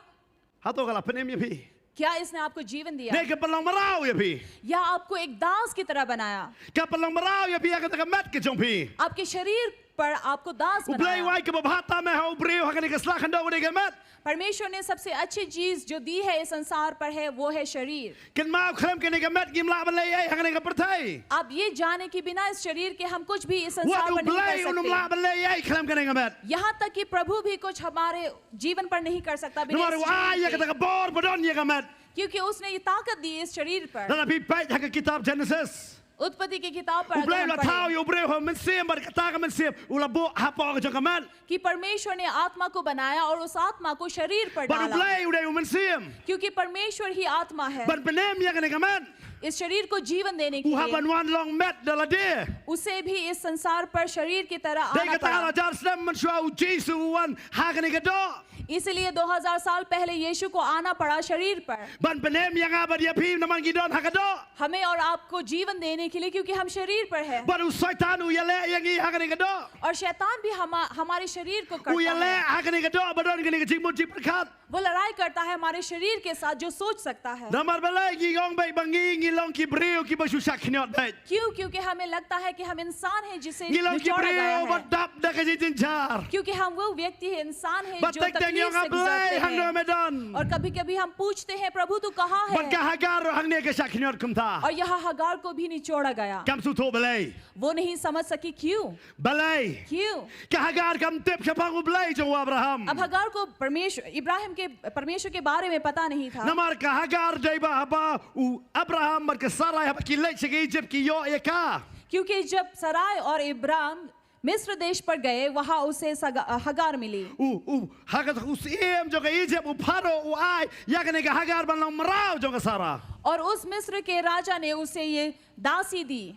Hato ka la pynim ïa phi. क्या इसने आपको जीवन दिया? Ne ka pynlong mraw ïa phi. या आपको एक दास की तरह बनाया? Ka pynlong mraw ïa phi ha kata ka met ka jong phi. आपके शरीर पर आपको दास U Blei बनाया। wai kaba bha tam ha u briew ha kane ka sla khyndew, kane ka met. परमेश्वर ने सबसे अच्छी चीज जो दी है इस संसार पर है, वो है शरीर। Kynmaw, khlem kane ka met ngim lah ban leh ei ha kane ka pyrthei. आप ये जाने कि बिना इस शरीर के हम कुछ भी इस संसार Wat u पर नहीं Blei कर un ym lah सकते। ban leh ei khlem kane ka met. यहाँ तक कि प्रभु भी कुछ हमारे जीवन पर नहीं कर सकता बिना Namar इस u ai ïa शरीर के। kata ka bor ba don ïa ka met. क्योंकि उसने ये ताकत दी इस शरीर पर। Lada phi peit ha ka kitab Genesis. उत्पत्ति की किताब पर U अगर Blei u हम la thaw पढ़ें, ïa u briew ha u mynsiem bad kata ka mynsiem u la buh hapoh ka jong ka met. कि परमेश्वर ने आत्मा को बनाया और उस आत्मा को शरीर पर Bad u डाला, Blei u dei u mynsiem. क्योंकि परमेश्वर ही आत्मा है। Ban pynim ïa kane ka met. इस शरीर को जीवन देने के U hap ban लिए wan long met da lade. उसे भी इस संसार पर शरीर की तरह Dei आना kata ar पड़ा। hajar snem mynshuwa u Jisu u wan ha kane ka doh. इसीलिए दो हज़ार साल पहले यीशु को आना पड़ा शरीर पर, Ban pynim ïa nga bad ïa phi namar ngi don ha ka doh. हमें और आपको जीवन देने के लिए, क्योंकि हम शरीर पर हैं। Bad u Soitan u ïaleh ïa ngi ha kane ka doh. और शैतान भी हम हमारे शरीर को U करता ïaleh है। ha kane ka doh ba don kane ka jingmut jingpyrkhat. वो लड़ाई करता है हमारे शरीर के साथ, जो सोच सकता है। Namar balei ngi ong beit ba ngi ngi long ki briew kiba shu shah khniot beit. क्यों? क्योंकि हमें लगता है कि हम इंसान हैं जिसे Ngi long ki निचोड़ा गया briew ba है। dap da ka jingjynjar. क्योंकि हम वो व्यक्ति हैं, इंसान हैं Ba जो tek tek ngi तकलीफ ong a से Blei गुजरते hangne हैं। me don. और कभी-कभी हम पूछते हैं, प्रभु तू कहाँ Bad ka है? Hagar hangne ka shah khniot kumta. और यहाँ हगार को भी निचोड़ा गया। Kam sngewthuh balei. वो नहीं समझ सकी क्यों। Balei. क्यों? Ka Hagar kam tip shaphang u Blei jong u Abraham. अब हगार को परमेश्वर, इब्राहिम के, परमेश्वर के बारे में पता नहीं था। Namar ka Hagar dei ba haba u Abraham bad ka Sarai haba ki leit sha ka Egypt ki ïoh ïa ka. क्योंकि जब सराय और इब्राहिम मिस्र देश पर गए, वहां उसे सगा-, हगार मिली। U, u, ha ka u siem jong ka Egypt u Pharaoh u ai ïa kane ka Hagar ban long mraw jong ka Sarah. और उस मिस्र के राजा ने उसे ये दासी दी।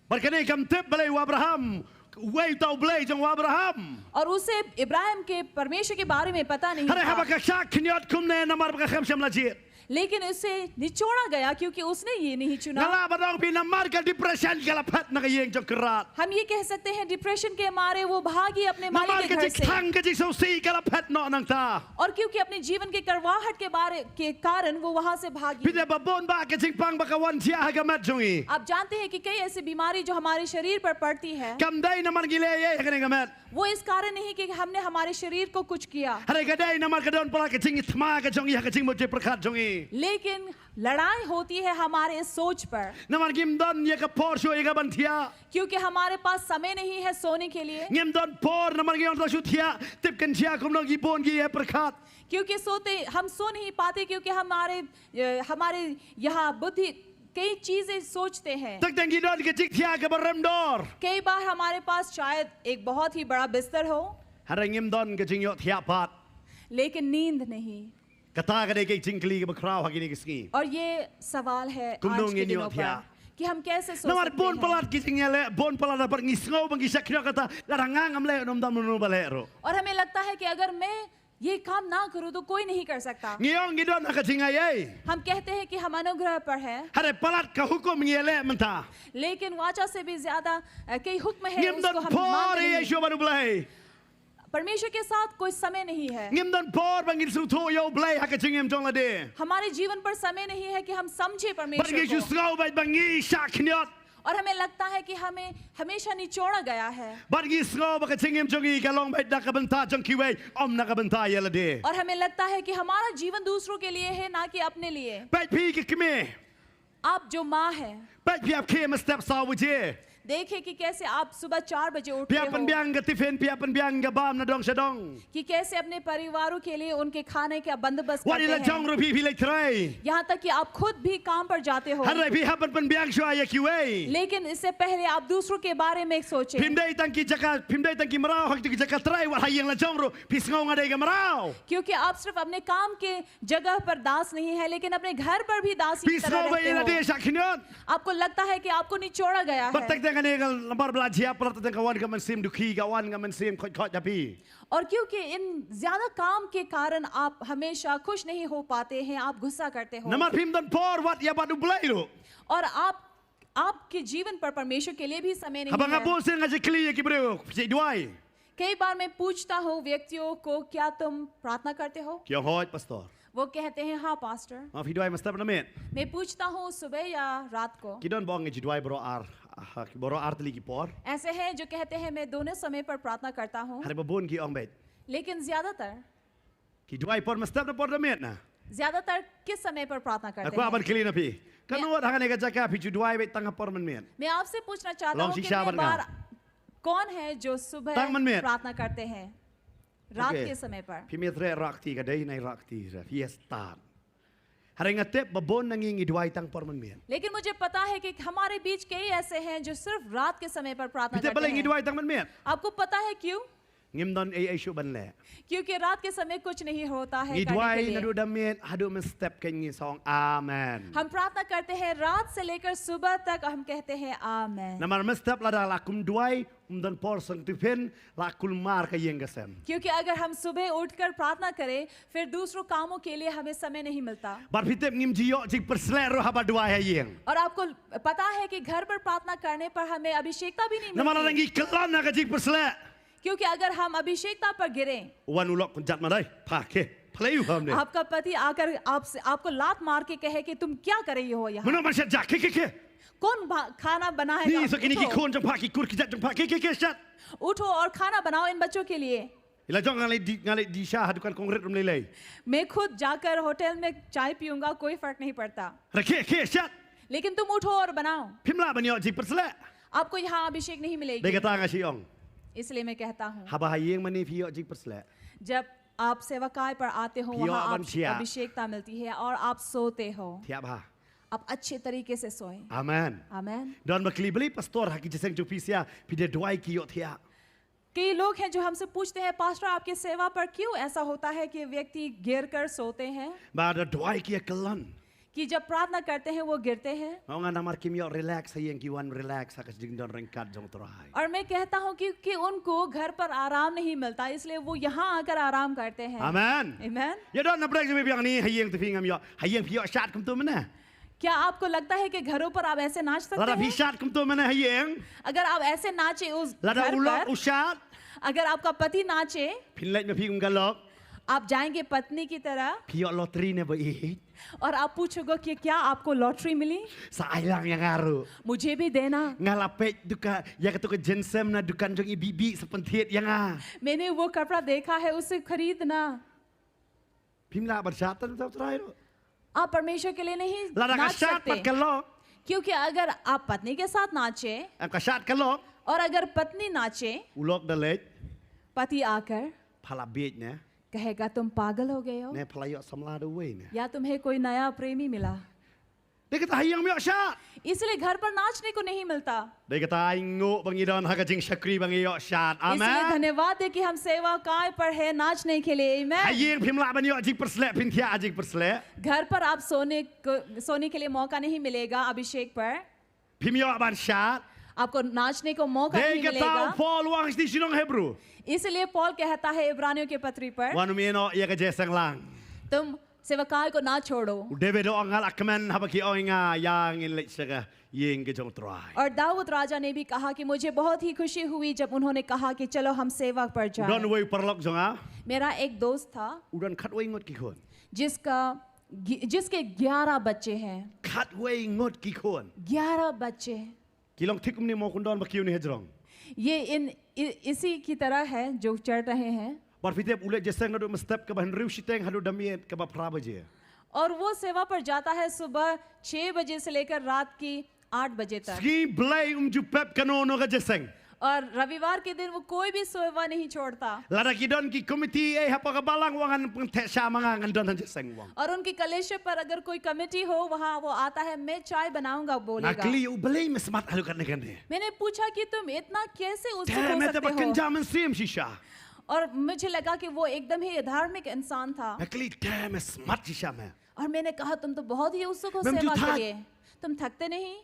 Bad kane kam tip balei u Abraham, uei uta u Blei jong u Abraham. और उसे इब्राहिम के परमेश्वर के बारे में पता नहीं Hynrei haba था, ka shah khniot kumne namar ba ka khlem shym la jied. लेकिन उसे निचोड़ा गया क्योंकि उसने ये नहीं Nga चुना। lah ban ong ïa phi namar ka depression ka la phet na ka ïing jong Kynrad. हम ये कह सकते हैं, डिप्रेशन के मारे वो भागी अपने Namar मालिक ka के घर से। jingthang ka jingsngewsih ka la phet noh nangta. और क्योंकि अपने जीवन के कड़वाहट के बारे के कारण वो वहां से भागी। Phi tip ba bun bah ka jingpang ba ka wan thiah ha ka met jong ngi. आप जानते हैं कि कई ऐसी बीमारी जो हमारे शरीर पर पड़ती है, Kam dei namar ngi leh ei ha kane ka met. वो इस कारण नहीं कि हमने हमारे शरीर को कुछ किया, Hynrei ka dei namar ka don palat ka jingthma ka jong ngi ha ka jingmut jingpyrkhat jong ngi. लेकिन लड़ाई होती है हमारे सोच पर। Namar ngim don ïa ka por shuh ïa ka ban thiah. क्योंकि हमारे पास समय नहीं है सोने के लिए। Ngim don por namar ngi ong to shu thiah, tip kan thiah kumno ngi bun ngi ïa pyrkhat. क्योंकि सोते हम सो नहीं पाते, क्योंकि हमारे अ, हमारे यहाँ बुद्धि कई चीजें सोचते हैं। Tek teng ngi don ka jingthiah kaba rem dor. कई बार हमारे पास शायद एक बहुत ही बड़ा बिस्तर हो, Hynrei ngim don ka jingïohthiah pat. लेकिन नींद नहीं। Kata ka dei ka jingkylli kaba khraw ha kine ki sngi. और ये सवाल है Kumno आज के ngin दिनों ïohthiah. पर कि हम कैसे सो Namar सकते bun हैं। palat ki jingïaleh, bun palat da pat ngi sngew ba ngi shah khniot, kata lada nga ngam leh, ym don mano ba leh ruh. और हमें लगता है कि अगर मैं ये काम ना करूँ तो कोई नहीं कर सकता। Ngi ong ngi don ha ka jingai ei. हम कहते हैं कि हम अनुग्रह पर हैं, Hynrei palat ka hukum ngi ïaleh mynta. लेकिन वाचा से भी ज्यादा अ, कई हुक्म है Ngim उसको don हम por मानते ïa नहीं। Ïeshu bad U Blei. परमेश्वर के साथ कोई समय नहीं है। Ngim don por ba ngin sngewthuh ïa U Blei ha ka jingim jong lade. हमारे जीवन पर समय नहीं है कि हम समझे Bad परमेश्वर ngi shu को। sngew beit ba ngi shah khniot. और हमें लगता है कि हमें हमेशा निचोड़ा गया है। Bad ngi sngew ba ka jingim jong ngi ka long beit na ka bynta jong kiwei, ym na ka bynta ïa lade. और हमें लगता है कि हमारा जीवन दूसरों के लिए है, ना कि अपने लिए। Peit phi ki kmie. आप जो माँ हैं, Peit phi ap khie mynstep saw baje. देखें कि कैसे आप सुबह चार बजे उठते हो। Phi ap pynbiang ka tiffin, phi ap pynbiang ka bam na dong sha dong. कि कैसे अपने परिवारों के लिए उनके खाने का बंदोबस्त Wat करते ila jong हैं। Ruh phi, phi leit trei. यहाँ तक कि आप खुद भी काम पर जाते हो। Hynrei phi hap ban pynbiang shuwa ïa kiwei. लेकिन इससे पहले आप दूसरों के बारे में सोचें। Phim dei tang ki jaka, phim dei tang ki mraw ha ki jaka trei, wat ha ïing la jong ruh phi sngew nga dei ka mraw. क्योंकि आप सिर्फ अपने काम के जगह पर दास नहीं है, लेकिन अपने घर पर भी दासी की तरह रहते हो। Phi sngew ba ïa lade shah khyndiat. आपको लगता है कि आपको निचोड़ा गया है। Bad teng teng kane ka lambar ba la jia, bad teng teng ka wan ka mynsiem dukhi, ka wan ka mynsiem khoit khoit ha phi. और क्योंकि इन ज्यादा काम के कारण आप हमेशा खुश नहीं हो पाते हैं, आप गुस्सा करते हो। Namar phim don por wat ïa bad U Blei ruh. और आप, आपके जीवन पर परमेश्वर के लिए भी समय नहीं है। Haba nga bun sien nga ju kylli ïa ki briew, phi duwai? कई बार मैं पूछता हूँ व्यक्तियों को, क्या तुम प्रार्थना करते हो? Ki ong hooid, Pastor. वो कहते हैं, हाँ पास्टर। Nga ong phi duwai mynstep ne miet? मैं पूछता हूँ सुबह या रात को। Ki don ba ong ngi ju duwai baroh ar, ah, baroh ar tylli ki por. ऐसे हैं जो कहते हैं, मैं दोनों समय पर प्रार्थना करता हूँ। Hynrei ba bun ki ong beit, लेकिन ज्यादातर ki duwai por mynstep ne por mynmiet ne? ज्यादातर किस समय पर प्रार्थना करते हैं? Nga kwah ban kylli na phi. Ka nod hangne ka jaka phi ju duwai beit tang ha por mynmiet. मैं आपसे पूछना चाहता हूँ, कितने बार, कौन है जो सुबह प्रार्थना करते हैं, रात के समय पर? Phim ïatrei rah kti, ka dei nai rah kti re, phi ïa stad. Hynrei nga tip ba bun na ngi ngi duwai tang por mynmiet. लेकिन मुझे पता है कि हमारे बीच कई ऐसे हैं जो सिर्फ रात के समय पर प्रार्थना करते हैं। Phi tip balei ngi duwai tang mynmiet? आपको पता है क्यों? Ngim don ei ei shuh ban leh. क्योंकि रात के समय कुछ नहीं होता है करने के लिए। Ngi duwai naduh da miet haduh mynstep, kan ngi ong amen. हम प्रार्थना करते हैं, रात से लेकर सुबह तक हम कहते हैं आमेन। Namar mynstep lada la kum duwai, ym don por song tiffin, la kulmar ka ïing ka sem. क्योंकि अगर हम सुबह उठकर प्रार्थना करें, फिर दूसरों कामों के लिए हमें समय नहीं मिलता। Bad phi tip ngim ju ïoh jingpyrsleh ruh haba duwai ha ïing. और आपको पता है कि घर पर प्रार्थना करने पर हमें अभिषेकता भी नहीं मिलती। Namar lada ngi kyllon ha ka jingpyrsleh, क्योंकि अगर हम अभिषेकता पर गिरें, wan u lok, jat ma dei, pha khie, pha lei u ham ne. आपका पति आकर आपसे, आपको लात मार के कहे कि तुम क्या कर रही हो यहाँ? Mano ban shet ja, khie, khie, khie. कौन भा-, खाना बनाएगा? Ni sa kine ki khun jong pha, ki kur ki jait jong pha, khie, khie, khie, shet. उठो और खाना बनाओ इन बच्चों के लिए। Ila jong nga leit di, nga leit di sha ha dukan kongrit rum lei lei. मैं खुद जाकर होटल में चाय पीऊंगा, कोई फर्क नहीं पड़ता। Re khie, khie, shet. लेकिन तुम उठो और बनाओ। Phim lah ban ïoh jingpyrsleh. आपको यहाँ अभिषेक नहीं मिलेगी। Dei kata nga shu ong. इसलिए मैं कहता हूँ। Haba ha ïing mane phi ïoh jingpyrsleh, जब आप सेवकाई पर आते हो, वहाँ आपको अभिषेकता मिलती है और आप सोते हो। Thiah bha. आप अच्छे तरीके से सोएं। Amen. Amen. Don ba kylli balei pastor ha ki jingïaseng jong phi sha phi da duwai ki ïoh thiah. कई लोग हैं जो हमसे पूछते हैं, पास्टर, आपके सेवा पर क्यों ऐसा होता है कि व्यक्ति गिर कर सोते हैं? Ba da duwai ki ïa kyllon. कि जब प्रार्थना करते हैं, वो गिरते हैं। Nga ong namar kim ïoh relax ha ïing, ki wan relax ha ka jingdon ryngkat jong U Trai. और मैं कहता हूँ कि, कि उनको घर पर आराम नहीं मिलता, इसलिए वो यहाँ आकर आराम करते हैं। Amen. Amen. Ïa don na pdeng jong me biang ne ha ïing te phi ngam ïoh, ha ïing phi ïoh shad kumto mynne? क्या आपको लगता है कि घरों पर आप ऐसे नाच सकते हैं? Lada phi shad kumto mynne ha ïing, अगर आप ऐसे नाचे उस घर पर, lada u lok u shad, अगर आपका पति नाचे, phin leit ma phi kum ka lok, आप जाएंगे पत्नी की तरह। Phi ïoh lottery ne ba ïeit? और आप पूछोगे कि क्या आपको लॉटरी मिली? Sa ai lang ïa nga ruh. मुझे भी देना। Nga la peit duka, ïa kato ka jingsem na dukan jong i Bibi, sa pynthied ïa nga. मैंने वो कपड़ा देखा है, उसे खरीदना। Phim lah ban shad tang ha U Trai ruh. आप परमेश्वर के लिए नहीं नाच सकते। Lada ka shad pat ka lok, क्योंकि अगर आप पत्नी के साथ नाचे, em, ka shad ka lok, और अगर पत्नी नाचे, u lok da leit, पति आकर, pha la bieit ne, कहेगा, तुम पागल हो गए हो? Ne pha la ïoh samla da uwei ne, या तुम्हें कोई नया प्रेमी मिला? Dei kata ha ïing ym ïoh shad. इसलिए घर पर नाचने को नहीं मिलता। Dei kata ainguh ba ngi don ha ka jingshakri ba ngi ïoh shad. Amen. इसलिए धन्यवाद है कि हम सेवकाई पर है नाचने के लिए। Amen. Ha ïing phim lah ban ïoh jingpyrsleh, phin thiah jingpyrsleh. घर पर आप सोने को, सोने के लिए मौका नहीं मिलेगा अभिषेक पर। Phim ïoh ban shad. आपको नाचने को मौका नहीं मिलेगा। Dei kata u Paul u ong ha ka shithi sha ki nong Hebru. इसलिए पौल कहता है इब्रानियों के पत्री पर, wan ym ïehnoh ïa ka jingïaseng lang. तुम सेवकाई को ना छोड़ो। U David u ong, nga la kmen haba ki ong ïa nga, ïa ngin leit sha ka ïing ka jong U Trai. और दाऊद राजा ने भी कहा कि मुझे बहुत ही खुशी हुई जब उन्होंने कहा कि चलो हम सेवा पर जाएं। U don uwei u paralok jong nga. मेरा एक दोस्त था, u don khatwei ngut ki khun, जिसका गि-, जिसके ग्यारह बच्चे हैं। Khatwei ngut ki khun. ग्यारह बच्चे। Ki long thik kumne mo, khun don ba kiew ne hajrong. ये इन इ, इसी की तरह है जो चढ़ रहे हैं। Bad phi tip u leit jingïaseng naduh mynstep kaba hynriew shiteng haduh da miet kaba phra baje. और वो सेवा पर जाता है सुबह छह बजे से लेकर रात की आठ बजे तक। Sngi Blei um ju pep kano kano ka jingïaseng. और रविवार के दिन वो कोई भी सेवा नहीं छोड़ता। Lada ki don ki komiti ei hapoh ka balang, u ong ngan pyntheh sha ma nga, ngan don ha jingïaseng, u ong. और उनकी कलीसिया पर अगर कोई कमेटी हो, वहाँ वो आता है, मैं चाय बनाऊंगा बोलेगा। Nga kylli ïa u, balei me smat haduh katne katne? मैंने पूछा कि तुम इतना कैसे उत्सुक हो सकते हो? Te me tip ba kynja mynsiem shisha. और मुझे लगा कि वो एकदम ही धार्मिक इंसान था। Nga kylli, te me smat shisha me? और मैंने कहा, तुम तो बहुत ही उत्सुक हो सेवा के लिए, तुम थकते नहीं?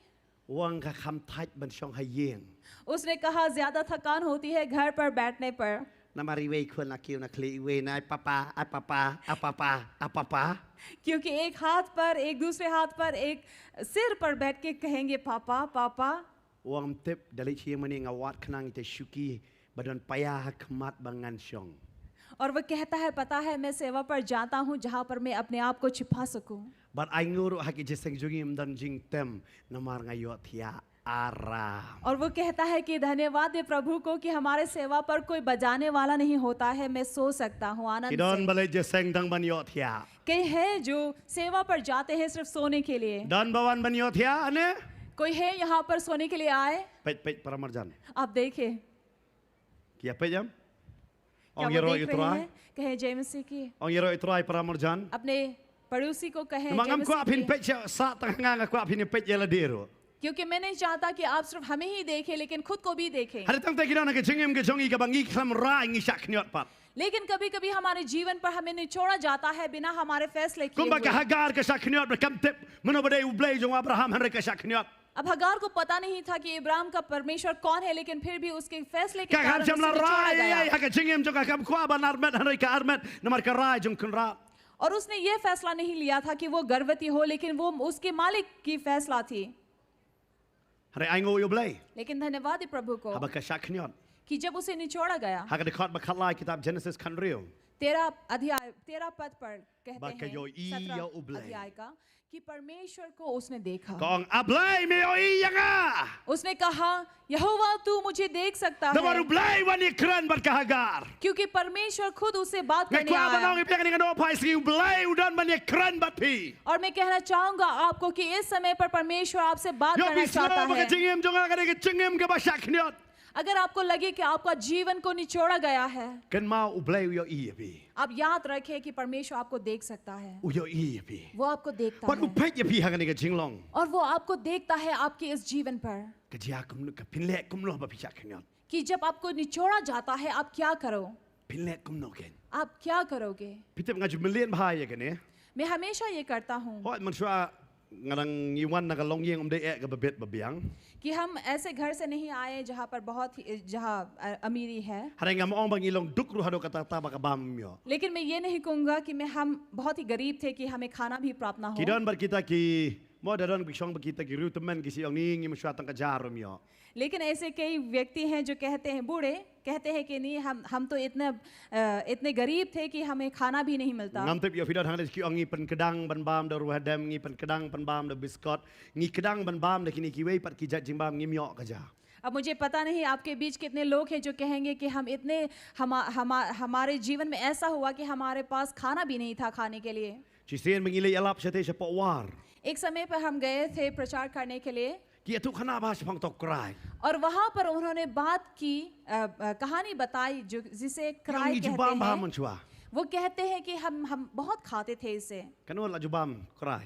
U ong, ka kham thait ban shong ha ïing. उसने कहा, ज्यादा थकान होती है घर पर बैठने पर। Namar iwei i khun la kiew na khlieh, iwei na, "Ai papa, ai papa, ai papa, ai papa." क्योंकि एक हाथ पर, एक दूसरे हाथ पर, एक सिर पर बैठ के कहेंगे, पापा, पापा। U ong, ym tip, da leit sha ïing mane nga wad khnang ïa ita i shuki ba don paia ha khmat ba ngan shong. और वो कहता है, पता है, मैं सेवा पर जाता हूँ जहाँ पर मैं अपने आप को छिपा सकूँ। Bad ainguh ruh ha ki jingïaseng jong ngi ym don jingtem namar nga ïohthiah aram. और वो कहता है कि धन्यवाद दे प्रभु को कि हमारे सेवा पर कोई बजाने वाला नहीं होता है, मैं सो सकता हूँ आनंद से। Ki don ba leit jingïaseng tang ban ïohthiah? कई है जो सेवा पर जाते हैं सिर्फ सोने के लिए। Don ba wan ban ïohthiah ne? कोई है यहाँ पर सोने के लिए आए? Peit, peit para marjan. आप देखें। Ki ïa peit ïam? Ong ïaroh ïa u Trai. कहे जय मसीह की। Ong ïaroh ïa u Trai para marjan. अपने पड़ोसी को कहे जय मसीह की। Namar ngam kwah phin peit sha sah tang ha nga, nga kwah phin ïa peit ïa lade ruh. क्योंकि मैं नहीं चाहता कि आप सिर्फ हमें ही देखें, लेकिन खुद को भी देखें। Hynrei tang te ki don ha ka jingim ka jong ngi kaba ngi khlem rai, ngi shah khynñiot pat. लेकिन कभी-कभी हमारे जीवन पर हमें निचोड़ा जाता है बिना हमारे फैसले किए हुए। Kumba ka Hagar ka shah khynñiot, ba kam tip mano ba dei u Blei jong u Abraham, hynrei ka shah khynñiot. अब हगार को पता नहीं था कि इब्राहिम का परमेश्वर कौन है, लेकिन फिर भी उसके फैसले के कारण उसे निचोड़ा गया। Ka kham shym la rai ha ka jingim jong ka, kam kwah ban armet, hynrei ka armet namar ka rai jong Kynrad. और उसने ये फैसला नहीं लिया था कि वो गर्भवती हो, लेकिन वो उसके मालिक की फैसला थी। Hynrei ainguh ïa u Blei. लेकिन धन्यवाद है प्रभु को। Haba ka shah khynñiot. कि जब उसे निचोड़ा गया। Ha ka dkhot ba khatlai kitab Genesis khathynriew. तेरह अध्याय, तेरह पद पर कहते हैं, Ba ka ïohi ïa u Blei. सत्रह अध्याय का, कि परमेश्वर को उसने देखा। Ka ong, "A Blei, me ïohi ïa nga?" उसने कहा, "यहोवा, तू मुझे देख सकता है।" Namar u Blei u wan ïakren bad ka Hagar. क्योंकि परमेश्वर खुद उससे बात करने आया। Nga kwah ban ong ïa phi hangne, nga ong, phai sngi u Blei u don ban ïakren bad phi. और मैं कहना चाहूंगा आपको कि इस समय पर परमेश्वर आपसे बात करना चाहता है। Ïoh phi sngewbha ba ka jingim jong nga ka dei ka jingim kaba shah khynñiot. अगर आपको लगे कि आपका जीवन को निचोड़ा गया है, kynmaw u Blei u ïohi ïa phi. आप याद रखें कि परमेश्वर आपको देख सकता है। U ïohi ïa phi. वो आपको देखता है। Bad u peit ïa phi ha kane ka jinglong. और वो आपको देखता है आपके इस जीवन पर। Ka jia kumno, ka phin leh kumno ba phi shah khynñiot. कि जब आपको निचोड़ा जाता है, आप क्या करो? Phin leh kumno kein. आप क्या करोगे? Phi tip, nga ju mlien bha ïa kane. मैं हमेशा ये करता हूँ। Hooid, mynshuwa nga dang, ngi wan na ka longïing ym dei eh kaba bit ba biang. कि हम ऐसे घर से नहीं आए जहाँ पर बहुत ही, जहाँ, अ, अमीरी है। Hynrei ngam ong ba ngi long duk ruh haduh katta katta ba ka bam ym ïoh. लेकिन मैं ये नहीं कहूँगा कि मैं, हम बहुत ही गरीब थे कि हमें खाना भी प्राप्त ना हो। Ki don bad kita ki, mo da don ba ki shong bad kita ki riew tymmen, ki sa ong, ngi, ngi mynshuwa tang ka jar ruh ym ïoh. लेकिन ऐसे कई व्यक्ति हैं जो कहते हैं, बूढ़े कहते हैं कि नहीं, हम, हम तो इतने, अ, इतने गरीब थे कि हमें खाना भी नहीं मिलता। Ngam tip ïoh phi don hangne, ki ong ngi pynkdang ban bam da ruh hadem, ngi pynkdang ban bam da biskot, ngi kdang ban bam da kine kiwei pat ki jait jingbam, ngim ïoh ka ja. अब मुझे पता नहीं आपके बीच कितने लोग हैं जो कहेंगे कि हम इतने, हमा-, हमा-, हमारे जीवन में ऐसा हुआ कि हमारे पास खाना भी नहीं था खाने के लिए। Shisien ba ngi leit ïalap shatei shapoh war. एक समय पर हम गए थे प्रचार करने के लिए। Ki ïathuhkhana bha shaphang to krai. और वहाँ पर उन्होंने बात की, अ, अ, कहानी बताई जो, जिसे क्राई कहते हैं। Ki ong ngi ju bam bha mynshuwa. वो कहते हैं कि हम, हम बहुत खाते थे इसे। Kano la ju bam krai?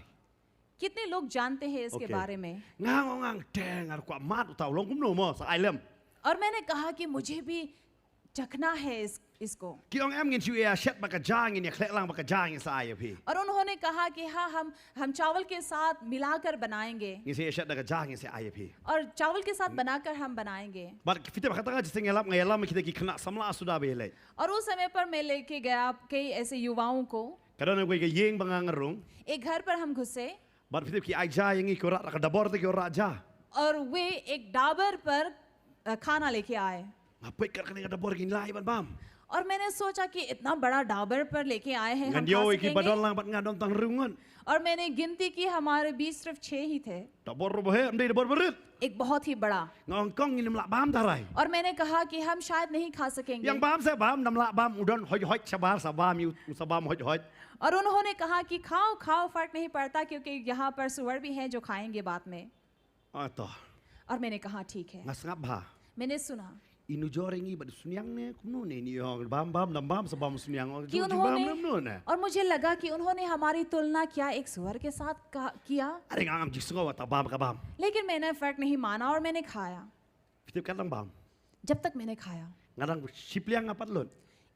कितने लोग जानते हैं इसके बारे में? Nga ong, nga ong, te nga kwah mad, uta u long kumno mo, sa ai lem. और मैंने कहा कि मुझे भी चखना है इस, इसको। Ki ong, em, ngin shu ïa shet bad ka ja, ngin ïa khleh lang bad ka ja, ngin sa ai ïa phi. और उन्होंने कहा कि हाँ, हम, हम चावल के साथ मिलाकर बनाएंगे। Ngin sa ïa shet da ka ja, ngin sa ai ïa phi. और चावल के साथ बनाकर हम बनाएंगे। Bad phi tip, ha kata ka jingïalap nga ïalam kita ki khynnah samla suda ba ïaleit. और उस समय पर मैं लेके गया कई ऐसे युवाओं को। Ka don kawei ka ïing ba nga nga rung. एक घर पर हम घुसे। Bad phi tip ki ai ja ïa ngi, ki wanrah da ka dabor te ki wanrah ja. और वे एक डाबर पर, अ, खाना लेके आए। Nga peit kat kane ka dabor, ngin lah ban bam. और मैंने सोचा कि इतना बड़ा डाबर पर लेके आए हैं, हम Ngan ïoh खा ïa ki ba don सकेंगे। lang bad nga don tang hynriew ngut. और मैंने गिनती की, हमारे बीच सिर्फ छह ही थे। Dabor ruh ba heh, ym dei dabor ba rit. एक बहुत ही बड़ा। Nga ong, kong, ngin ym lah bam tharai. और मैंने कहा कि हम शायद नहीं खा सकेंगे। Ïa bam se bam, ym lah bam, u don hoi hoi shabar sa bam, u sa bam hoi hoi. और उन्होंने कहा कि खाओ खाओ, फर्क नहीं पड़ता, क्योंकि यहाँ पर सूअर भी हैं जो खाएंगे बाद में। Ah, to. और मैंने कहा ठीक है। Nga sngap bha. मैंने सुना। I nujor ïa ngi bad u sniang ne, kumno ne, ngi ong bam bam, ym bam sa bam u sniang, ong, कि jing bam उन्होंने ne, kumno ne. और मुझे लगा कि उन्होंने हमारी तुलना क्या एक सूअर के साथ का, किया। Are nga ngam jingsngew ta bam ka bam. लेकिन मैंने फर्क नहीं माना और मैंने खाया। Phi tip, ka dang bam. जब तक मैंने खाया, Nga dang shipliang nga pat lut.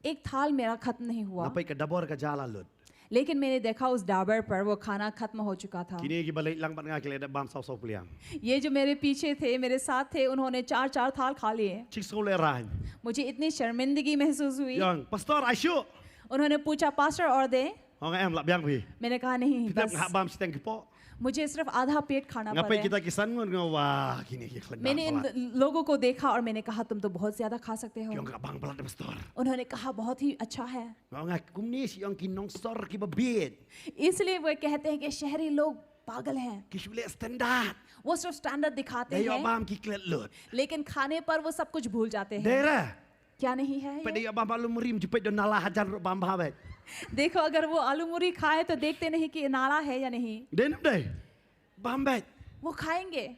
एक थाल मेरा खत्म नहीं हुआ, Nga peit ka dabor ka jala lut. लेकिन मैंने देखा उस डाबर पर वो खाना खत्म हो चुका था। Kine ki ba leit lang bad nga ki la dep bam saw saw pliang. ये जो मेरे पीछे थे, मेरे साथ थे, उन्होंने चार चार थाल खा लिए। Jingsngew lehrain. मुझे इतनी शर्मिंदगी महसूस हुई। Ïa ong, Pastor, ai shuh. उन्होंने पूछा, पास्टर, और दे? Ong, em, lah biang phi. मैंने कहा, नहीं, Phi tip, बस nga bam shiteng ki poh. मुझे सिर्फ आधा पेट खाना Nga पड़ा। peit kita ki san ngut, nga, wah, kine ki khlaiñ मैंने bam इन palat. Loगों को देखा और मैंने कहा, तुम तो बहुत ज्यादा खा सकते हो। Ki ong, ka bang palat, Pastor. उन्होंने कहा, बहुत ही अच्छा है। Nga ong, kumne shi ong ki nongsor ki ba bieit. इसलिए वो कहते हैं कि शहरी लोग पागल हैं। Ki shu leh standard. वो सिर्फ स्टैंडर्ड दिखाते Dei ïa हैं, bam ki klet lut. लेकिन खाने पर वो सब कुछ भूल जाते Dei हैं। re. क्या नहीं है ये? Peit, dei ïa bam alu muri, ym ju peit, don nala hajan ruh bam bha beit. देखो, अगर वो आलू मुरी खाए तो देखते नहीं कि नाला है या नहीं। Dei ne ym dei? Bam beit. वो खाएंगे,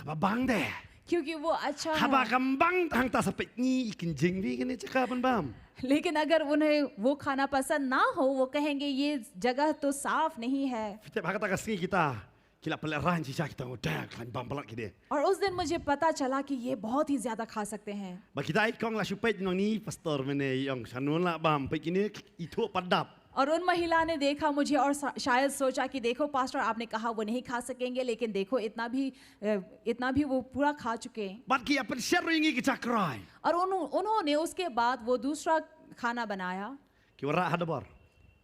Kaba bang de. क्योंकि वो अच्छा Haba है। kam bang, hangta sa peit ngi, i kynjing phi kane jaka ban bam. लेकिन अगर उन्हें वो खाना पसंद ना हो, वो कहेंगे, ये जगह तो साफ नहीं है। Phi tip, ha kata ka sngi kita ki la pynlehrain shisha, kita ong, dei, khlaiñ bam palat kine. और उस दिन मुझे पता चला कि ये बहुत ही ज्यादा खा सकते हैं। Ba kita i kong la shu peit, nang ni pastor mynne i ong, sha nong lah bam, peit kine, ithuh pat dap. और उन महिला ने देखा मुझे और शा-, शायद सोचा कि देखो पास्टर, आपने कहा वो नहीं खा सकेंगे, लेकिन देखो इतना भी, अ, इतना भी वो पूरा खा चुके हैं। Bad ki ïa pynshet ruh ïa ngi ki jakrai. और उन, उन्होंने उसके बाद वो दूसरा खाना बनाया, Ki wanrah ha dabor.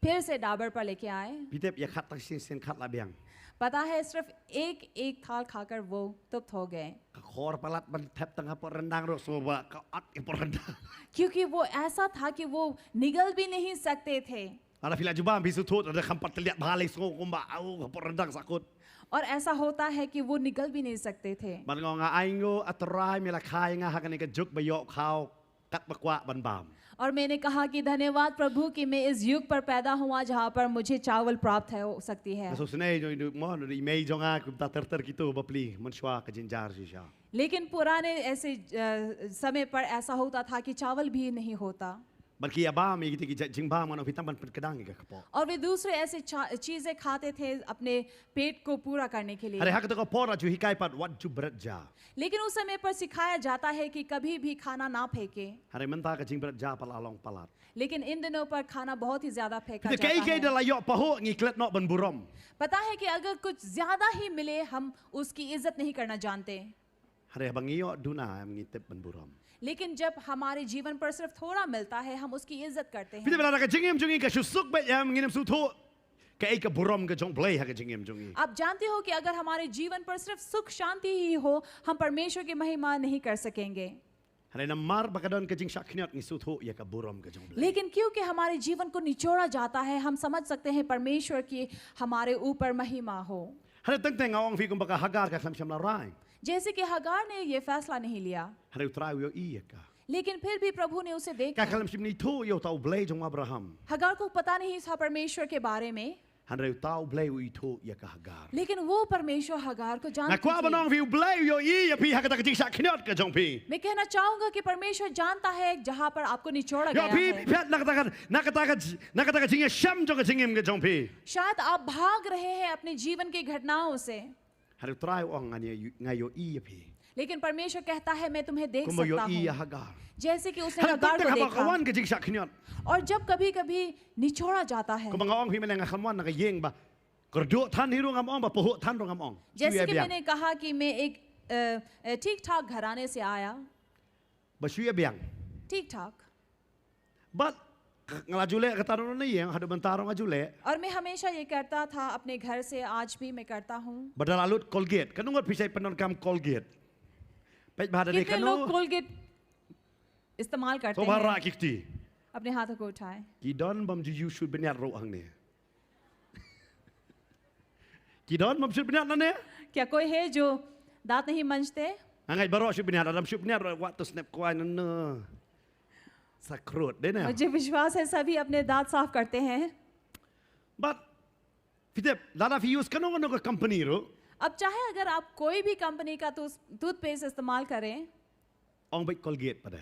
फिर से डाबर पर लेके आए। Phi tip, ïa khat tang sien sien khat la biang. पता है, सिर्फ एक एक थाल खाकर वो तृप्त हो गए, Ka khor palat ban thep tang hapoh ryndang ruh, sngewbha ka ot hapoh ryndang. क्योंकि वो ऐसा था कि वो निगल भी नहीं सकते थे। Lada phi la ju bam, phi sngewthuh, lada kham pat tylliat bha lei, sngew kumba, au, hapoh ryndang sa kut. और ऐसा होता है कि वो निगल भी नहीं सकते थे। Bad nga ong, nga ainguh, A Trai, me la kha ïa nga ha kane ka juk ba ïoh khaw kat ba kwah ban bam. और मैंने कहा कि धन्यवाद प्रभु कि मैं इस युग पर पैदा हुआ जहाँ पर मुझे चावल प्राप्त है, हो सकती है। Nga sngewsynei jong i, mo, i mei jong nga, kumta ter ter kito ba plie, mynshuwa ka jynjar shisha. लेकिन पुराने ऐसे, अ, समय पर ऐसा होता था कि चावल भी नहीं होता। Bad ki ïa bam ïa kita ki jait jingbam, ngan ong phi, tang ban pynkdang ïa ka kpoh. और वे दूसरे ऐसे चा-, चीजें खाते थे अपने पेट को पूरा करने के लिए। Hynrei ha kato ka por la ju hikai pat, wat ju bret ja. लेकिन उस समय पर सिखाया जाता है कि कभी भी खाना ना फेंके। Hynrei mynta ka jingbret ja pat la long palat. लेकिन इन दिनों पर खाना बहुत ही ज्यादा फेंका Phi tip, kaei kaei जाता da है। la ïoh pahuh, ngi klet noh ban burom. पता है कि अगर कुछ ज्यादा ही मिले, हम उसकी इज्जत नहीं करना जानते। Hynrei haba ngi ïoh duna, em, ngi tip ban burom. लेकिन जब हमारे जीवन पर सिर्फ थोड़ा मिलता है, हम उसकी इज्जत करते हैं। Phi tip, lada ka jingim jong ngi ka shu suk beit, em, ngin ym sngewthuh kaei ka burom ka jong U Blei ha ka jingim jong ngi. आप जानते हो कि अगर हमारे जीवन पर सिर्फ सुख शांति ही हो, हम परमेश्वर की महिमा नहीं कर सकेंगे। Hynrei namar ba ka don ka jingshah khniot, ngi sngewthuh ïa ka burom ka jong U Blei. लेकिन क्योंकि हमारे जीवन को निचोड़ा जाता है, हम समझ सकते हैं परमेश्वर की हमारे ऊपर महिमा हो। Hynrei teng teng, nga ong phi, kumba ka Hagar ka khlem shym la rai. जैसे कि हगार ने ये फैसला नहीं लिया, Hynrei U Trai u ïohi ïa ka. लेकिन फिर भी प्रभु ने उसे देखा। Ka khlem shym ithuh ïa uta U Blei jong u Abraham. हगार को पता नहीं था परमेश्वर के बारे में, Hynrei uta U Blei u ithuh ïa ka Hagar. लेकिन वो परमेश्वर हगार को जानती थी। Nga kwah ban ong phi, U Blei u ïohi ïa phi ha kata ka jingshah khniot ka jong phi. मैं कहना चाहूंगा कि परमेश्वर जानता है जहां पर आपको निचोड़ा गया है। Ïoh phi, phi phet na kata ka, na kata ka, na kata ka jingïashem jong ka jingim ka jong phi. शायद आप भाग रहे हैं अपने जीवन की घटनाओं से। Hynrei U Trai u ong, nga ïoh, nga ïohi ïa phi. लेकिन परमेश्वर कहता है, मैं तुम्हें देख सकता हूँ। Kumba u ïohi ïa Hagar. जैसे कि उसने हगार को देखा। Hynrei teng teng haba ka wan ka jingshah khniot. और जब कभी-कभी निचोड़ा जाता है। Kumba nga ong phi mynne, nga khlem wan na ka ïing ba kyrduh than hi ruh ngam ong, ba pahuh than ruh ngam ong. जैसे कि मैंने कहा कि मैं एक, अ, अ, ठीक ठाक घराने से आया। Ba shu ïa biang. ठीक ठाक। Bad nga la ju leh kata ruh na ïing, haduh mynta ruh nga ju leh. और मैं हमेशा ये करता था अपने घर से, आज भी मैं करता हूँ। Ba da la lut Colgate, katno ngut phi shait pyndonkam Colgate? Peit bha da dei, कितने लोग Colgate इस्तेमाल करते Sngewbha हैं। rah ki kti. अपने हाथों को उठाएं। Ki don bym ju ïoh shu bniat ruh hangne. Ki don bym shu bniat nangne. क्या कोई है जो दांत नहीं मंजते? Nga ngeit baroh shu bniat, lada ym shu bniat ruh wat to snep kwai nangne. Sa khrud dei ne. मुझे विश्वास है सभी अपने दांत साफ करते हैं। But phi tip, lada phi use kano kano ka company ruh, अब चाहे अगर आप कोई भी कंपनी का टूथ टूथपेस्ट इस्तेमाल करें, ong beit Colgate pat de.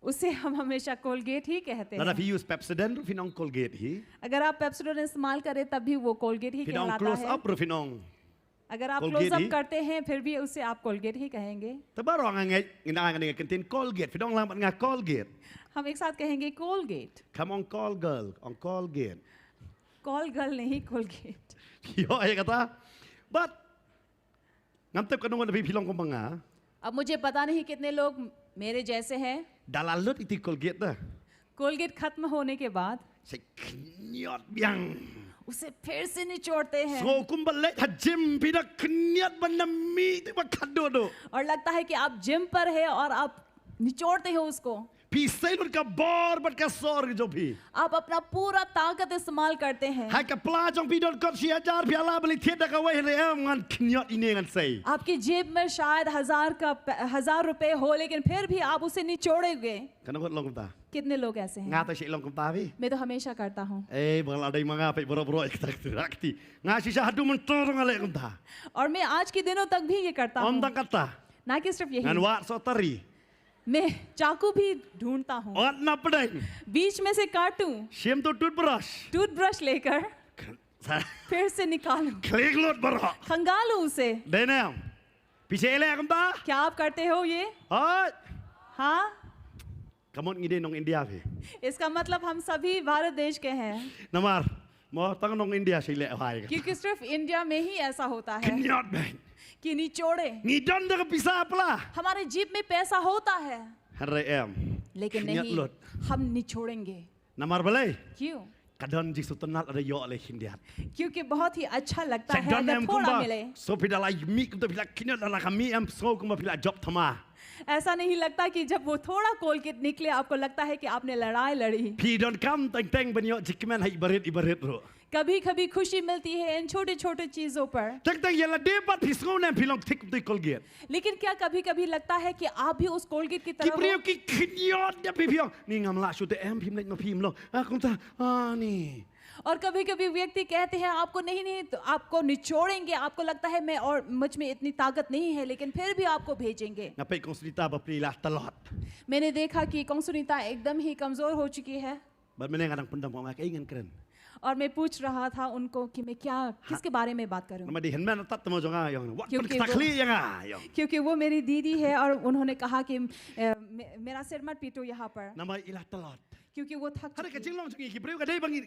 उसे हम हमेशा कोलगेट ही कहते Lada हैं। phi use Pepsodent ruh phin ong Colgate hi. अगर आप पेप्सोडेंट इस्तेमाल करें तब भी वो कोलगेट ही Phin ong कहलाता Close है। Up ruh phin ong. अगर आप कोलगेट क्लोजअप ही। करते हैं फिर भी उसे आप कोलगेट ही कहेंगे। Te baroh nga ngeit, nga ngeit nga ngeit ktien Colgate, phi dang lang bad nga Colgate. हम एक साथ कहेंगे कोलगेट। Kam ong call girl, ong Colgate. कॉल गर्ल नहीं, कोलगेट। Ïoh ïa kata. But ngam tip katno ngut na phi phi long kumba nga. अब मुझे पता नहीं कितने लोग मेरे जैसे हैं। Da la lut iti Colgate da. कोलगेट खत्म होने के बाद Sa khñiot biang. उसे फिर से निचोड़ते हैं। Sngew kumba leit ha gym phi da khñiot ban da mih te ba khadduh duh. और लगता है कि आप जिम पर है और आप निचोड़ते हो उसको। Phi sei lut ka bor bad ka sor ka jong phi. आप अपना पूरा ताकत इस्तेमाल करते हैं। Ha ka pla jong phi don kot shi hajar, phi la bali thied da kawei, hynrei em ngan khñiot ine ngan sei. आपकी जेब में शायद हजार का पै- हजार रुपए हो, लेकिन फिर भी आप उसे निचोड़ोगे। Katno ngut long kumta? कितने लोग ऐसे हैं? Nga te shu long kumta phi. मैं तो हमेशा करता हूँ। Eh, ba nga la dei ma nga phi baroh baroh ïa kata kti. Nga shisha haduh mynta ruh nga leh kumta. और मैं आज के दिनों तक भी ये करता Ym हूँ। tang kata. ना कि सिर्फ यही, Ngan wad soh tari. मैं चाकू भी ढूंढता हूँ, Wat na pdeng. बीच में से काटूं, Shim to toothbrush. टूथब्रश लेकर Sa- फिर से निकालूं, Khlieh lut baroh. खंगालूं उसे। Dei ne em? Phi shu leh kumta? क्या आप करते हो ये? Hoi. हाँ। Ka mut ngi dei nong India phi. इसका मतलब हम सभी भारत देश के हैं, Namar mo tang nong India shu leh wai. क्योंकि सिर्फ इंडिया में ही ऐसा होता है Khñiot bang. कि निचोड़े। Ngi don da ka pisa pla. हमारे जेब में पैसा होता है, Hynrei em. लेकिन Khñiot नहीं, lut. हम निचोड़ेंगे। Namar balei? क्यों? Ka don jingsngewtynnat lada ïoh lei khyndiat. क्योंकि बहुत ही अच्छा लगता Sa है don अगर em थोड़ा kumba. मिले। Sngew phi da la mih kumta phi la khñiot da la ka mih em sngew kumba phi la jop thma. ऐसा नहीं लगता कि जब वो थोड़ा कोलगेट निकले, आपको लगता है कि आपने लड़ाई लड़ी। Phi donkam teng teng ban ïoh jingkmen ha i barit i barit ruh. कभी कभी खुशी मिलती है इन छोटे छोटे चीजों पर। Teng teng ïa lade pat phi sngew ne em phi long thik kumta i Colgate. लेकिन क्या कभी कभी लगता है कि आप भी उस कोलगेट की Ki briew तरह ki khñiot ïa phi phi ong. Ni ngam lah shuh te em phim leit ma phim long. Ah kumta. Ah ni. और कभी कभी व्यक्ति कहते हैं आपको, नहीं नहीं, तो आपको निचोड़ेंगे, आपको लगता है मैं, और मुझ में इतनी ताकत नहीं है, लेकिन फिर भी आपको भेजेंगे। Nga peit kong Sunita ba phi la tlot. मैंने देखा कि कौन सुनीता एकदम ही कमजोर हो चुकी है। Bad mynne nga dang pyndem, nga ong ei ngan kren. और मैं पूछ रहा था उनको कि मैं क्या, किसके बारे में बात करूं, Namar dei hynmen tat tamo jong nga ïa ong. Wat क्योंकि pynktah वो- khlieh ïa nga ïa ong. क्योंकि वो मेरी दीदी है और उन्होंने कहा कि अ, मे- मेरा सिर मत पीटो यहाँ पर, Namar i la tlot. क्योंकि वो थक Hynrei ka चुकी। jinglong jong ngi ki briew ka dei ba ngi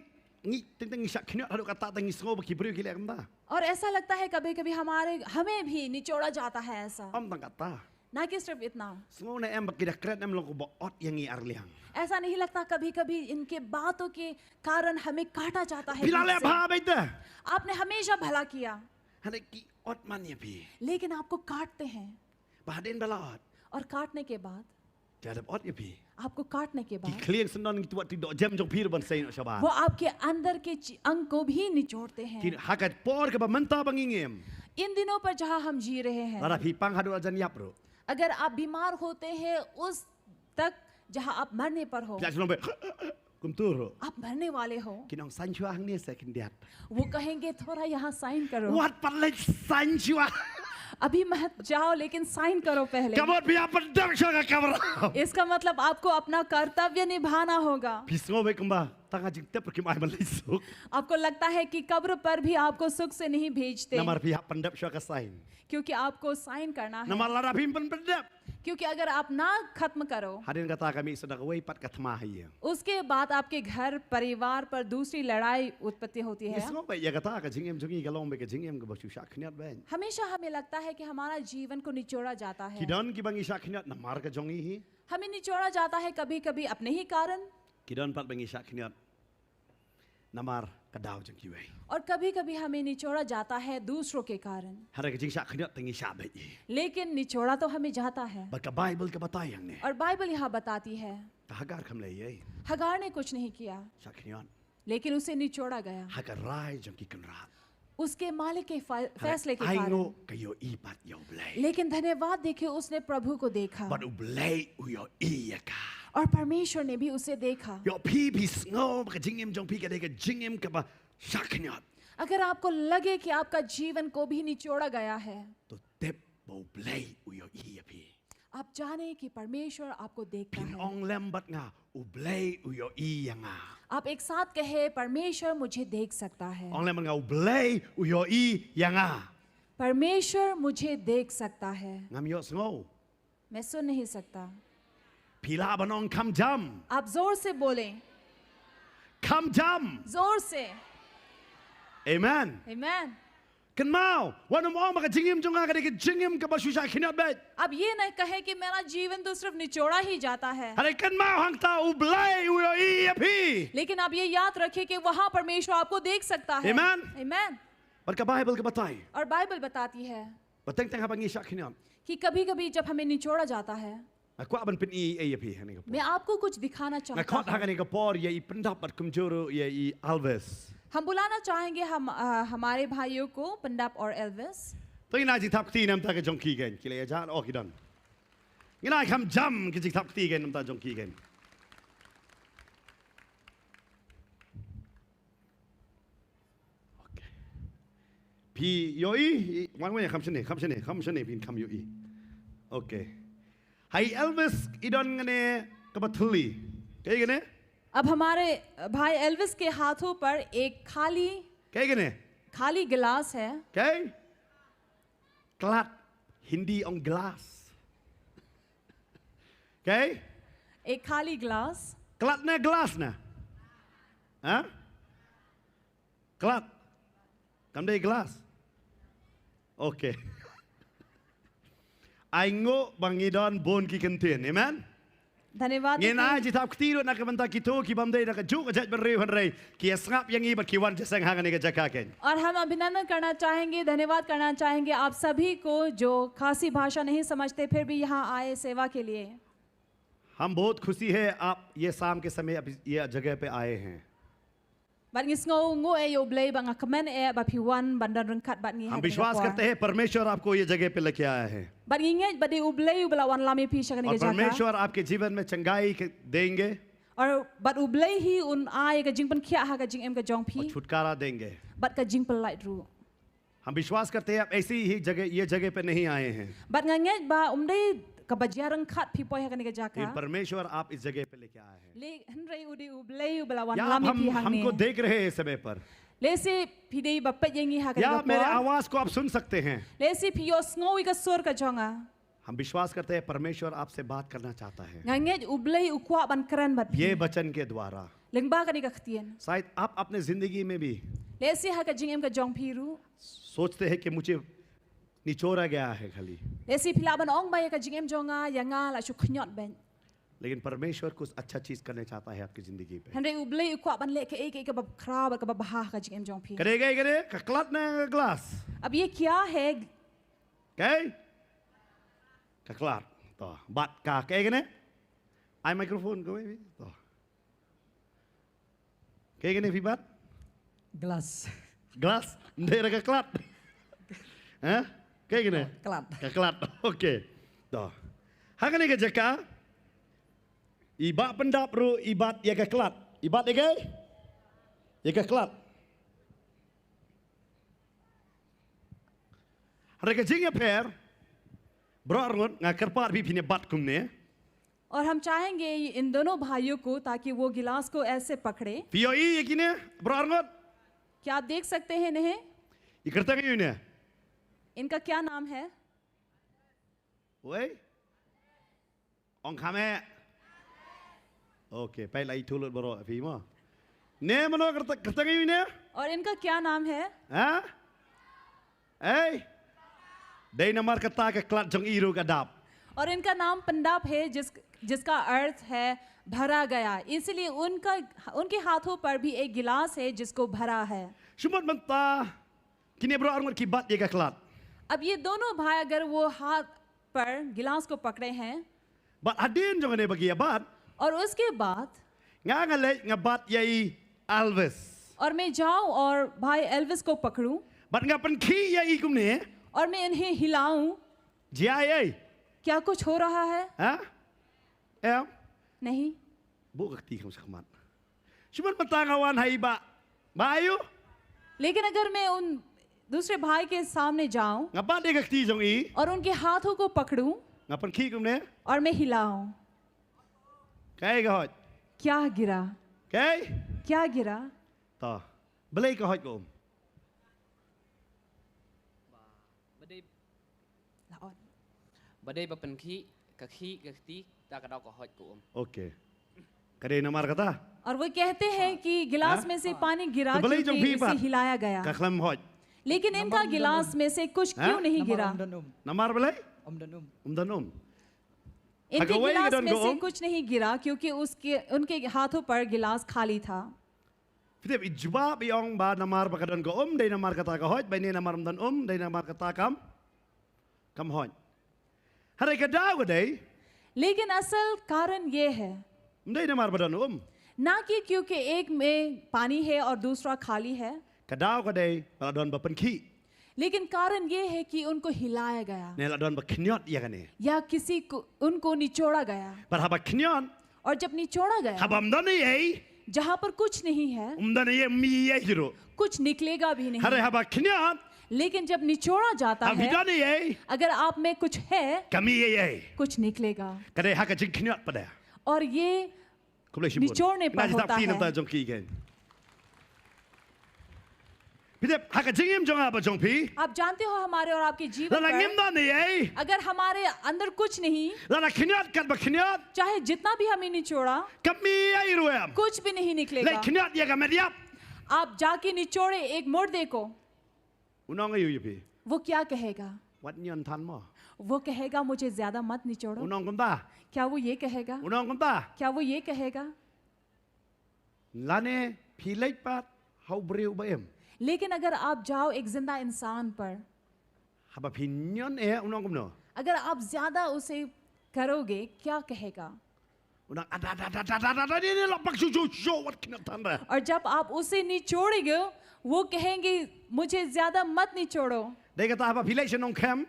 ngi teng teng ngi shah khñiot haduh katta teng ngi sngew ba ki briew ki leh kumta. और ऐसा लगता है कभी कभी हमारे, हमें भी निचोड़ा जाता है ऐसा। Ym tang katta. ना कि सिर्फ इतना, Sngew ne em ba ki da kren em long kumba ot ïa ngi arliang. ऐसा नहीं लगता कभी कभी इनके बातों के कारण हमें काटा जाता है Phi la पीठ leh से। bha beit te. आपने हमेशा भला किया, Hynrei ki ot man ïa phi. लेकिन आपको काटते हैं। Ba hadien ba la ot. और काटने के बाद, Te hadien ot ïa phi. आपको काटने के Ki बाद khlieh syndon ngi tuat ti doh jem jong phi ruh ban sei noh shabar. वो आपके अंदर के चि- अंग को भी निचोड़ते हैं। Ki ha ka por kaba mynta ba ngi ngim. इन दिनों पर जहाँ हम जी रहे हैं, Lada phi pang haduh la jan ïap ruh. अगर आप बीमार होते हैं उस तक जहाँ आप मरने पर हो, Phi la shu long beit. Kumtu ruh. आप मरने वाले हो, Kin ong sign shuwa hangne sa khyndiat. वो कहेंगे थोड़ा यहाँ साइन करो। Wat pat leit sign shuwa. अभी मत जाओ, लेकिन साइन करो पहले। Ka mut phi hap pyndep shuwa ka kamra. इसका मतलब आपको अपना कर्तव्य निभाना होगा। Phi sngew beit kumba tang ha jingtep ruh kim ai ban leit suk. आपको लगता है कि कब्र पर भी आपको सुख से नहीं भेजते, Namar phi hap pyndep shuwa ka sign. क्योंकि आपको साइन करना है। Namar lada phim pyndep. क्योंकि अगर आप ना खत्म करो, Hadien kata ka mih sa da kawei pat ka thma ha ïing. उसके बाद आपके घर परिवार पर दूसरी लड़ाई उत्पत्ति होती Ngi है। sngew beit ïa kata ka jingim jong ngi ka long beit ka jingim kaba shu shah khñiot beit. हमेशा हमें लगता है कि हमारा जीवन को निचोड़ा जाता Ki है। don kiba ngi shah khñiot namar ka jong ngi hi. हमें निचोड़ा जाता है कभी कभी अपने ही कारण। Ki don pat ba ngi shah khñiot namar ka daw jong kiwei. और कभी कभी हमें निचोड़ा जाता है दूसरों के कारण, Hynrei ka jingshah khniot te ngi shah beit hi. लेकिन निचोड़ा तो हमें जाता है। Bad ka Baibl ka batai hangne. और बाइबल यहाँ बताती है, Ka Hagar kam leh ei. हगार ने कुछ नहीं किया, Shah khniot. लेकिन उसे निचोड़ा गया Ha ka rai jong ki kynrad. उसके मालिक के फै- फैसले के Hynrei ai कारण। nguh ka ïohi pat ïa U Blei. लेकिन धन्यवाद देखे, उसने प्रभु को देखा Bad U Blei u ïohi ïa ka. और परमेश्वर ने भी उसे देखा। Ïoh phi phi sngew ba ka jingim jong phi ka dei ka jingim kaba shah khniot. अगर आपको लगे कि आपका जीवन को भी निचोड़ा गया है, To tip ba U Blei u ïohi ïa phi. आप जाने कि परमेश्वर आपको देखता Phin है। ong lem bad nga, U Blei u ïohi ïa nga. आप एक साथ कहे, परमेश्वर मुझे देख सकता है, Ong lem bad nga, U Blei u ïohi ïa nga. परमेश्वर मुझे देख सकता है। Ngam ïoh sngew. मैं सुन नहीं सकता। Phi lah ban ong kham jam. आप जोर से बोलें, Kham jam. जोर से। Amen. Amen। Kynmaw, wat nym ong ba ka jingim jong nga ka dei ka jingim kaba shu shah khniot beit. अब ये न कहे कि मेरा जीवन तो सिर्फ निचोड़ा ही जाता है, Hynrei kynmaw, hangta U Blei u ïohi ïa phi. लेकिन आप ये याद रखिए कि वहाँ परमेश्वर आपको देख सकता है। Amen। Amen। Bad ka Baibl ka batai. और बाइबल बताती है Ba teng teng haba ngi shah khniot, कि कभी कभी जब हमें निचोड़ा जाता है, nga kwah ban pyni ei ïa phi hangne ka por. मैं आपको कुछ दिखाना Nga चाहता khot ha हूँ। kane ka por ïa i pyndap bad kumjuh ruh ïa i Elvis. हम बुलाना चाहेंगे हम अ, हमारे भाइयों को, पंडाप और एल्विस। To ngin ai jingthap kti namar ka jong ki kein, ki la ïa jan, oh, ki don. Ngin ai kham jam ki jingthap kti kein namar ka jong ki kein. Okay. Phi ïohi, wan wan, kham shane, kham shane, kham shane, phin kham ïohi. Okay. Ha i Elvis i don kane kaba thylli. Kaei kane? अब हमारे भाई एल्विस के हाथों पर एक खाली Kaei kane? खाली गिलास है। Kaei? Klat. Hindi ong glass. Kaei? एक खाली गिलास। Klat ne glass ne? Ha? Klat. Kam dei glass. Okay. Ai nguh ba ngi don bun ki kyntien. Amen. धन्यवाद Ngin ai देते- jingthap kti ruh na ka bynta kito ki bym dei na kajuh ka jaitbynriew hynrei ki ïa sngap ïa ngi bad ki wan jingïaseng ha kane ka jaka kein. और हम अभिनंदन करना चाहेंगे, धन्यवाद करना चाहेंगे आप सभी को जो खासी भाषा नहीं समझते फिर भी यहाँ आए सेवा के लिए। हम बहुत खुशी है आप ये शाम के समय आप ये जगह पे आए हैं। Bad ngi sngew nguh eh ïa U Blei ba nga kmen eh ba phi wan ban don ryngkat bad ngi ha हम kane ka विश्वास por. करते हैं परमेश्वर आपको ये जगह पे लेके आया है। Bad ngi ngeit ba dei U Blei uba la wanlam ïa phi sha kane और ka jaka. परमेश्वर आपके जीवन में चंगाई के- देंगे। Or bad U Blei hi un ai ka jingpynkhiah ha ka jingim ka jong और phi. छुटकारा देंगे। Bad ka jingpynlait ruh. हम विश्वास करते हैं आप ऐसे ही जगह, ये जगह पे नहीं आए हैं। Bad nga ngeit ba um dei kaba jia ryngkat phi poi ha kane ka लेकिन jaka. परमेश्वर आप इस जगह पे लेके आए हैं। Le hynrei u dei U Blei uba la या wanlam ïa हम phi हमको hangne. देख रहे हैं इस समय पर। Lehse phi dei ba peit ïa ngi ha kane या ka मेरे por. आवाज को आप सुन सकते हैं। Lehse phi ïohsngew ïa ka sur ka jong nga. हम विश्वास करते हैं परमेश्वर आपसे बात करना चाहता है Nga ngeit U Blei u kwah ban kren bad ये phi. वचन के द्वारा। Lyngba kane ka ktien. शायद आप अपने जिंदगी में भी Lehse ha ka jingim ka jong phi ruh. सोचते हैं कि मुझे निचोड़ा गया है खाली। Lehse phi lah ban ong ba ïa ka jingim jong nga, ïa nga la shu khñiot beit. लेकिन परमेश्वर कुछ अच्छा चीज करने चाहता है आपकी जिंदगी पे। Hynrei U Blei u kwah ban leh kaei kaei kaba khraw bad kaba bha ha ka jingim jong phi. Ka dei kaei, ka dei ka klat ne ka glass? Ab ye kya hai? Kaei? Ka klat. To, bad ka kaei kane? Ai microphone kawei to. Kaei kane phi bat? Glass. Glass? Ym dei re ka klat. Ha? Kaei kane? Klat. Ka klat. Okay. To. Ha kane ka jaka i Bah Pyndap ruh i bat ïa ka klat. I bat ïa kaei? Ïa ka klat. Hynrei ka jingïapher, bro arngut, nga kyrpad phi phin ïa bat kumne. और हम चाहेंगे इन दोनों भाइयों को, ताकि वो गिलास को ऐसे पकड़े। Phi ïohi ïa kine, bro arngut? क्या आप देख सकते हैं इन्हें? I kyrteng aïu ne? इनका क्या नाम है? Wei? Ong kham eh. Okay, peit la i thulot baroh phi mo. Ne mano kyrte-, kyrteng aïu ne? और इनका क्या नाम है? Ha? Ei. Dei namar kata ka klat jong i ruh ka dap. और इनका नाम पंडाप है, जिस जिसका अर्थ है भरा गया। इसलिए उनका उनके हाथों पर भी एक गिलास है जिसको भरा है। Shu mut mynta kine baroh arngut ki bat ïa ka khlad. अब ये दोनों भाई अगर वो हाथ पर गिलास को पकड़े हैं, bad hadien jong kane ba ki ïa bat, और उसके बाद nga nga leit nga bat ïa i Elvis, और मैं जाऊं और भाई एल्विस को पकड़ूं, bad nga pynkhih ïa i kumne, और मैं इन्हें हिलाऊं। Jia ei ei? क्या कुछ हो रहा है? Ha? Em? नहीं। Buh ka kti kham shakhmat. Shu mut mynta nga wan ha i Bah, Bah Ayu. लेकिन अगर मैं उन दूसरे भाई के सामने जाऊं, nga bat ïa ka kti jong i, और उनके हाथों को पकड़ूं, nga pynkhih kumne, और मैं हिलाऊं, kaei ka hoi? क्या गिरा? Kaei? क्या गिरा? To, balei ka hoi ka um? Ba dei, ba dei ba pynkhih, ka khih ka kti, ta ka daw ka hoi ka um. Okay. Ka dei namar kata? और वो कहते हैं कि गिलास में से पानी गिरा क्योंकि उसे हिलाया गया। Ka khlem hoi. लेकिन इनका गिलास में से कुछ क्यों नहीं गिरा? Namar balei? Ym don um. Ym don um. इनके गिलास में से कुछ नहीं गिरा क्योंकि उसके उनके हाथों पर गिलास खाली था। Phi tip, i jubab i ong ba namar ba ka don ka um, dei namar kata ka hoi, ba ine namar ym don um, dei namar kata kam, kam hoi. Hynrei ka daw ka dei, लेकिन असल कारण ये है, ym dei namar ba don um, ना कि क्योंकि एक में पानी है और दूसरा खाली है, ka daw ka dei ba la don ba pynkhih, लेकिन कारण ये है कि उनको हिलाया गया, ne la don ba khniot ïa kane, या किसी को उनको निचोड़ा गया। Bad haba khniot, और जब निचोड़ा गया, haba ym don ei ei, जहां पर कुछ नहीं है, ym don ei ei, ym mih ei ei hi ruh. कुछ निकलेगा भी नहीं। Hynrei haba khniot, लेकिन जब निचोड़ा जाता है, haba don ei ei, अगर आप में कुछ है, ka mih ei ei, कुछ निकलेगा। Ka dei ha ka jingkhniot pat de. और ये निचोड़ने पर होता है। Phi tip, ha ka jingim jong nga bad jong phi, आप जानते हो, हमारे और आपके जीवन पर, lada ngim don ei ei, अगर हमारे अंदर कुछ नहीं, lada khniot katba khniot, चाहे जितना भी हमें निचोड़ा, ka mih ei ei ruh em. कुछ भी नहीं निकलेगा। Leit khniot ïa ka met ïap. आप जाके निचोड़े एक मुर्दे को। Un ong aïu ïa phi? वो क्या कहेगा? Wat ñion than mo. वो कहेगा, मुझे ज्यादा मत निचोड़ो। Un ong kumta? क्या वो ये कहेगा? Un ong kumta? क्या वो ये कहेगा? Lane phi leit pat ha u briew ba im. लेकिन अगर आप जाओ एक जिंदा इंसान पर, haba phi ñion eh, un ong kumno? अगर आप ज्यादा उसे करोगे, क्या कहेगा? Un ong, ada, ada, ada, ada, ada, ada, ni, ni, la pak, shu, shu, shu, wat khniot than re. और जब आप उसे निचोड़ेगे, वो कहेंगे, मुझे ज्यादा मत निचोड़ो। Dei kata haba phi leit sha nongkhem,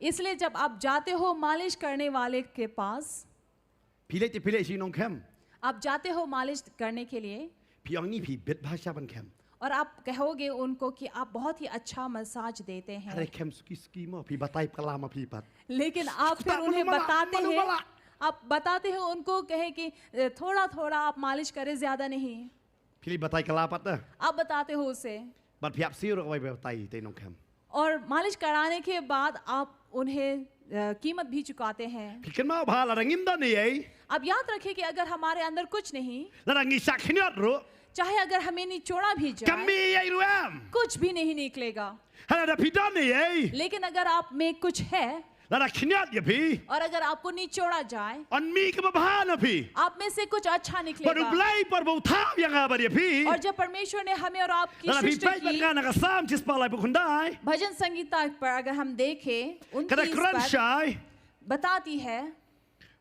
इसलिए जब आप जाते हो मालिश करने वाले के पास, phi leit te phi leit sha nongkhem, आप जाते हो मालिश करने के लिए, phi ong ni phi bit bha sha ban khem. और आप कहोगे उनको कि आप बहुत ही अच्छा मसाज देते हैं। Hynrei khem suki suki mo, phi batai kylla ma phi pat. लेकिन आप फिर उन्हें बताते हैं, आप बताते हैं उनको, कहे कि, "अ, थोड़ा थोड़ा आप मालिश करें, ज्यादा नहीं।" Phi leit batai kylla pat de. आप बताते हो उसे। Bad phi ap siew ruh ïa kawei ba batai te nongkhem. और मालिश कराने के बाद आप उन्हें, अ, कीमत भी चुकाते हैं। Phi kynmaw bha, lada ngim don ei ei, आप याद रखें कि अगर हमारे अंदर कुछ नहीं, lada ngi shah khniot ruh, चाहे अगर हमें निचोड़ा भी जाए, ka mih ei ei ruh em. कुछ भी नहीं निकलेगा। Hynrei lada phi don ei ei, लेकिन अगर आप में कुछ है, lada khniot ïa phi, और अगर आपको निचोड़ा जाए, yn mih kaba bha na phi. आप में से कुch अच्छा निकलेगा। Bad U Blei por ba u thaw ïa nga bad ïa phi, और जब परमेश्वर ने हमें और आपकी सृष्टि की, lada phi peit bad nga na ka Salm shispah laiphew khyndai, भजन संहिता पर अगर हम देखें, ka da kren shai, उनतीस पद बताती है,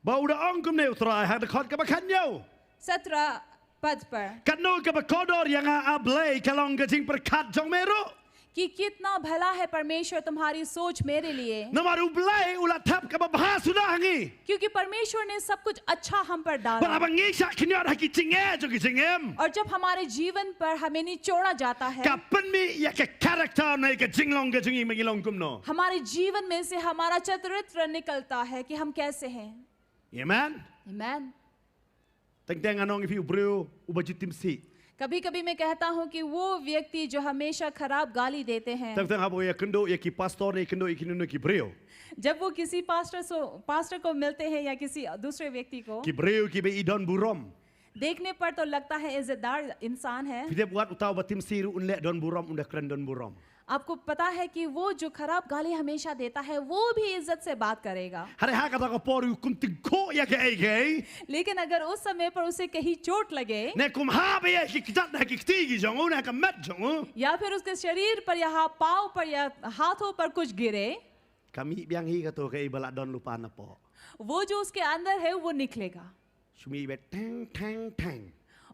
ba u da ong kumne U Trai ha ka dkhot kaba khathynñiew, सत्रह पद पर, katno kaba kordor ïa nga, A Blei, ka long ka jingpyrkhat jong me ruh. कि कितना भला है परमेश्वर, तुम्हारी सोच मेरे लिए। Namar U Blei u la thep kaba bha suda ha ngi. क्योंकि परमेश्वर ने सब कुch अच्छा हम पर डाला। Bad haba ngi shah khniot ha ki jingeh jong ki jingim, और जब हमारे जीवन पर हमें निचोड़ा जाता है, ka pynmih ïa ka character ne ka jinglong ka jong ngi, ba ngi long kumno. हमारे जीवन में से हमारा चरित्र निकलता है कि हम कैसे हैं। Amen. Amen. Teng teng ngan ong ïa phi, u briew uba ju tim sih. कभी-कभी मैं कहता हूँ कि वो व्यक्ति जो हमेशा खराब गाली देते हैं। Teng teng haba u ïakynduh ïa ki pastor ne ïakynduh ïa kino kino ki briew, जब वो किसी पास्टर से, पास्टर को मिलते हैं या किसी दूसरे व्यक्ति को, ki briew kiba i don burom, देखने पर तो लगता है इज्जतदार इंसान है। Phi dep wad uta uba timsi ruh un leh don burom, un da kren don burom. आपको पता है कि वो जो खराब गाली हमेशा देता है, वो भी इज्जत से बात करेगा। Hynrei ha kata ka por u kum tyngkhuh ïa kaei kaei, लेकिन अगर उस समय पर उसे कहीं चोट लगे ne kum hap ïa ki kjat na ki kti ki jong u, na ka met jong u, या फिर उसके शरीर पर या हा-, पाँव पर या हाथों पर कुछ गिरे, ka mih biang hi kato kaei ba la don lypa napoh. वो जो उसके अंदर है, वो निकलेगा। Shu mih beit teng teng teng.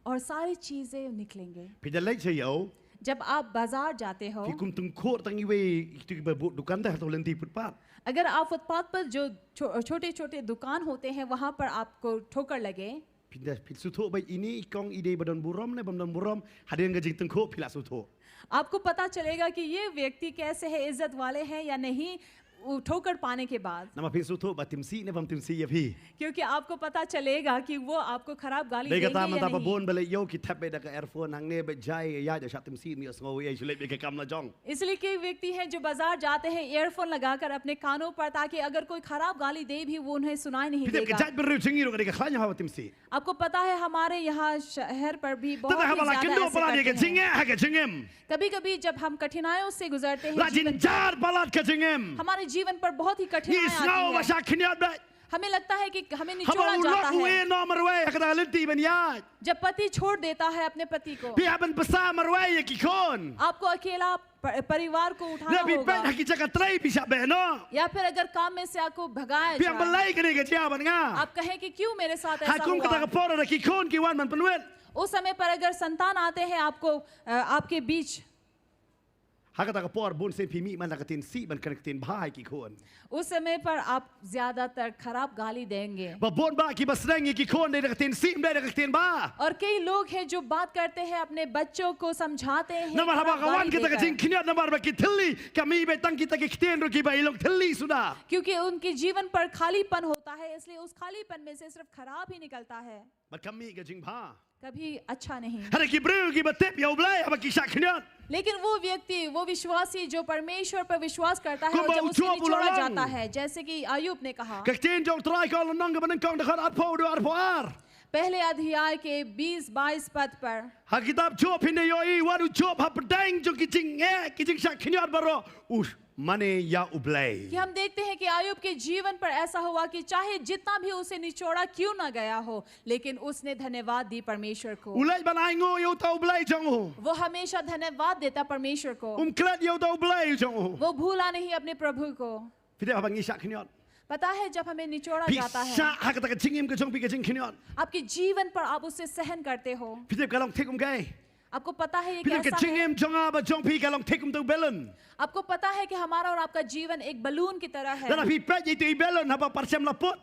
और सारी चीजें निकलेंगे। Phi da leit sha ïew, जब आप बाजार जाते हो, phi kum tyngkhuh tang iwei i kti ba buh dukan da ha to lynti footpath. अगर आप फुटपाथ पर जो छो, छोटे छोटे दुकान होते हैं, वहां पर आपको ठोकर लगे, Phi da, phi sngewthuh ba ine i kong i dei ba don burom ne bym don burom, hadien ka jingtyngkhuh phi la sngewthuh. आपको पता चलेगा कि ये व्यक्ति कैसे है, इज्जत वाले हैं या नहीं, वो ठोकर पाने के बाद। Namar phi sngewthuh ba timsi ne bym timsi ïa phi. क्योंकि आपको पता चलेगा कि वो आपको खराब गाली Dei देंगे kata या mynta ba नहीं। bun ba leit ïew ki thep beit da ka earphone hangne, beit jai ïa da shah timsi, ym ïohsngew ïa, shu leit beit ka kam la jong. इसलिए कई व्यक्ति हैं जो बाजार जाते हैं, ईयरफोन लगाकर अपने कानों पर, ताकि अगर कोई खराब गाली दे भी, वो उन्हें सुनाई नहीं Phi dep ka देगा। jaitbynriew jong ngi ruh ka dei ka khlaiñ ha ba timsi. आपको पता है, हमारे यहाँ शहर पर भी Te बहुत da ही haba la ज्यादा kynduh ऐसे palat ïa करते ka हैं। jingeh ha ka jingim. कभी कभी जब हम कठिनाइयों से गुजरते हैं, La जीवन jynjar palat ka jingim. हमारे जीवन पर बहुत ही Ngi कठिनाइयाँ sngew ba आती है। shah khynñiot beit. हमें लगता है कि हमें Haba निचोड़ा u जाता lok u है। ïehnoh marwei ha kata ka lynti ban ïaid. जब पति छोड़ देता है अपने पति को, Phi hap ban pynsah marwei ïa ki khun. आपको अकेला प- परिवार को उठाना Ne phi peit होगा, ha ki jaka trei phi shah beh noh. या फिर अगर काम में से आपको भगाया Phi hap ban जाए, lei kane ka jia bad nga. आप कहें कि क्यों मेरे साथ Ha ऐसा kum kata ka हुआ। por da ki khun ki wan ban pynwit. उस समय पर अगर संतान आते हैं आपको, अ, आपके बीच, Ha kata ka por bun sien phi mih man da ka ktien sih ban kren ktien bha ïa ki khun. उस समय पर आप ज्यादातर खराब गाली देंगे। Ba bun ba kiba sneng ïa ki khun dei da ka ktien sih, ym dei da ka ktien bha. और कई लोग हैं जो बात करते हैं, अपने बच्चों को समझाते हैं, Namar haba खराब ka wan गाली kita ka देकर। jingkhynñiot, namar ba ki thylli ka mih beit tang kita ki ktien ruh kiba i long thylli suda. क्योंकि उनके जीवन पर खालीपन होता है, इसलिए उस खालीपन में से सिर्फ खराब ही निकलता है, Bad kam mih ka jingbha. कभी अच्छा नहीं। Hynrei ki briew kiba tip ïa U Blei haba ki shah khynñiot. लेकिन वो व्यक्ति, वो विश्वासी जो परमेश्वर पर विश्वास करता है, और Kumba जब u उसे Job u la निचोड़ा long. Jatta hai, जैसे कि अयूब ने कहा, Ka ktien jong U Trai ka ong lynnong kaba nyngkong, dkhot arphew, dkhot arphew ar. पहले अध्याय के बीस बाईस पद पर, Ha kitab Job phin ïohi wat u Job hapdeng jong ki jingeh, ki jingshah khynñiot baroh, u mane ïa U Blei. कि हम देखते हैं कि अयूब के जीवन पर ऐसा हुआ कि चाहे जितना भी उसे निचोड़ा क्यों ना गया हो, लेकिन उसने धन्यवाद दी परमेश्वर को। U leit ban ainguh ïa uta U Blei jong u. वो हमेशा धन्यवाद देता परमेश्वर को। Um klet ïa uta U Blei jong u. वो भूला नहीं अपने प्रभु को। Phi tip haba ngi shah khynñiot, पता है, जब हमें निचोड़ा phi जाता है, shah ha kata ka jingim ka jong phi ka jingkhynñiot. आपके जीवन पर आप उसे सहन करते हो। Phi tip ka long thik um kaei? आपको पता है ये Phi tip ka कैसा है? jingim jong nga bad jong phi ka long thik kum uta u balloon. आपको पता है कि हमारा और आपका जीवन एक बलून की तरह है, Lada phi peit ïa uta i balloon haba par shem la put,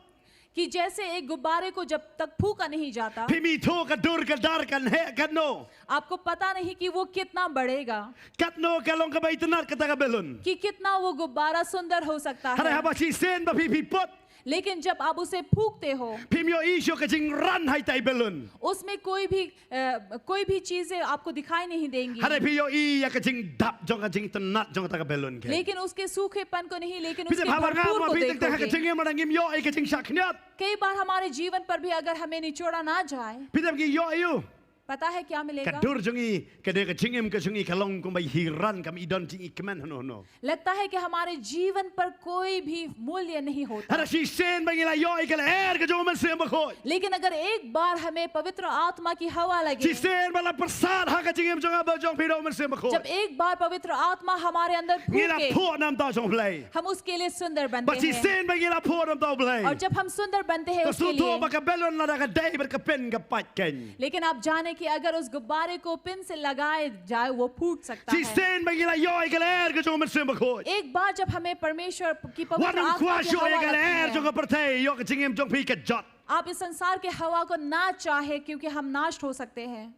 कि जैसे एक गुब्बारे को जब तक फूका नहीं जाता, phim ithuh ka dur ka dar kan heh katno. आपको पता नहीं कि वो कितना बढ़ेगा, Katno ka long kaba itynnad kata ka balloon. कि कितना वो गुब्बारा सुंदर हो सकता Hynrei है। haba shisien ba phi phi put, लेकिन जब आप उसे फूकते हो, phim ïohi shuh ka jingran ha ita i balloon. उसमें कोई भी अ, कोई भी चीजें आपको दिखाई नहीं देंगी, Hynrei phi ïohi ïa ka jingdap jong ka, jingitynnad jong kata ka balloon ka. लेकिन उसके सूखेपन को नहीं, लेकिन Phi उसके tip haba nga भरपूर ma को phi teng teng ha ka देखोगे। jingim lada ngim ïohi ïa ka jingshah khynñiot. कई बार हमारे जीवन पर भी अगर हमें निचोड़ा ना जाए, Phi tip ngi ïohi ïa u. पता है क्या Ka मिलेगा? dur jong ngi, ka dur ka jingim ka jong ngi ka long kumba hi ran, kam i don jingim kmen hano hano. लगता है कि हमारे जीवन पर कोई भी मूल्य नहीं होता। Hynrei shisien ba ngi la ïohi ïa ka lyer ka jong u Mynsiem Bakhuid. लेकिन अगर एक बार हमें पवित्र आत्मा की हवा लगे, Shisien ba la pyrsad ha ka jingim jong nga bad jong phi da u Mynsiem Bakhuid, जब एक बार पवित्र आत्मा हमारे अंदर ngi la फूके, phuh na ka bynta jong U Blei. हम उसके लिए सुंदर Bad बनते हैं। shisien ba ngi la phuh na ka bynta U Blei, और जब हम सुंदर बनते हैं to उसके sngewthuh लिए, ba ka balloon lada ka dei bad ka pin ka pait kein. लेकिन आप जाने कि अगर उस गुब्बारे को पिन से लगाया जाए, वो फूट सकता है। Shisien ba ngi la ïohi ïa ka lyer ka jong u Mynsiem Bakhuid, एक बार जब हमें परमेश्वर की wat पवित्र nym आत्मा kwah की shuh ïa हवा ka lyer jong लगती है, ka pyrthei ïoh ka jingim jong phi ka jot. आप इस संसार के हवा को ना चाहे, क्योंकि हम नाश हो सकते हैं।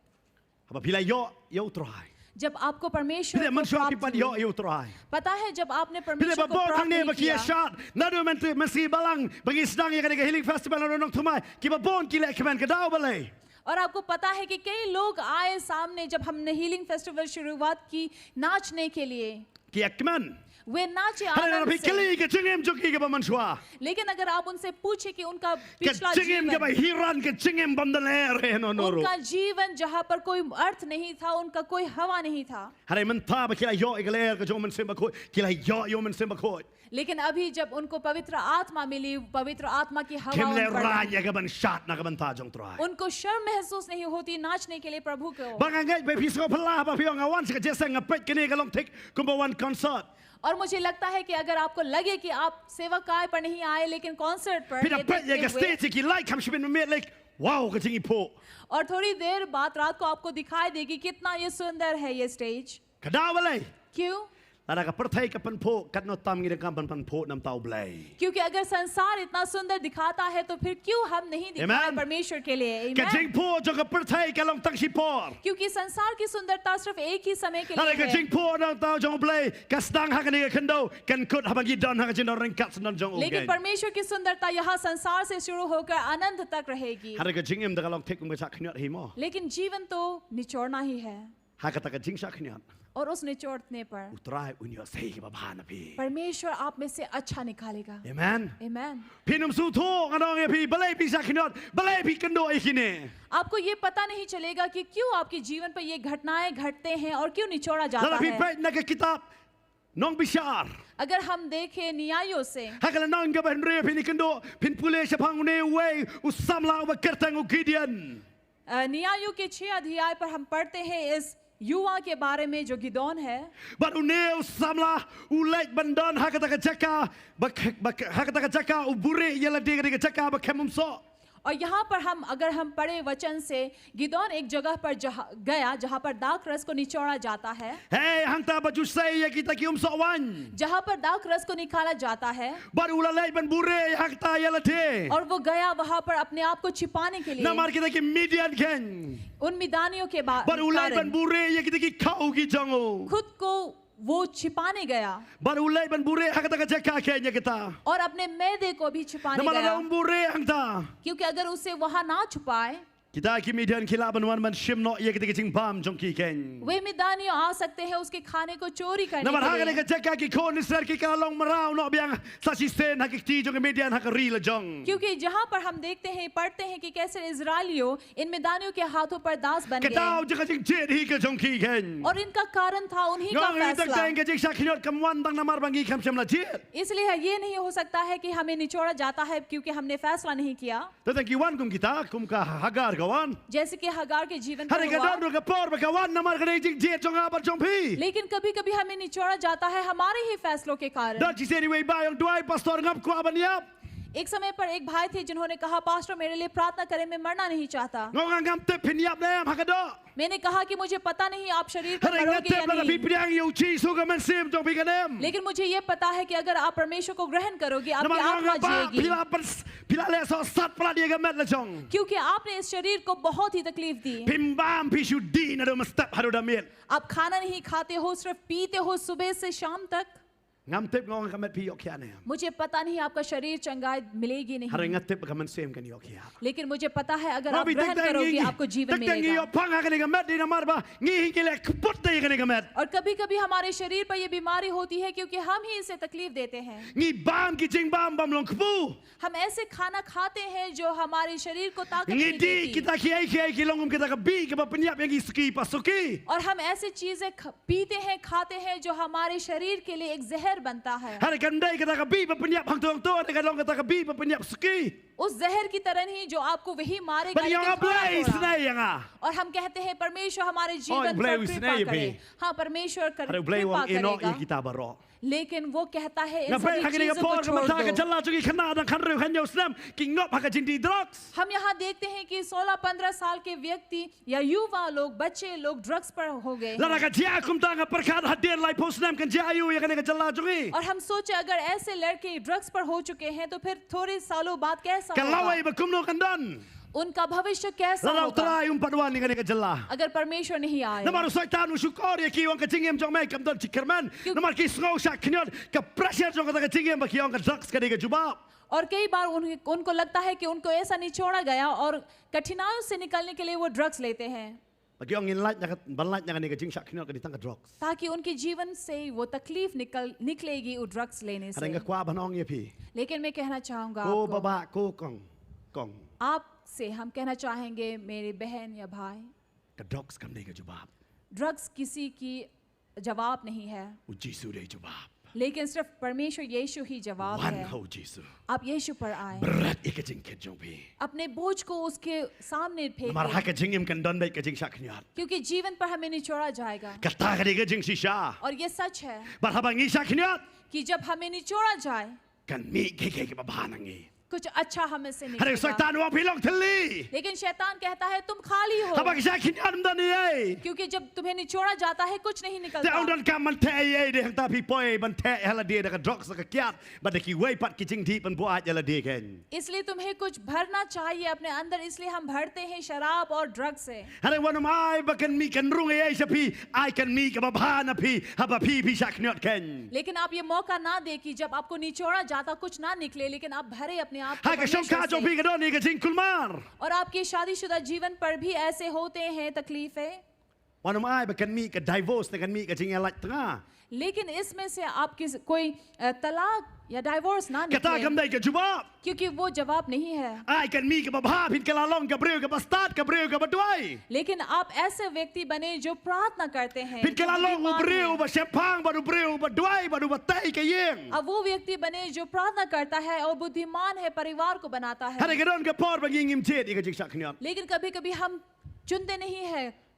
Haba phi la ïoh ïa U Trai, जब आपको phi परमेश्वर tip को man shuh phi प्राप्त pat हुई, ïoh ïa U Trai. पता है, जब आपने Phi tip परमेश्वर ba को bun प्राप्त hangne नहीं ba ki किया, ïashad, naduh mynta mynstep ba ngi sdang ïa kane ka Healing Festival ha Nongthymmai, kiba bun ki leh kmen, ka daw balei? और आपको पता है कि कई लोग आए सामने जब हमने हीलिंग फेस्टिवल शुरुआत की नाचने के लिए, Ki ïakmen. वे नाचे Hynrei lada आनंद phi से। kylli ka jingim jong ki kaba mynshuwa. लेकिन अगर आप उनसे पूछे कि उनका Ka पिछला jingim जीवन, kaba hiran, ka jingim bym don leh re hano hano ruh. उनका जीवन जहाँ पर कोई अर्थ नहीं था, उनका कोई हवा नहीं था। Hynrei mynta ba ki la ïoh ïa ka lyer ka jong u Mynsiem Bakhuid, ki la ïoh ïa u Mynsiem Bakhuid. लेकिन अभी जब उनको पवित्र आत्मा मिली, पवित्र आत्मा की हवा Kim leh उन पर raiñ लगी, ïa ka ban shad na ka bynta jong U Trai. उनको शर्म महसूस नहीं होती नाचने के लिए प्रभु को। Ba nga ngeit ba phi sngewphylla ba phi ong nga wan sha ka jingïaseng, nga peit kane ka long thik kumba wan concert. और मुझे लगता है कि अगर आपको लगे कि आप सेवा कार्य पर नहीं आए लेकिन कॉन्सर्ट पर Phi da ये peit ïa देखते ka हुए, stage, ki light kam shym bit mynmiet, like, wow, ka jingiphuh. और थोड़ी देर बाद रात को आपको दिखाई देगी कितना ये सुंदर है ये स्टेज। Ka daw balei? क्यों? Lada ka pyrthei ka pynphuh, katno tam ngi donkam ban pynphuh na ka bynta U Blei. क्योंकि अगर संसार इतना सुंदर दिखाता है तो फिर क्यों हम नहीं दिखाएं Amen. परमेश्वर के लिए? Ka Amen. jingphuh jong ka pyrthei ka long tang shipor. क्योंकि संसार की सुंदरता सिर्फ एक ही समय के Hynrei लिए ka है। jingphuh na ka bynta jong U Blei ka sdang ha kane ka khyndew, kan kut haba ngi don ha ka jingdon ryngkat syndon jong U लेकिन Blei. परमेश्वर की सुंदरता यहाँ संसार से शुरू होकर अनंत तक रहेगी। Hynrei ka jingim da ka long thik kum ka shah khñiot hi mo. लेकिन जीवन तो निचोड़ना ही है। Ha kata ka jingshah khñiot, और उस निचोड़ने पर U Trai un ïoh sei kiba bha na phi. परमेश्वर आप में से अच्छा निकालेगा। Amen. Amen. Phin ym sngewthuh, ngan ong ïa phi, balei phi shah khñiot, balei phi kynduh ïa kine. आपको ये पता नहीं चलेगा कि क्यों आपके जीवन पर ये घटनाएं घटते हैं और क्यों निचोड़ा जाता Lada phi है। peit na ka kitab Nongbishar, अगर हम देखें न्यायों से, ha ka lynnong kaba hynriew, phin ïa kynduh, phin pule shaphang une uwei u samla uba kyrteng u Gideon. अ, न्यायों के छह अध्याय पर हम पढ़ते हैं इस युवा के बारे में जो गिदोन है। Bad une u samla u leit ban don ha kata ka jaka ba, ba, ha kata ka jaka u buhrieh ïa lade, ka dei ka jaka ba khem umsoh. और यहाँ पर हम, अगर हम पढ़े वचन से, गिदोन एक जगह पर जहाँ, गया जहाँ पर दाखरस को निचोड़ा जाता है। Hei, hangta ba ju sei ïa kita ki umsoh waiñ. जहाँ पर दाखरस को निकाला जाता है। Bad u la leit ban buhrieh ha kata ïa lade. और वो गया वहाँ पर अपने आप को छिपाने के लिए। Namar kita ki Midian khein. उन मिदानियों के बा-, Bad u leit ban कारण buhrieh ïa kita ki khaw ki jong u. खुद को वो छिपाने गया Bad u leit ban buhrieh ha kata ka jaka khein ïa kita. और अपने मैदे को भी छिपाने Namar lada गया, um buhrieh hangta, क्योंकि अगर उसे वहां ना छुपाए, kita ki Midian ki lah ban wan ban shim noh ïa kita ki jingbam jong ki khein. वे मिदानी आ सकते हैं उसके खाने को चोरी करने Namar ha के kane लिए। ka jaka ki khun Israel ki ka long mraw noh biang sa shisien ha ki kti jong ki Midian ha ka ri la jong. क्योंकि जहाँ पर हम देखते हैं, पढ़ते हैं कि कैसे इजरायलियों इन मिदानियों के हाथों पर दास बन Ka daw गए। jong ka jingjied hi ka jong ki khein. और इनका कारण था उन्हीं का Nga ong ïa phi, tang फैसला। tang ka jingshah khñiot kam wan tang namar ba ngi khem shym la jied. इसलिए ये नहीं हो सकता है कि हमें निचोड़ा जाता है क्योंकि हमने फैसला नहीं किया। Tang tang ki wan kum kita, kum ka Hagar ka wan. जैसे कि हगार के जीवन पर Hynrei ka हुआ। don ruh ka por ba ka wan namar ka dei jingjied jong nga bad jong phi. लेकिन कभी-कभी हमें निचोड़ा जाता है हमारे ही फैसलों के कारण। Don shisien iwei i bah i ong, duwai pastor, ngam kwah ban ïap. एक समय पर एक भाई थे जिन्होंने कहा, पास्टर, मेरे लिए प्रार्थना करें, मैं मरना नहीं चाहता। Nga ong, ngam tip phin ïap ne em ha ka doh. मैंने कहा कि मुझे पता नहीं आप शरीर पर Hynrei nga मरोगे या tip lada phi नहीं, pdiang ïa U Jisu, ka mynsiem jong phi kan im. लेकिन मुझे ये पता है कि अगर आप परमेश्वर को ग्रहण करोगे, आपकी Namar nga ong, आत्मा nga bah, phi जिएगी। la pyn, phi la leh soh sat palat ïa ka met la jong. क्योंकि आपने इस शरीर को बहुत ही तकलीफ दी। Phim bam, phi shu dih naduh mynstep haduh da miet. आप खाना नहीं खाते हो, सिर्फ पीते हो सुबह से शाम तक। Ngam tip, nga ong, ka met phi ïoh khiah ne em. मुझे पता नहीं आपका शरीर चंगाई मिलेगी नहीं। Hynrei nga tip ka mynsiem kan ïoh khiah. लेकिन मुझे पता है अगर आप ग्रहण करोगे, आपको जीवन मिलेगा। Nga ong, tang tang ngi ïoh phang ha kane ka met dei namar ba ngi hi ngi leh kput da ïa kane ka met. और कभी-कभी हमारे शरीर पर ये बीमारी होती है क्योंकि हम ही इसे तकलीफ देते हैं। Ngi bam ki jingbam bym long kpu. हम ऐसे खाना खाते हैं जो हमारे शरीर को ताकत नहीं देती। Ngi dih kita kiei kiei ki long kum kita ka bih kaba pynïap ïa ngi suki pa suki. और हम ऐसी चीजें ख-, पीते हैं, खाते हैं जो हमारे शरीर के लिए एक जहर बनता है। Hynrei kam dei kata ka bih ba pynïap hangto hangto, hynrei ka long kata ka bih ba pynïap suki. उस जहर की तरह नहीं जो आपको वही मारेगा, लेकिन थोड़ा थोड़ा। Bad ngi ong, A Blei, isynei ïa nga. और हम कहते हैं, परमेश्वर हमारे जीवन पर कृपा करे। Hooid, U Blei u isynei ïa phi. हाँ, परमेश्वर कर-, कृपा करेगा। Hynrei U Blei u ong, ïehnoh ïa kita baroh. लेकिन वो कहता है, इन सभी चीजों को छोड़ दो। Nga peit ha kane ka por, ka mynta ka jylla jong ngi khynnah dang khathynriew hynñiew snem ki ngop ha ka jingdih drugs. हम यहाँ देखते हैं कि सोलह पन्द्रह साल के व्यक्ति या युवा लोग, बच्चे लोग ड्रग्स पर हो गए हैं। Lada ka jia kumta, nga pyrkhat hadien laiphew snem kan jia aïu ïa kane ka jylla jong ngi. और हम सोचे, अगर ऐसे लड़के ड्रग्स पर हो चुके हैं, तो फिर थोड़े सालों बाद कैसा होगा? Ka lawei ba kumno kan don? उनका भविष्य कैसा होगा? Lada U Trai um pat wan ïa kane ka jylla. अगर परमेश्वर नहीं आए। Namar u Soitan u shukor ïa ki, u ong ka jingim jong me kam don jingkyrmen. क्यों- Namar ki sngew shah khñiot, ka pressure jong kata ka jingim ba ki ong ka drugs ka dei ka jubab. और कई बार उन्हें, उनको लगता है कि उनको ऐसा निचोड़ा गया और कठिनाइयों से निकलने के लिए वो ड्रग्स लेते हैं। Ba ki ong ngin lait na ka, ban lait na kane ka jingshah khniot ka dei tang ka drugs. ताकि उनके जीवन से वो तकलीफ निकल निकलेगी वो ड्रग्स लेने से। Hynrei nga kwah ban ong ïa phi. लेकिन मैं कहना चाहूंगा Ko आपको, baba, ko kong, kong. आपसे हम कहना चाहेंगे, मेरे बहन या भाई, Ka drugs kam dei ka jubab. ड्रग्स किसी की जवाब नहीं है, U Jisu dei jubab. लेकिन सिर्फ परमेशर यीशु ही जवाब Wan है। ha U Jisu. आप यीशु पर आए। Bret ïa ka jingkit jong phi. अपने बोझ को उसके सामने फेंकें। Namar ha ka jingim kan don beit ka jingshah khniot. क्योंकि जीवन पर हमें निचोड़ा जाएगा। Kata ka dei ka jingshisha. और ये सच है Bad haba ngi shah khniot, कि जब हमें निचोड़ा जाए, kan mih kiei kiei kiba bha na ngi. कुछ अच्छा हमें से Hynrei u निकलेगा। Soitan u ong phi long thylli. लेकिन शैतान कहता है, तुम खाली हो। Haba ki shah khniot ym don ei ei. क्योंकि जब तुम्हें निचोड़ा जाता है, कुछ नहीं निकलता। Te ym donkam ban theh ei ei, dei hangta phi poi ban theh ïa lade da ka drugs, da ka kiad, bad da kiwei pat ki jingdih ban buaid ïa lade kein. इसलिए तुम्हें कुछ भरना चाहिए अपने अंदर, इसलिए हम भरते हैं शराब और ड्रग्स से। Hynrei wat nym ai ba kan mih, kan rung ei ei sha phi, ai kan mih kaba bha na phi, haba phi phi shah khniot kein. लेकिन आप ये मौका ना दे कि जब आपको निचोड़ा जाता कुछ ना निकले, लेकिन आप भरे अपने आप को Ha ka परमेश्वर shongkha jong से। phi ka don ïa ka jingkulmar. और आपके शादीशुदा जीवन पर भी ऐसे होते हैं तकलीफें। Wat nym ai ba kan mih ka divorce ne kan mih ka jingïalait tnga. लेकिन इसमें से आपकी कोई, अ, तलाक या डाइवोर्स ना Kata निकले, kam dei ka jubab. क्योंकि वो जवाब नहीं है। Ai kan mih kaba bha, phin kylla long ka briew kaba stad, ka briew kaba duwai. लेकिन आप ऐसे व्यक्ति बने जो प्रार्थना करते हैं, Phin जो kylla long u बुद्धिमान briew हैं। ba shemphang, bad u briew ba duwai, bad uba tei ka ïing. अब वो व्यक्ति बने जो प्रार्थना करता है और बुद्धिमान है, परिवार को बनाता है। Hynrei ka don ka por ba ngi ngim jied ïa ka jingshah khniot. लेकिन कभी-कभी हम चुनते नहीं है।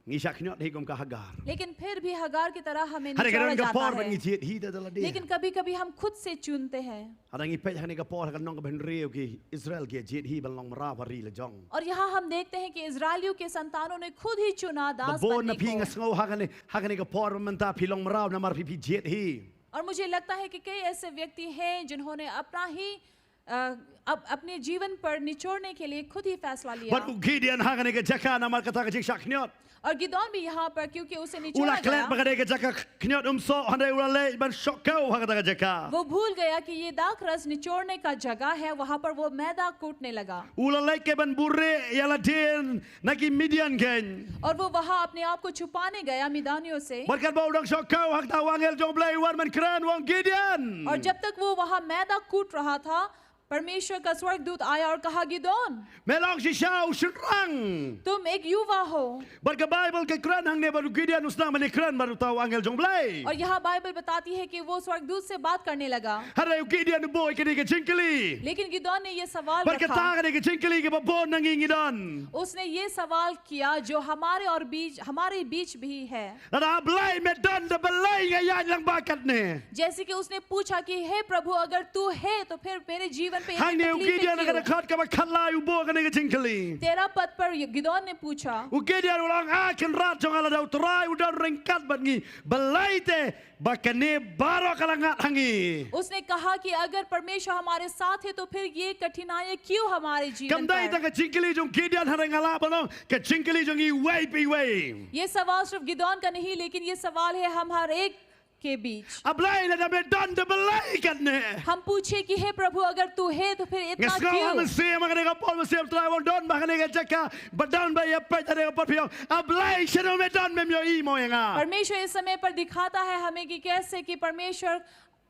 Ngi shah khniot hi kum ka Hagar. लेकिन फिर भी हगार की तरह हमें Hynrei ka निचोड़ा don ka जाता por ba है। ngi jied hi da da lade. लेकिन कभी-कभी हम खुद से चुनते हैं। Haba ngi peit ha kane ka por, ha ka nong kaba hynriew ki Israel ki jied hi ban long mraw ha ri la jong. और यहाँ हम देखते हैं कि इस्राएलियों के संतानों ने खुद ही चुना दास Ba bun बनने na phi को। nga sngew ha kane, ha kane ka por mynta phi long mraw namar phi phi jied hi. और मुझे लगता है कि कई ऐसे व्यक्ति हैं जिन्होंने अपना ही अ, अप-, अपने जीवन पर निचोड़ने के लिए खुद ही फैसला लिया। Bad u Gideon ha kane ka jaka namar kata ka jingshah khniot. और गिदोन भी यहाँ पर, क्योंकि उसे U la निचोड़ा klet गया। ba kane ka jaka khniot um soh, hynrei u la leit ban shoh kew ha kata ka jaka. वो भूल गया कि ये दाखरस निचोड़ने का जगह है, वहाँ पर वो मैदा कूटने लगा। U la leit keiñ ban buhrieh ïa lade na ki Midian kein. और वो वहाँ अपने आप को छुपाने गया मिद्यानियों से। Bad katba u dang shoh kew, hangta u angel jong U Blei u wan ban kren, u ong, Gideon. और जब तक वो वहाँ मैदा कूट रहा था, परमेश्वर का स्वर्गदूत आया और कहा, गिदोन, Me long shisha u shynrang. तुम एक युवा हो। Bad ka Baibl ka kren hangne ba u Gideon u sdang ban ïakren bad uta u angel jong U Blei. और यहाँ बाइबल बताती है कि वो स्वर्गदूत से बात करने लगा। Hynrei u Gideon u buh ïa kane ka jingkylli. लेकिन गिदोन ने ये सवाल Bad रखा। kata ka dei ka jingkylli kaba bun na ngi ngi don. उसने ये सवाल किया जो हमारे और बीच, हमारे बीच भी है। Lada Blei me don, da balei nga ïaid lang bad katne? जैसे कि उसने पूछा कि हे प्रभु, अगर तू है तो फिर मेरे जीवन पे इतनी Hangne u तकलीफें Gideon ha ka क्यों? dkhot kaba khatlai u buh kane ka jingkylli. तेरह पद पर गिदोन ने पूछा। U Gideon u ong, A Kynrad jong nga, lada U Trai u don ryngkat bad ngi, balei te ba kane baroh ka la ngat ha ngi? उसने कहा कि अगर परमेश्वर हमारे साथ है तो फिर ये कठिनाइयां क्यों हमारे जीवन Kam dei पर? tang ka jingkylli jong u Gideon, hynrei nga lah ban ong ka jingkylli jong iwei pa iwei. ये सवाल सिर्फ गिदोन का नहीं, लेकिन ये सवाल है हम हर एक के बीच। A Blei, lada me don, da balei katne? हम पूछे कि हे प्रभु, अगर तू है तो फिर Nga इतना sngew ha क्यों? mynsiem, ha kane ka por mynsiem Trai u ong, don bha ha kane ka jaka, ba don bha ïa peit ha kane ka por, phi ong, A Blei, shano me don, mem ïohi mo ïa nga? परमेश्वर इस समय पर दिखाता है हमें कि कैसे कि परमेश्वर,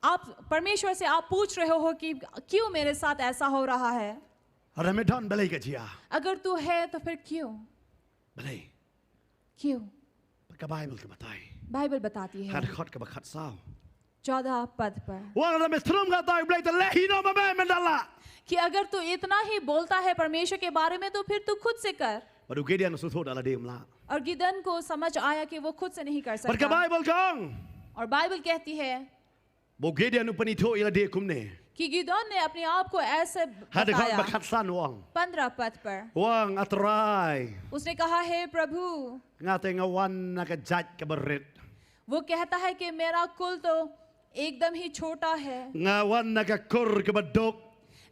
आप, परमेश्वर से आप पूछ रहे हो कि क्यों मेरे साथ ऐसा हो रहा है? Lada me don, balei ka jia? अगर तू है तो फिर क्यों? Balei? क्यों? Ka Baibl ka batai. बाइबल बताती है। Ha ka dkhot kaba khatsaw. चौदह पद पर। U ong, lada me throm katta ïa U Blei, te leh hi noh ma me, men da lah. कि अगर तू इतना ही बोलता है परमेश्वर के बारे में, तो फिर तू खुद से कर। Bad u Gideon u sngewthuh da lade um lah. और गिदोन को समझ आया कि वो खुद से नहीं कर Bad ka सकता। Baibl ka ong. और बाइबल कहती है Ba u Gideon u pynithuh ïa lade kumne. कि गिदोन ने अपने आप को ऐसे Ha dkhot बताया। ba khatsan u ong. पन्द्रह पद पर। U ong, A Trai. उसने कहा, हे प्रभु। Nga te nga wan na ka jait kaba rit. वो कहता है कि मेरा कुल तो एकदम ही छोटा है। Nga wan na ka kur kaba duk.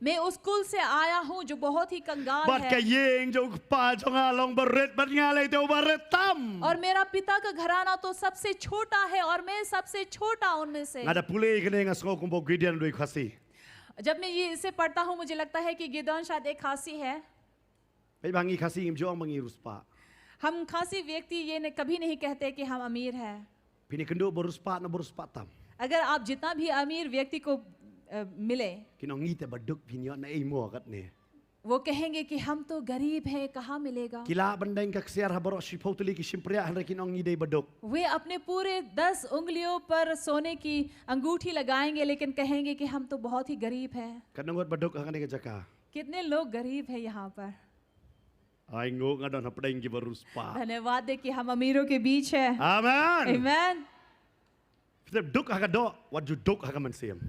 मैं उस कुल से आया हूँ जो बहुत ही कंगाल Bad ka है। ïing jong u kpa jong nga long ba rit, bad nga lei te uba rit tam. और मेरा पिता का घराना तो सबसे छोटा है और मैं सबसे छोटा उनमें से। Nga da pule ïa kane nga sngew kumba u Gideon u dei u Khasi. जब मैं ये इसे पढ़ता हूँ, मुझे लगता है कि गिदोन शायद एक खासी है। Peit ba ngi Khasi ngim ju ong ba ngi riewspah. हम खासी व्यक्ति ये न, कभी नहीं कहते कि हम अमीर हैं। Phin ïakynduh baroh spah na baroh spah tam. अगर आप जितना भी अमीर व्यक्ति को अ, मिले, Kin ong ngi te ba duk phin ïoh na ei mo katne. वो कहेंगे कि हम तो गरीब हैं, कहाँ मिलेगा? Ki lah ban deng ka ksiar ha baroh shiphew tylli ki shympriah hynrei kin ong ngi dei ba duk. वे अपने पूरे दस उंगलियों पर सोने की अंगूठी लगाएंगे, लेकिन कहेंगे कि हम तो बहुत ही गरीब हैं। Katno ngut ba duk ha kane ka jaka? कितने लोग गरीब हैं यहाँ पर? Ai nguh, nga don hapdeng ki baroh spah. धन्यवाद दे कि हम अमीरों के बीच हैं। Amen. Amen। Phi tip, duk ha ka doh, wat ju duk ha ka mynsiem.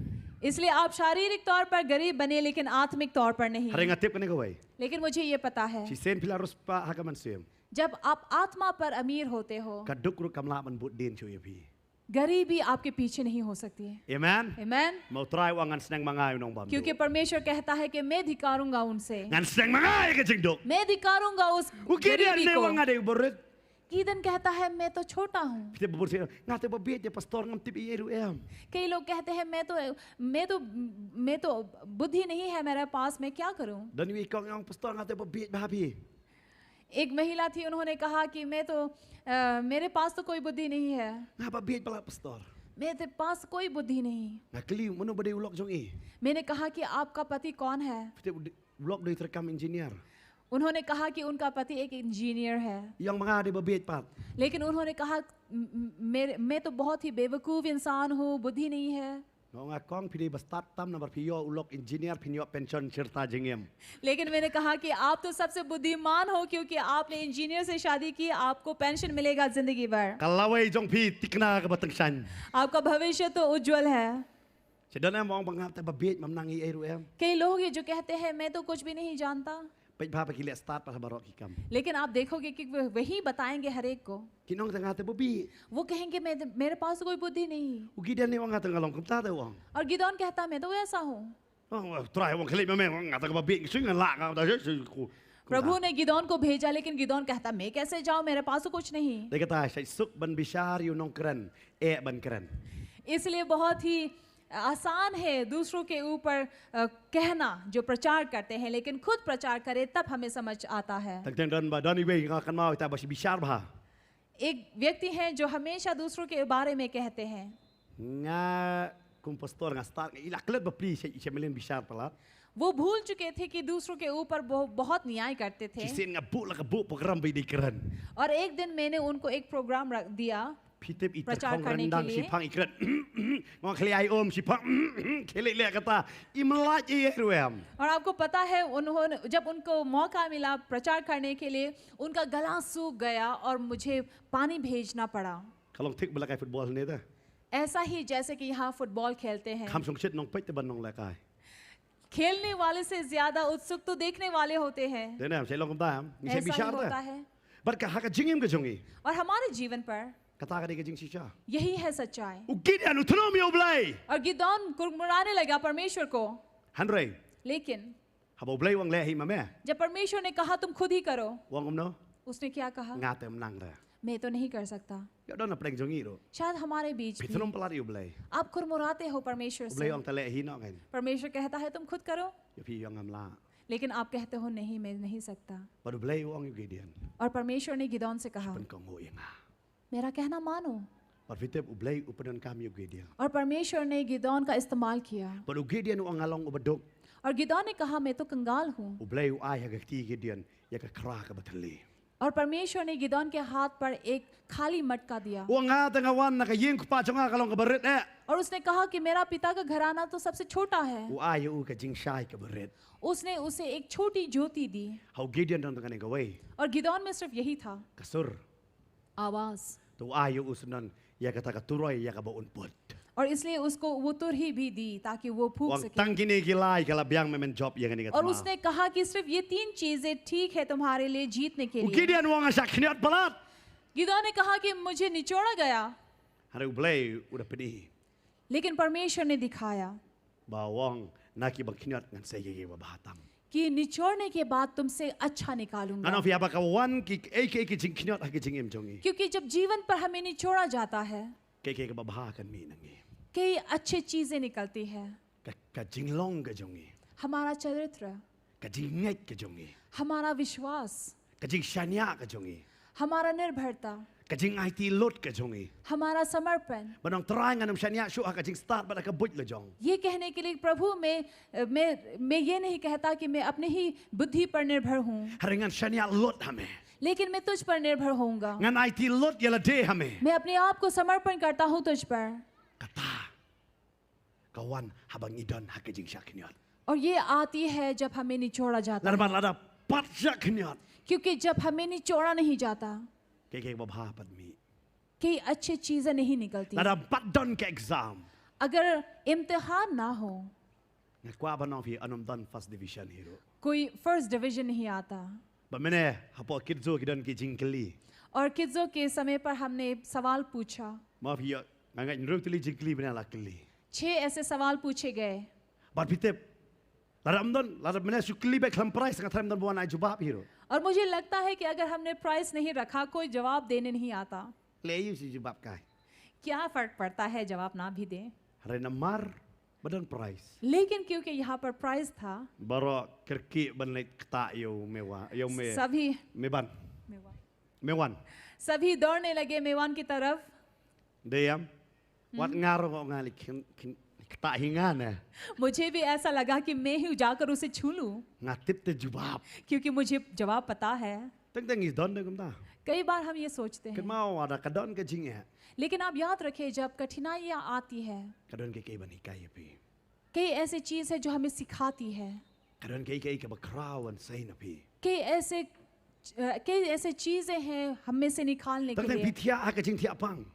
इसलिए आप शारीरिक तौर पर गरीब बने, लेकिन आत्मिक तौर पर नहीं। Hynrei nga tip kane kawei. लेकिन मुझे ये पता है, Shisien phi la baroh spah ha ka mynsiem, जब आप आत्मा पर अमीर होते हो, ka duk ruh kam lah ban bud dien shuh ïa phi. गरीबी आपके पीछे नहीं हो सकती है। Amen. Amen। Namar U Trai u ong ngan sneng ma nga ïa u nongbam duk. क्योंकि परमेश्वर कहता है कि मैं धिक्कारूंगा उनसे, Ngan sneng ma nga ïa ka jingduk. मैं धिक्कारूंगा उस U Gideon गरीबी ne u को। ong nga dei u barit. गीदन कहता है, मैं तो छोटा हूँ। Phi tip, ba bun sien, nga te ba bieit, pastor, ngam tip ei ruh em. कई लोग कहते हैं, मैं तो मैं तो मैं तो बुद्धि नहीं है मेरे पास, मैं क्या करूँ? Don iwei i kong i ong, pastor, nga te ba bieit bha phi. एक महिला थी, उन्होंने कहा कि मैं तो अ, मेरे पास तो कोई बुद्धि नहीं है, Nga ba bieit palat, pastor. मेरे पास कोई बुद्धि नहीं। Nga kylli, mano ba dei u lok jong i? मैंने कहा कि आपका पति कौन है? Phi tip, u lok dei u treikam engineer. उन्होंने कहा कि उनका पति एक इंजीनियर है, I ong ma nga dei ba bieit pat. लेकिन उन्होंने कहा, "म- म- मेरे मैं तो बहुत ही बेवकूफ़ इंसान हूँ, बुद्धि नहीं है।" Nga ong, a kong, phi dei ba stad tam, namar phi ïoh u lok engineer phin ïoh pension shirta jingim. लेकिन मैंने कहा कि आप तो सबसे बुद्धिमान हो, क्योंकि आपने इंजीनियर से शादी की, आपको पेंशन मिलेगा जिंदगी भर। Ka lawei jong phi thikna kaba tyngshaiñ. आपका भविष्य तो उज्जवल है। Sha don em u ong ba nga te ba bieit, ngam nang ei ei ruh em. कई लोग ये जो कहते हैं, मैं तो कुछ भी नहीं जानता, Peit bha ba ki leh stad pat ha baroh ki kam. लेकिन आप देखोगे कि वे वही बताएंगे हर एक को। Kin ong te nga te ba bieit. वो कहेंगे, मैं मेरे पास तो कोई बुद्धि नहीं। U Gideon ne u ong, nga te nga long kumta te u ong. और गिदोन कहता, मैं तो वैसा हूँ। Oh, U Trai u ong khlieh ma me, nga te ba bieit, shu nga lah nga te shu ku. प्रभु ने गिदोन को भेजा, लेकिन गिदोन कहता, मैं कैसे जाऊं, मेरे पास तो कुछ नहीं। Dei kata, shait suk ban bishar ïa u nongkren, eh ban kren. इसलिए बहुत ही आसान है दूसरों के ऊपर अ, कहना, जो प्रचार करते हैं, लेकिन खुद प्रचार करें, तब हमें समझ आता है। Teng teng don ba don iwei nga kynmaw, ita ba shi bishar bha. एक व्यक्ति है जो हमेशा दूसरों के बारे में कहते हैं। Nga kum pastor nga stad, nga i la klet ba pli sha, sha mlien bishar palat. वो भूल चुके थे कि दूसरों के ऊपर बहु, बहुत न्याय करते थे। Shisien nga buh la ka buh program ba i dei kren. और एक दिन मैंने उनको एक प्रोग्राम रख दिया। Phi tip, i प्रचार tyrkhong करने के ryndang लिए। Shiphang i kren. Nga khlieh ai um Shiphang. Khlieh leh kata. I mlait ei ei ruh em. और आपको पता है, उन्होंने, जब उनको मौका मिला प्रचार करने के लिए, उनका गला सूख गया और मुझे पानी भेजना पड़ा। Ka long thik ba lehkai football ne da. ऐसा ही जैसे कि यहाँ फुटबॉल खेलते हैं, Kham shong shit nongpeit te ban nonglehkai. खेलने वाले से ज्यादा उत्सुक तो देखने वाले होते हैं। Dei ne, shait long kumta em. Ngi shait ऐसा ही bishar होता da. है। Bad ka ha ka jingim ka jong i. और हमारे जीवन पर Kata ka dei ka jingshisha. यही है सच्चाई। U Gideon u thnom ïa U Blei. और गिदोन कुड़मुड़ाने लगा परमेश्वर को। Hynrei. लेकिन Haba U Blei u ong leh hi ma me. जब परमेश्वर ने कहा, तुम खुद ही करो, U ong kumno? उसने क्या कहा? Nga te ym nang re. मैं तो नहीं कर सकता। Ïoh don hapdeng jong i ruh. शायद हमारे बीच Phi भी tnom palat ïa U Blei. आप कुड़मुड़ाते हो परमेश्वर U Blei से। u ong te leh hi noh ngan. परमेश्वर कहता है, तुम खुद करो। Ïa phi u ong ngam lah. लेकिन आप कहते हो, नहीं, मैं नहीं सकता। Bad U Blei u ong ïa u Gideon. और परमेश्वर ने गिदोन से कहा, Pynkhongho ïa nga. मेरा कहना मानो। Bad phi tip, U Blei u pyndonkam ïa u Gideon. और परमेश्वर ने गिदोन का इस्तेमाल किया। Bad u Gideon u ong, nga long uba duk. और गिदोन ने कहा, मैं तो कंगाल हूँ। U Blei u ai ha ka kti Gideon ïa ka khra kaba thylli. और परमेश्वर ने गिदोन के हाथ पर एक खाली मटका दिया। U ong, nga te nga wan na ka ïing u kpa jong nga ka long kaba rit eh. और उसने कहा कि मेरा पिता का घराना तो सबसे छोटा है। U ai ïa u ka jingshai kaba rit. उसने उसे एक छोटी ज्योति दी। Ha u Gideon don tang kane kawei. और गिदोन में सिर्फ यही था, Ka sur. आवाज। Te u ai ïa u syndon ïa kata ka turoi ïa kaba un put. और इसलिए उसको वो तुरही भी दी ताकि वो फूंक U ong, सके। tang kine ki lai ka la biang me men jop ïa kane ka और thma. उसने कहा कि सिर्फ ये तीन चीजें ठीक है तुम्हारे लिए जीतने के U लिए। Gideon u ong, nga shah khniot palat. गिदोन ने कहा कि मुझे निचोड़ा गया, Hynrei U Blei u da pyni. लेकिन परमेश्वर ने दिखाया Ba u ong, na kiba khniot ngan sei kiei ba bha tam. कि निचोड़ने के बाद तुमसे अच्छा निकालूंगा। Ngan ong ïa phi, haba ka wan kiei kiei ki jingkhniot ha ki jingim jong ngi, क्योंकि जब जीवन पर हमें निचोड़ा जाता है, kiei kiei kaba bha kan mih na ngi. कई अच्छी चीजें निकलती है। Ka, ka jinglong ka jong ngi. हमारा चरित्र, Ka jingngeit ka jong ngi. हमारा विश्वास, Ka jingshaniah ka jong ngi. हमारा निर्भरता, ka jingaiti lut ka jong ngi. हमारा समर्पण। Ba ngan ong Trai, ngan ym shaniah shuh ha ka jingstad bad ha ka buit la jong. ये कहने के लिए प्रभु, मैं मैं मैं ये नहीं कहता कि मैं अपने ही बुद्धि पर निर्भर हूँ। Hynrei ngan shaniah lut ha me. लेकिन मैं तुझ पर निर्भर होऊंगा। Ngan aiti lut ïa lade ha me. मैं अपने आप को समर्पण करता हूँ तुझ पर। Kata ka wan haba ngi don ha ka jingshah khynñiot. और ये आती है जब हमें निचोड़ा जाता है। Lada, lada pat shah khynñiot. क्योंकि जब हमें निचोड़ा नहीं जाता, कई कई babha pat mih. कई अच्छी चीजें नहीं निकलती। Lada pat don ka exam. अगर इम्तिहान ना हो। Nga kwah ban ong ïa phi, ym don first division hi ruh. कोई फर्स्ट डिवीजन नहीं आता। Ba mynne hapoh Kidzoo ki don ki jingkylli. और किड्सो के समय पर हमने सवाल पूछा। Map ïa nga, nga ngeit hynriew tylli jingkylli mynne la kylli. छह ऐसे सवाल पूछे गए। Bad phi tip, lada ym don, lada mynne shu kylli beit khlem prize, nga tharai ym don ba wan ai jubab hi ruh. और मुझे लगता है कि अगर हमने प्राइस नहीं रखा, कोई जवाब देने नहीं आता। Leh aïu shu jubab kai. क्या फर्क पड़ता है जवाब ना भी दें? Hynrei namar ba don prize. लेकिन क्योंकि यहाँ पर प्राइस था, baroh kyrkieh ban leit ktah ïa u Mewa, ïa u Me, सभी Meban. मेवान, Mewan. सभी दौड़ने लगे मेवान की तरफ। Dei ïam. Wat nga ruh nga leit kyn, kyn, ktah hi nga ne. मुझे भी ऐसा लगा कि मैं ही जाकर उसे छू लूं, Nga tip te jubab. क्योंकि मुझे जवाब पता है। Teng teng ngi don de kumta. कई बार हम ये सोचते हैं, Kynmaw lada ka don ka jingeh, लेकिन आप याद रखें, जब कठिनाइयाँ आती है, ka don kiei kiei ban hikai ïa phi. कई ऐसी चीज़ है जो हमें सिखाती है, Ka don kiei kiei kaba khraw ban sei na phi. कई ऐसे अ, कई ऐसे चीज़ें हैं हम में से निकालने के Teng teng phi लिए। thiah ha ka jingthiah pang.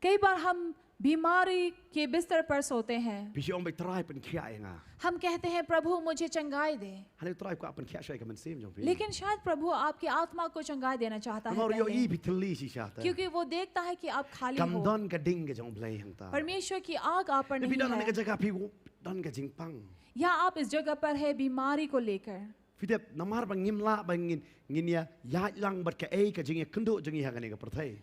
कई बार हम बीमारी के बिस्तर पर सोते हैं। Phi shu ong, Bad Trai, pynkhiah ïa nga. हम कहते हैं, प्रभु, मुझे चंगाई दे। Hynrei Trai kwah pynkhiah shuwa ïa ka mynsiem jong phi. लेकिन शायद प्रभु आपकी आत्मा को चंगाई देना चाहता है, Namar u ïohi phi thylli shisha te. क्योंकि वो देखता है कि आप खाली हो। Kam don ka ding ka jong U Blei hangta. परमेश्वर की आग आप पर नहीं है। Phi don ha kane ka jaka phi don ka jingpang. या आप इस जगह पर है बीमारी को लेकर। Phi tip, namar ba ngim lah ba ngin, ngin ïa ïaid lang bad kaei ka jingïakynduh jong ngi ha kane ka pyrthei.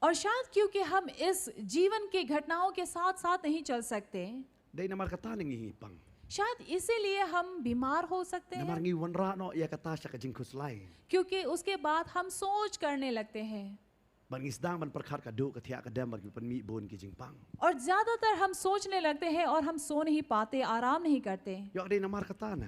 और शायद क्योंकि हम इस जीवन के घटनाओं के साथ साथ नहीं चल सकते, Dei namar kata ngi pang. शायद इसीलिए हम बीमार हो सकते हैं। Namar ngi wanrah noh ïa kata sha ka jingkhuslai. क्योंकि उसके बाद हम सोच करने लगते हैं। Bad ngi sdang ban pyrkhat ka duh ka thiah ka dem bad ki pynmih bun ki jingpang. और ज्यादातर हम सोचने लगते हैं और हम सो नहीं पाते, आराम नहीं करते। Ïoh dei namar kata na.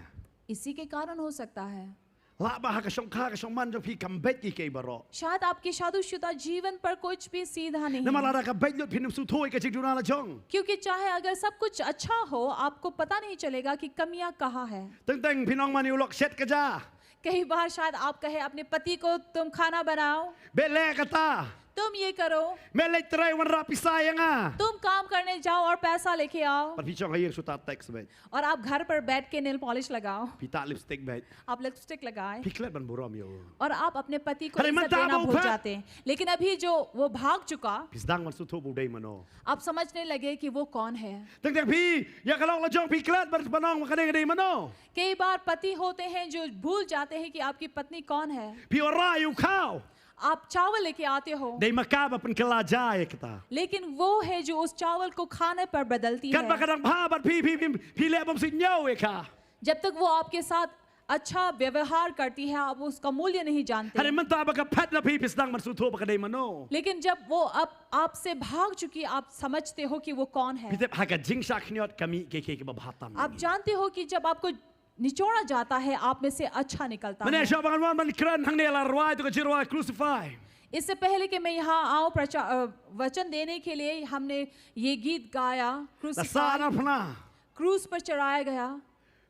इसी के कारण हो सकता है। Lah ba ha ka shongkha ka shongman jong phi kam beit kiei kiei baroh. शायद आपके शादीशुदा जीवन पर कुछ भी सीधा नहीं। Namar lada ka beit lut phin ym sngewthuh ïa ka jingduna la jong. क्योंकि चाहे अगर सब कुछ अच्छा हो, आपको पता नहीं चलेगा कि कमियां कहाँ है। Teng teng phin ong, Mane u lok shet ka ja. कई बार शायद आप कहे अपने पति को, तुम खाना बनाओ, Beh leh kata. तुम ये करो, Beh leit trei wanrah pisa ïa nga. तुम काम करने जाओ और पैसा लेके आओ। Bad phi shong ha ïing shu tad text beit. और आप घर पर बैठ के नेल पॉलिश लगाओ, Phi tad lipstick beit. आप लिपस्टिक लगाए Phi klet ban burom ïa u. और आप अपने पति को Hynrei ये सब mynta deuna ba u भूल phet. जाते हैं। लेकिन अभी जो वो भाग चुका, Phi sdang ban sngewthuh ba u dei mano. आप समझने लगे कि वो कौन है। Teng teng phi, ïa ka lok la jong phi klet ban, ban ong ba ka dei, ka dei mano. कई बार पति होते हैं जो भूल जाते हैं कि आपकी पत्नी कौन है। Phi wanrah ïa u khaw. आप चावल लेके आते हो, Dei ma ka ba pynkylla ja ïa kata. लेकिन वो है जो उस चावल को खाने पर बदलती Katba है। ka dang bha bad phi, phi, phi, phi leh bym suidñiew ïa ka. जब तक वो आपके साथ अच्छा व्यवहार करती है, आप उसका मूल्य नहीं जानते। Hynrei mynta ba ka phet na phi, phi sdang ban sngewthuh ba ka dei mano. लेकिन जब वो अब आपसे भाग चुकी, आप समझते हो कि वो कौन है। Phi tip, ha ka jingshah khñiot ka mih kiei kiei kiba bha tam. आप जानते हो कि जब आपको निचोड़ा जाता है, आप में से अच्छा निकलता Mynne है। shuwa ba ngan wan ban kren hangne, la rwai ïa ka jingrwai Crucify. इससे पहले कि मैं यहाँ आऊँ प्रचा-, अ, वचन देने के लिए, हमने ये गीत गाया, La sah Crucify, naphna. क्रूस पर चढ़ाया गया।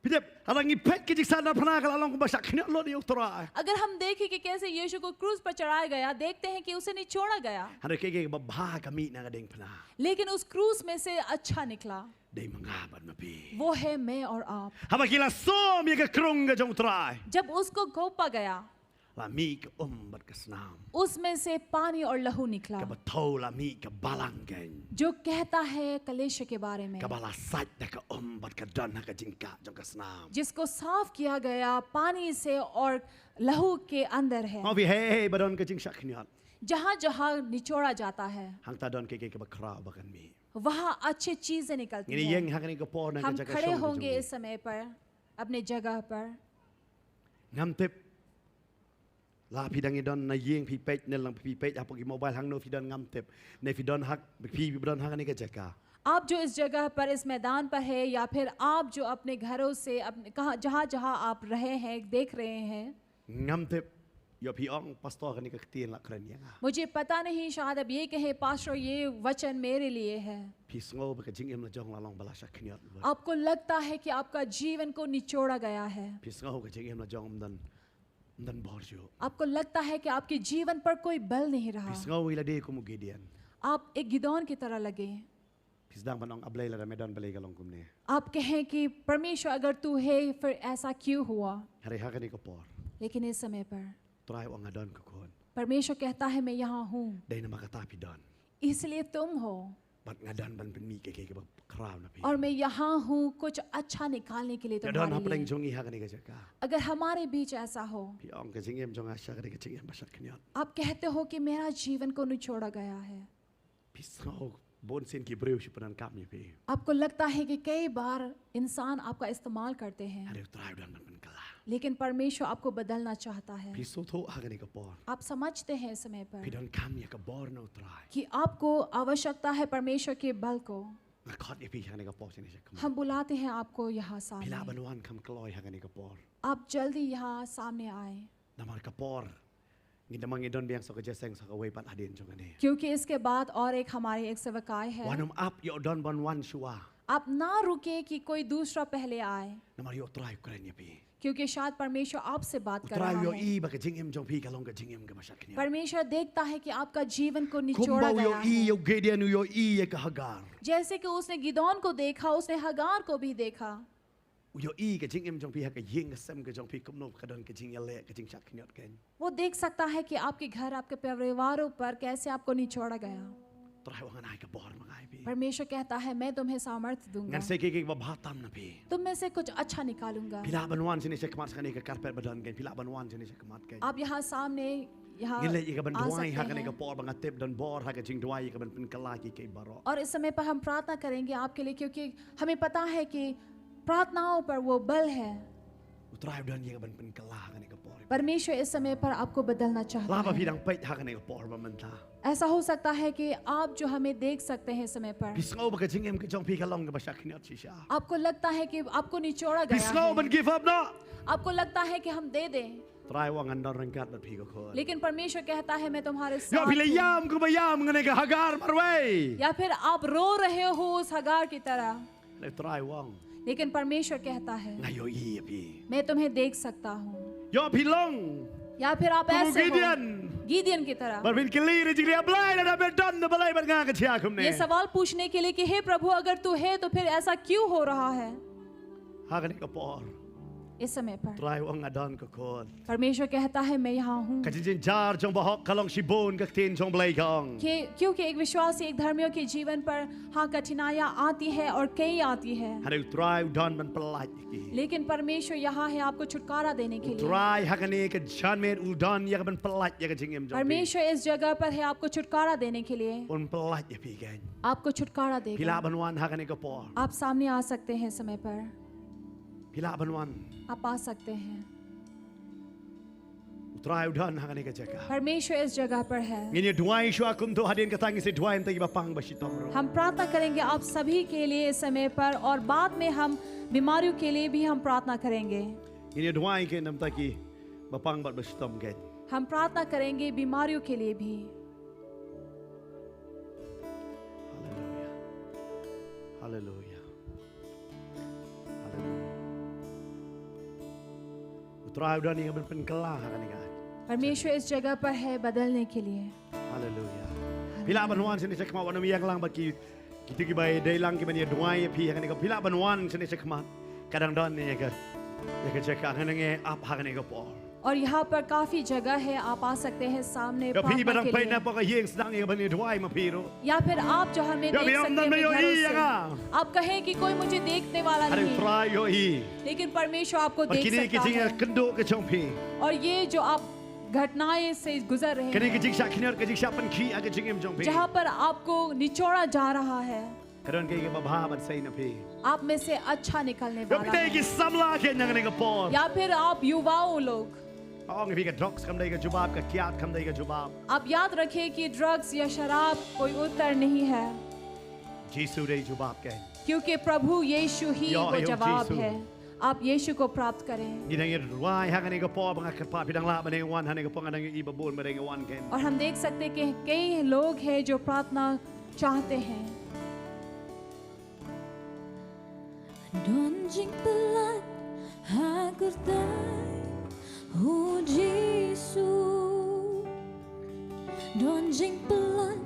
Phi tip, lada ngi peit ka jingsah naphna ka la long kumba shah khñiot lut ïa u Trai. अगर हम देखें कि कैसे यीशु को क्रूस पर चढ़ाया गया, देखते हैं कि उसे निचोड़ा गया। Hynrei kiei kiei kiba bha ka mih na ka diengphna. लेकिन उस क्रूस में से अच्छा निकला। Dei ma nga bad ma phi. वो है मैं और आप। Haba ki la sum ïa ka krung ka jong u Trai. जब उसको घोंपा गया, La mih ka um bad ka snam. उसमें से पानी और लहू निकला। Kaba thew la mih ka balang keiñ. जो कहता है कलीसिया के बारे में। Kaba la sait da ka um bad ka don ha ka jingkah jong ka snam. जिसको साफ किया गया पानी से और लहू के अंदर है। Nga ong ïa phi, hei hei ba don ka jingshah khñiot, जहाँ जहाँ निचोड़ा जाता है, hangta don kiei kiei kiba khraw ba kan mih. वहाँ अच्छी चीजें निकलती हैं। Ngin ïeng ha kane ka por na ka jaka shong ka jong ngi. हम खड़े होंगे इस समय पर, अपने जगह पर। Ngam tip La phi dang ïa don na ïing phi peit, ne lang phi peit hapoh ki mobile hangno phi don ngam tip. Ne phi don ha, phi don ha kane ka jaka. आप जो इस जगह पर, इस मैदान पर है, या फिर आप जो अपने घरों से, अपने कहाँ, जहाँ जहाँ आप रहे हैं, देख रहे हैं, Ngam tip, ïoh phi ong, pastor, kane ka ktien la kren ïa nga. मुझे पता नहीं, शायद अब ये कहे, पास्टर, ये वचन मेरे लिए है। Phi sngew ba ka jingim la jong la long ba la shah khniot. आपको लगता है कि आपका जीवन को निचोड़ा गया है। Phi sngew ka jingim la jong ym don, ym don bor shuh. आपको लगता है कि आपके जीवन पर कोई बल नहीं रहा। Phi sngew ïa lade kum u Gideon. आप एक गिदोन की तरह लगे। Phi sdang ban ong, A Blei, lada me don balei ka long kumne. आप कहें कि परमेश्वर, अगर तू है, फिर ऐसा क्यों हुआ? Hynrei ha kane ka por, लेकिन इस समय पर Trai u ong, Nga don, ko khun. परमेश्वर कहता है, मैं यहाँ हूँ, Dei namar kata phi don. इसलिए तुम हो, Bad nga don ban pynmih kaei kaei kaba khraw na phi. और मैं यहाँ हूँ कुछ अच्छा निकालने के लिए Ïa don तुम्हारे hapdeng लिए। jong ngi ha kane ka jaka. अगर हमारे बीच ऐसा हो, Phi ong, ka jingim jong nga sha kane ka jingim ba shah khniot. आप कहते हो कि मेरा जीवन को निचोड़ा गया है। Phi sngew bun sien ki briew shu pyndonkam ïa phi. आपको लगता है कि कई बार इंसान आपका इस्तेमाल करते हैं, Hynrei u Trai u don ban pynkylla. लेकिन परमेश्वर आपको बदलना चाहता है। Phi sngewthuh ha kane ka por, आप समझते हैं इस समय phi पर donkam ïa ka bor na u Trai. कि आपको आवश्यकता है परमेश्वर के बल को। Nga khot ïa phi ha kane ka por sha kane sha khmat. हम बुलाते हैं आपको यहाँ Phi lah सामने। ban wan kham kloi ha kane ka por. आप जल्दी यहाँ सामने आए, Namar ka por, ngin da ma ngi don biang sa ka jeseng sa kawei pat hadien jong kane. क्योंकि इसके बाद और एक हमारी एक सेवकाई है। Wat nym ap ïa u don ban wan shuwa. आप ना रुके कि कोई दूसरा पहले आए, Namar ïoh u Trai u kren ïa phi. क्योंकि शायद परमेश्वर आपसे बात U कर Trai u रहा है। ïohi ba ka jingim jong phi ka long ka jingim kaba shah khniot. परमेश्वर देखता है कि आपका जीवन को Kumba निचोड़ा u गया ïohi है। ïa u Gideon, u ïohi ïa ka Hagar. जैसे कि उसने गिदोन को देखा, उसने हगार को भी देखा। U ïohi ka jingim jong phi ha ka ïing ka sem ka jong phi, kumno ka don ka jingïaleh, ka jingshah khniot kein. वो देख सकता है कि आपके घर, आपके परिवारों पर कैसे आपको निचोड़ा गया। Trai u ong, ngan ai ka bor ma nga ïa phi. परमेश्वर कहता है, मैं तुम्हें सामर्थ्य दूंगा, Ngan sei kaei kaei kaba bha tam na phi. तुम में से कुछ अच्छा निकालूंगा। Phi lah ban wan shane sha khmat, sha kane ka carpet ba don kein, phi lah ban wan shane sha khmat kein. आप यहाँ सामने यहाँ Ngin leit ïa ka ban आ duwai सकते ha kane ka हैं। por ba nga tip don bor ha ka jingduwai ïa ka ban pynkylla kiei kiei baroh. और इस समय पर हम प्रार्थना करेंगे आपके लिए, क्योंकि हमें पता है कि प्रार्थनाओं पर वो बल है। U Trai u don ïa ka ban pynkylla ha kane ka por. परमेश्वर इस समय पर आपको बदलना La चाहता ba phi है। dang peit ha kane ka por ba mynta. ऐसा हो सकता है कि आप जो हमें देख सकते हैं इस समय पर, Phi sngew ba ka jingim ka jong phi ka long kaba shah khniot shisha. आपको लगता है कि आपको निचोड़ा Phi गया sngew ban है, give up noh. आपको लगता है कि हम दे दें, Trai u ong, ngan don ryngkat bad phi, ko khun. लेकिन परमेश्वर कहता है, मैं तुम्हारे Ïoh phi साथ la हूँ। ïam kumba ïam ngan ïa ka Hagar marwei. या फिर आप रो रहे हो उस हगार की तरह, Hynrei u Trai u ong, लेकिन परमेश्वर कहता है, nga ïohi ïa phi. मैं तुम्हें देख सकता हूँ। Ïoh phi long या फिर आप kum u ऐसे हो Gideon. गिदियोन की तरह। Ban pynkylla ïa ka jingkylli, A Blei, lada me don, balei bad nga ka jia kumne. ये सवाल पूछने के लिए कि हे प्रभु, अगर तू है तो फिर ऐसा क्यों हो रहा है? Ha kane ka por, इस समय पर Trai u ong, nga don, ko khun. परमेश्वर कहता है, मैं यहाँ हूँ। Ka jingjynjar jong bahok ka long shibun, ka ktien jong U Blei ka ong. कि क्योंकि एक विश्वासी, एक धर्मियों के जीवन पर, हाँ, कठिनाइयाँ आती है और कई आती है, Hynrei u Trai u don ban pyllait ïa ki. लेकिन परमेश्वर यहाँ है आपको छुटकारा देने के U लिए। Trai ha kane ka janmiet u don ïa ka ban pyllait ïa ka jingim jong phi. परमेश्वर इस जगह पर है आपको छुटकारा देने के लिए। Un pyllait ïa phi, kein. आपको छुटकारा Phi lah देगा। ban wan ha kane ka por. आप सामने आ सकते हैं समय पर। Phi lah ban wan. आप आ सकते हैं। U Trai u don ha kane ka jaka. परमेश्वर इस जगह पर है। Ngin ïa duwai shuwa kumto, hadien kata ngin sa duwai ïa ki bapang bashitom ruh. हम प्रार्थना करेंगे आप सभी के लिए इस समय पर, और बाद में हम बीमारियों के लिए भी हम प्रार्थना करेंगे। Ngin ïa duwai ïa ki namar ki bapang bad bashitom, kein. हम प्रार्थना करेंगे बीमारियों के लिए भी। Haleluya. Haleluya. Haleluya. U Trai u don ïa ka ban pynkylla ha kane ka. परमेश्वर इस जगह पर है बदलने के लिए। Haleluya. Phi lah ban wan shane shakhmat, wat nym ïeng lang bad ki, kito kiba dei lang ki ban ïa duwai ïa phi ha kane ka. Phi lah ban wan shane shakhmat. Ka dang don ïa ka, ïa ka jaka, ngan nang ïa ap ha kane ka por. और यहाँ पर काफी जगह है, आप आ सकते हैं सामने Ïa phi ba प्रार्थना dang के peit लिए। na hapoh ka ïing, sdang ïa ka ban ïa duwai ma phi ruh. या फिर आप जो हमें Ïa देख phi, ym सकते don हैं ba मेरे ïohi घरों ïa से, nga. आप कहें कि कोई मुझे देखने वाला Hynrei u नहीं है, Trai u ïohi. लेकिन परमेश्वर आपको Bad देख kine ki सकता है। jingïakynduh ki jong phi. और ये जो आप घटनाएं से गुजर रहे Kine ki हैं, jingshah khniot, ki jingshah pynkhiah ha ka jingim jong phi. जहाँ पर आपको निचोड़ा जा रहा है, Ka don kaei kaba bha ban sei na phi. आप में से अच्छा निकलने Ïa phi वाला dei ki है। samla, kein, ha kane ka por. या फिर आप युवाओं लोग, Ong ïa phi ka drugs kam dei ka jubab, ka kiad kam dei ka jubab. आप याद रखें कि ड्रग्स या शराब कोई उत्तर नहीं है, Jisu dei jubab kein. क्योंकि प्रभु यीशु ही Ïoh, वो ïoh, jawab Jisu. है। आप यीशु को प्राप्त करें। Ngi dang ïa duwai ha kane ka por ba nga kyrpad phi dang lah ban ïa wan ha kane ka por, nga dang ïa i ba bun ba dang ïa wan kein. और हम देख सकते हैं कि कई लोग हैं जो प्रार्थना चाहते हैं। Don jingpyllait ha kyrteng u Jisu. Don jingpyllait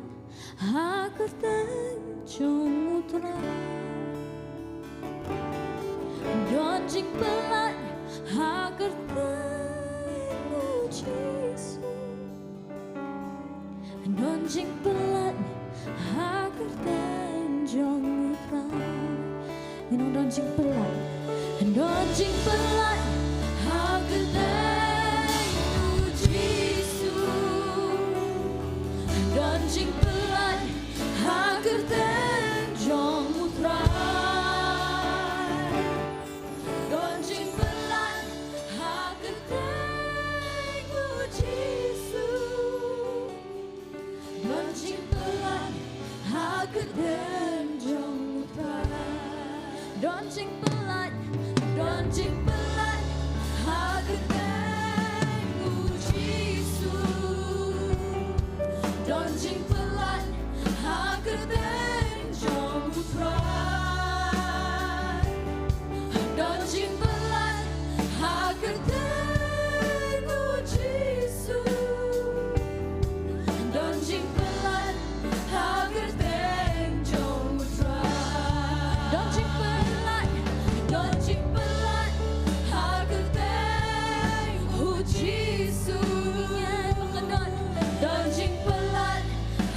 ha kyrteng jong u Trai. Don jingpyllait ha kyrteng u Jisu. Don jingpyllait ha kyrteng jong u Trai. Ngin ong don jingpyllait. Don jingpyllait ha kyrteng u Jisu. Don jingpyllait ha kyrteng jong u Trai. Don jingpyllait ha kyrteng u Jisu. Don jingpyllait ha kyrteng jong u Trai. Don jingpyllait, don jingpyllait ha kyrteng u Jisu. Don jingpyllait ha kyrteng jong u Trai. Don jingpyllait ha kyrteng u Jisu. Don jingpyllait ha kyrteng jong u Trai. Don jingpyllait, don jingpyllait ha kyrteng u Jisu. Don jingpyllait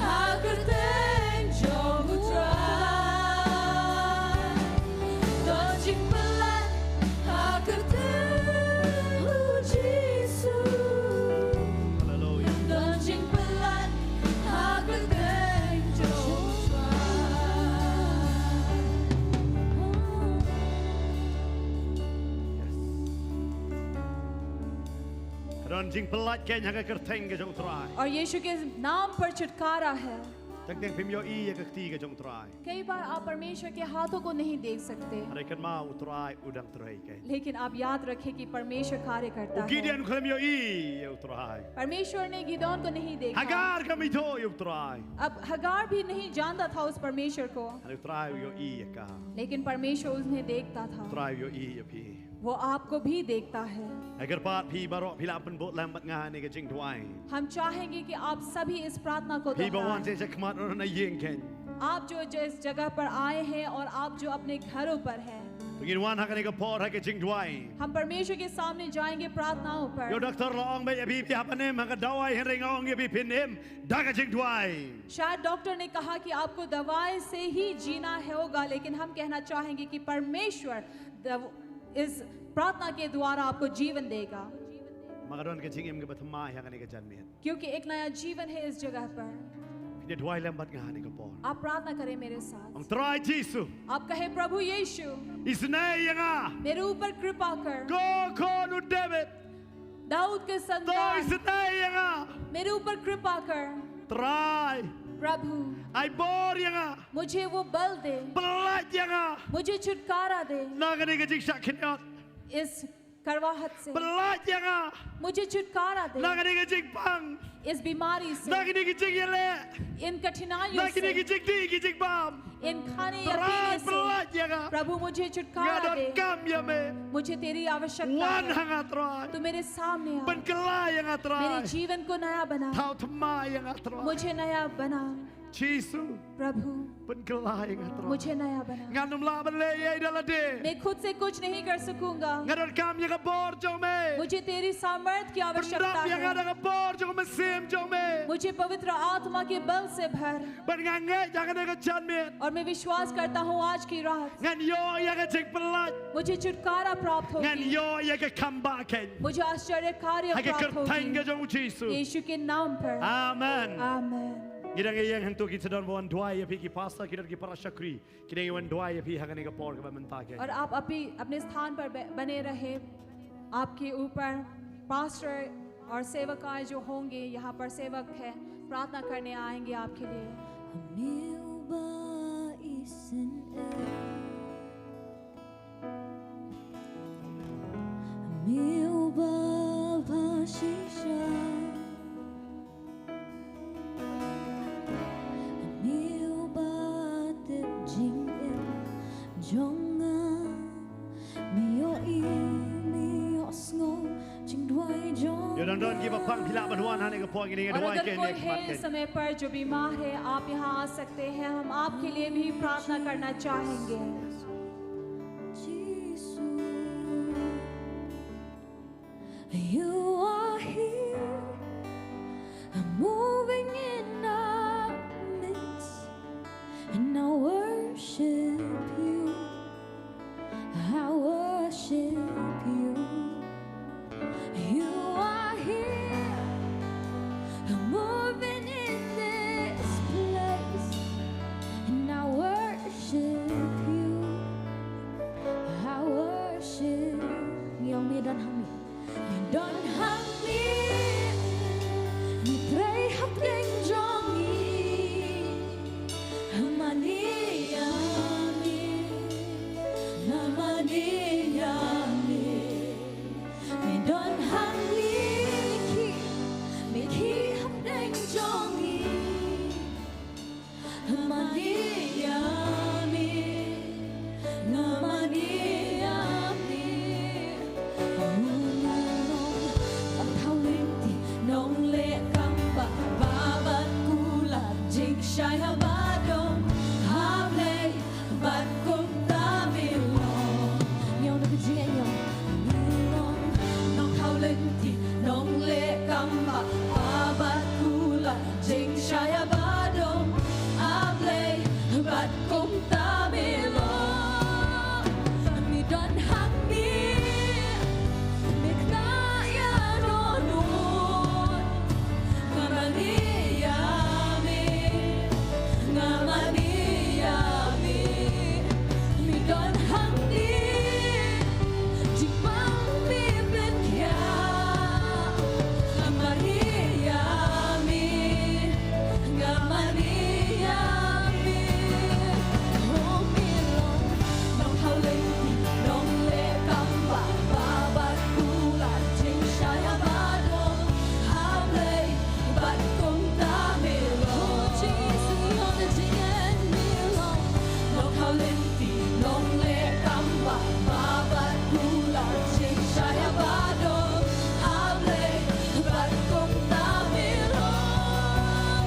ha kyrteng jong u Trai. Don jingpyllait ha kyrteng u Jisu. Haleluya. Don jingpyllait ha kyrteng jong u Trai. Don jingpyllait kein ha ka kyrteng ka jong u Trai. और यीशु के नाम पर छुटकारा है। Teng teng phim ïohi ïa ka kti ka jong u Trai. कई बार आप परमेश्वर के हाथों को नहीं देख सकते, Hynrei kynmaw u Trai u dang trei kein. लेकिन आप याद रखें कि परमेश्वर कार्य करता U Gideon है। khlem ïohi ïa u Trai. परमेश्वर ने गिदोन को नहीं देखा। Hagar kam ithuh ïa u Trai. अब हगार भी नहीं जानता था उस परमेश्वर को, Hynrei u Trai u ïohi ïa ka. लेकिन परमेश्वर उन्हें देखता U था। Trai u ïohi ïa phi. वो आपको भी देखता है। Nga kyrpad phi baroh phi lah pynbud lem bad nga ha kane ka jingduwai. हम चाहेंगे कि आप सभी इस प्रार्थना को Phi ba wan दोहराएं। sha shakhmat ruh na ïing kein. आप जो जिस जगह पर आए हैं और आप जो अपने घरों पर हैं, To ngin wan ha kane ka por ha ka jingduwai. हम परमेश्वर के सामने जाएंगे प्रार्थनाओं Ïoh पर। doktor la ong beit ïa phi phi hap ban im ha ka dawai, hynrei nga ong ïa phi phin im da ka jingduwai. शायद डॉक्टर ने कहा कि आपको दवाई से ही जीना होगा, लेकिन हम कहना चाहेंगे कि परमेश्वर दव-, इस प्रार्थना के द्वारा आपको जीवन देगा। Ma ka don ka jingim kaba thymmai ha kane ka janmiet. क्योंकि एक नया जीवन है इस जगह पर। Phin ïa duwai lem bad nga ha kane ka por. आप प्रार्थना करें मेरे साथ। Ong Trai Jisu. आप कहें, प्रभु यीशु, Isynei ïa nga. मेरे ऊपर कृपा कर। Ko khun u David. दाऊद के To संतान, isynei ïa nga. मेरे ऊपर कृपा कर। Trai. प्रभु, Ai bor ïa nga. मुझे वो बल दे, Pyllait ïa nga. मुझे छुटकारा दे Na kane ka jingshah khyndiat. इस कड़वाहट से। Pyllait ïa nga. मुझे छुटकारा दे Na kane ka jingpang. इस बीमारी से, Na kane ka jingïaleh. इन कठिनाइयों Na kane ka से, jingdih ka jingbam. इन खाने या Trai पीने से। pyllait ïa nga. प्रभु, मुझे Nga छुटकारा दे। donkam ïa me. मुझे तेरी आवश्यकता Wan ha है। nga Trai. तू मेरे सामने आ। Pynkylla ïa nga Trai. मेरे जीवन को नया बना। Thaw thymmai ïa nga Trai. मुझे नया बना। Jisu. प्रभु, Pynkylla ïa nga Trai. मुझे नया बना। Ngan ym lah ban leh ei da lade. मैं खुद से कुछ नहीं कर सकूंगा। Nga donkam ïa ka bor jong me. मुझे तेरी सामर्थ की आवश्यकता Pyndap ïa nga da है। ka bor jong u Mynsiem jong me. मुझे पवित्र आत्मा के बल से भर। Bad nga ngeit ha kane ka janmiet. और मैं विश्वास करता हूँ आज की रात Ngan ïoh ïa ka jingpyllait. मुझे छुटकारा प्राप्त Ngan होगी। ïoh ïa ka comeback kein. मुझे आश्चर्य कार्य Ha ka प्राप्त kyrteng ka होगी। jong u Jisu. यीशु के नाम पर। Amen. आमेन। Ngi dang ïeng hangto, ki sa don ban wan duwai ïa phi, ki pastor, ki don ki para shakri. Ki dang ïa wan duwai ïa phi ha kane ka por kaba mynta kein. और आप अभी अपने स्थान पर ब-, बने रहे। आपके ऊपर पास्टर और सेवकाएं जो होंगे, यहाँ पर सेवक है, प्रार्थना करने आएंगे आपके लिए। Ame uba isynei, ame uba ba shisha, ame uba tip jingim jong nga. Me ïohi, me ïohsngew jingduwai jong. Ïa don don kiba pang phi lah ban wan ha kane ka por, ngin ïa duwai ïa kane ka mat. और अगर कोई है इस समय पर जो बीमार है, आप यहाँ आ सकते हैं, हम आपके लिए भी प्रार्थना करना चाहेंगे। Jesus, you are here, moving in our midst, and I worship you. I worship you. You are here, moving in this place, and I worship you. I worship you. Ngi ong me don hangne. Me don hangne, me trei hapdeng jong ngi. Mane ïa me, mane ïa me. Me don hangne, me khie, me khie hapdeng jong ngi. Mane ïa me, mane ïa me. U Myllung, nongthaw lynti, nongleh kam bah, bah bad kular, jingshai ha ba dum, ha Blei bad kumta me long. Ngi ong da ka jingïaid, ngi ong. Nongthaw lynti, nongleh kam bah, bah bad kular, jingshai ha ba dum, ha Blei bad kumta me long. Me don hangne, me ktah ïa dohnud. Nga mane ïa me, nga mane ïa me. Me don hangne, jingpang me pynkhiah. Nga mane ïa me, nga mane ïa me. Oh, me long nongthaw lynti, nongleh kam bah, bah bad kular, jingshai ha ba dum, ha Blei bad kumta me long. Oh, Jesus, ngi ong da ka jingïaid, me long nongthaw lynti, nongleh kam bah, bah bad kular, jingshai ha ba dum, ha Blei bad kumta me long.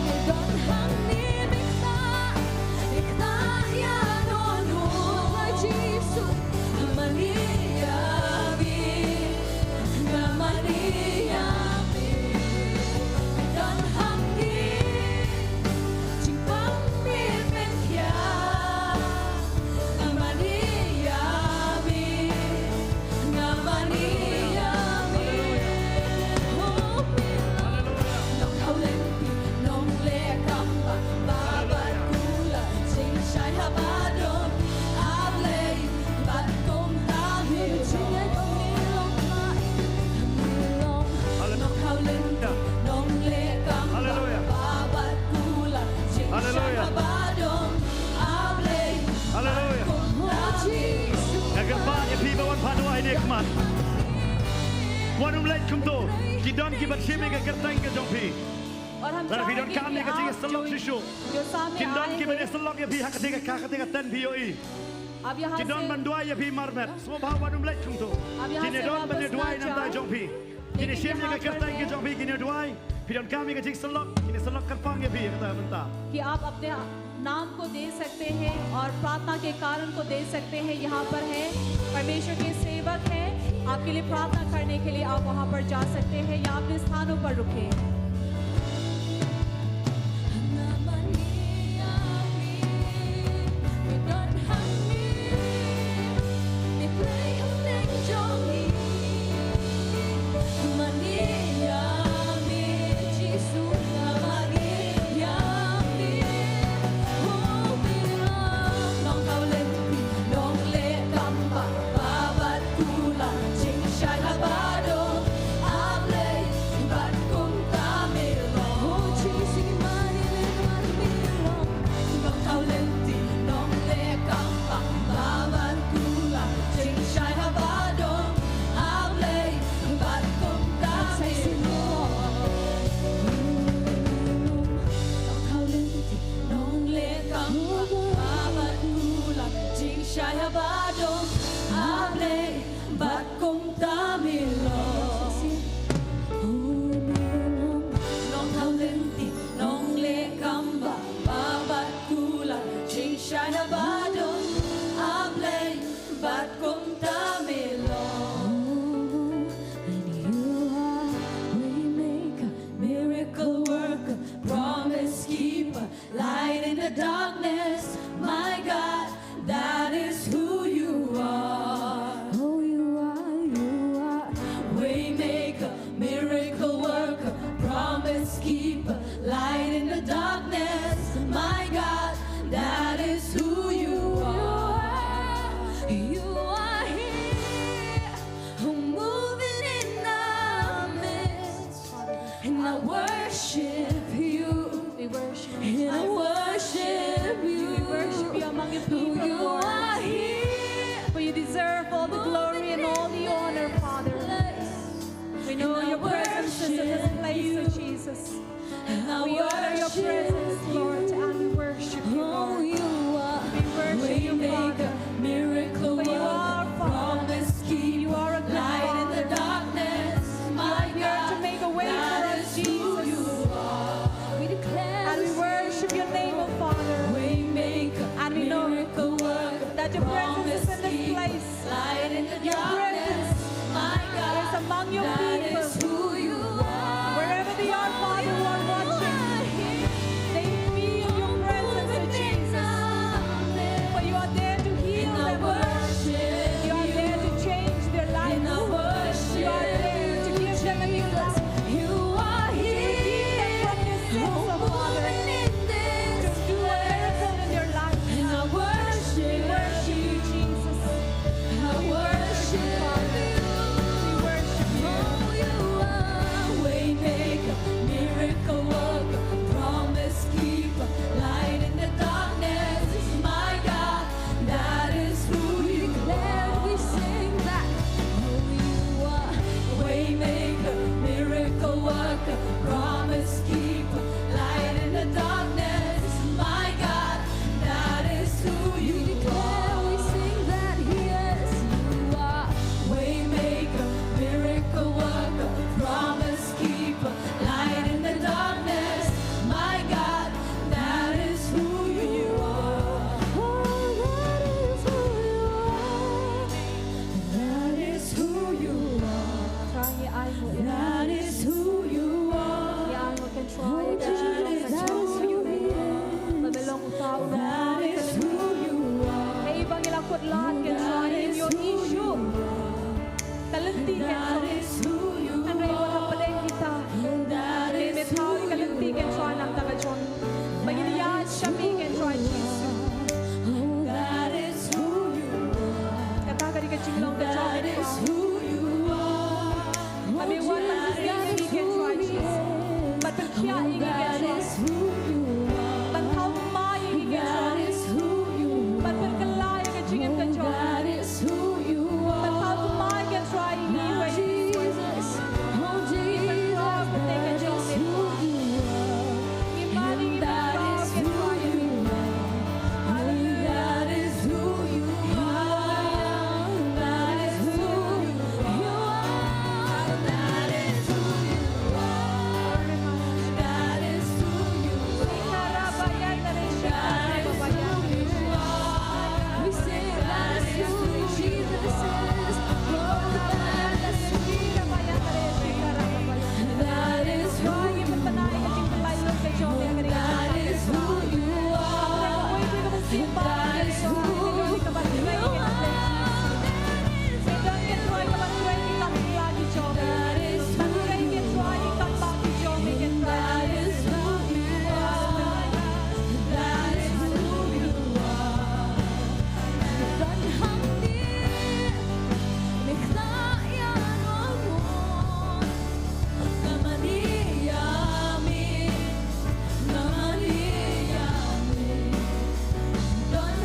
Me don hangne, me ktah, me ktah ïa dohnud, Jisu. Nga mane ïa me, nga mane ïa me. Me don hangne, jingpang me pynkhiah. Nga mane ïa me, nga mane ïa me. Oh, me long nongthaw lynti, nongleh kam bah, bah bad kular, jingshai ha ba dum, ha Blei bad kumta me long. Me long nongthaw lynti, nongleh kam bah, bah bad kular, jingshai ha ba dum, ha Blei bad kumta me long. Nga kyrpad ïa phi ba wan phah duwai ne khmat. Wat nym leit kumto. Ki don kiban shim ïa ka kyrteng ka jong phi. Lada phi donkam ïa ka jingïasyllok shuh shuh. Kin don kiban ïasyllok ïa phi ha kata ka, ha kata ka tent phi ïohi. Ki don ban duwai ïa phi marmet. Sngewbha wat nym leit kumto. Kin ïa don ban ïa duwai na ka bynta jong phi. Kin ïa shim ïa ka kyrteng ka jong phi, kin ïa duwai. Phi donkam ïa ka jingïasyllok, kin ïasyllok kyrpang ïa phi ha kata ka bynta. कि आप अपने नाम को दे सकते हैं और प्रार्थना के कारण को दे सकते हैं। यहाँ पर है, परमेश्वर के सेवक हैं, आपके लिए प्रार्थना करने के लिए आप वहाँ पर जा सकते हैं या अपने स्थानों पर रुकें। Ba don A Blei bad kumta me long. Nongthaw lynti, nongleh kam ba, ba bad kular, jingshai na ba don A Blei bad kumta me long. And you are waymaker, miracle worker, promise keeper, light in the darkness, my God, that is who you are. Oh, you are, you are. Waymaker, miracle worker, promise keeper, light in the darkness, my God, that is who you are. You are here, moving in our midst. And I worship you. We worship you. And I worship you. We worship you among your people, Lord. You are here. For you deserve all the glory and all the honor, Father. We know your presence is in this place, Lord Jesus. We honor your presence, Lord, and we worship you, Lord. We worship you, Father. Miracle worker, promise keeper, light in the darkness. You are here to make a way for us, Jesus. And we worship your name, oh Father. And we know that your presence is in this place. Your presence is among your people. Wherever they are, Father, who are watching, they feel your presence, oh Jesus. For you are there to heal them, oh Lord. You are there to change their lives. You are there to give them a new life. You are here. To keep them from their sins, oh Father. To do a miracle in their lives. And I worship, we worship you, Jesus. I worship you, Father. We worship you. Oh, you are waymaker, miracle worker, promise keeper, light in the darkness. My God, that is who you are. We declare, we sing that. Oh, you are waymaker, miracle worker, promise keeper, light in the darkness. My God, that is who you are. We declare, we sing that, yes, you are. Waymaker, miracle worker, promise keeper, light in the darkness. My God, that is who you are. Oh, that is who you are. That is who you are. Trai, ngi ai nguh ïa me. That is who you are. Ngi ai nguh, Kynrad, ïa ka jinglong ka jong me. Ba me long uta u nongthaw ka lynti. Hei ba ngi la kut lad, Kynrad, ngim ïohi shuh ka lynti, Kynrad. Hynrei wat la pdeng kita, me thaw ïa ka lynti, Kynrad, na ka bynta ka jong. Ba ngin ïaid sha me, Kynrad Jisu. Kata ka dei ka jinglong ka jong me, Kynrad. Ba me wan ban kyrkhu ïa ngi, Kynrad Jisu. Ban pynkhiah ïa ngi, Kynrad. Ban thaw thymmai ïa ngi, Kynrad. Ban pynkylla ïa ka jingim ka jong ngi. Ban thaw thymmai, Kynrad, ïa ngi, Kynrad Jisu. Ngi pynpaw ïa ka jong me, Kynrad. Ngi mane, ngi pynpaw, Kynrad, ïa me. Hallelujah. That is who you are. That is who you are. That is who you are. That is who you are. That is who you are. We say that is who Jesus is. Oh, that is who you are. That is who you are. That is who you are. That is who you are. That is who you are. That is who you are.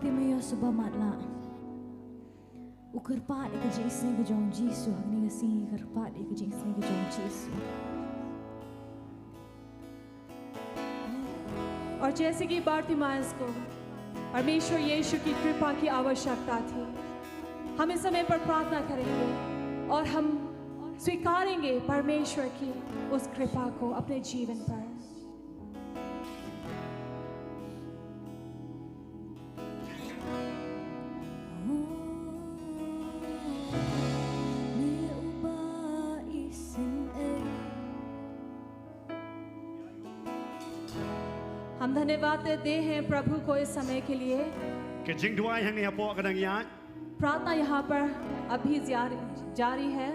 Te me ïoh sngewbha matlah. U kyrpad ïa ka jingisynei ka jong u Jisu, ha kane ka sngi kyrpad ïa ka jingisynei ka jong u Jisu. और जैसे कि बारतिमायस को परमेश्वर यीशु की कृपा की आवश्यकता थी, हम इस समय पर प्रार्थना करेंगे और हम स्वीकारेंगे परमेश्वर की उस कृपा को अपने जीवन पर। हम धन्यवाद देते हैं प्रभु को इस समय के लिए। Ka jingduwai hangne hapoh ka dang ïaid. प्रार्थना यहाँ पर अभी जारी, जारी है।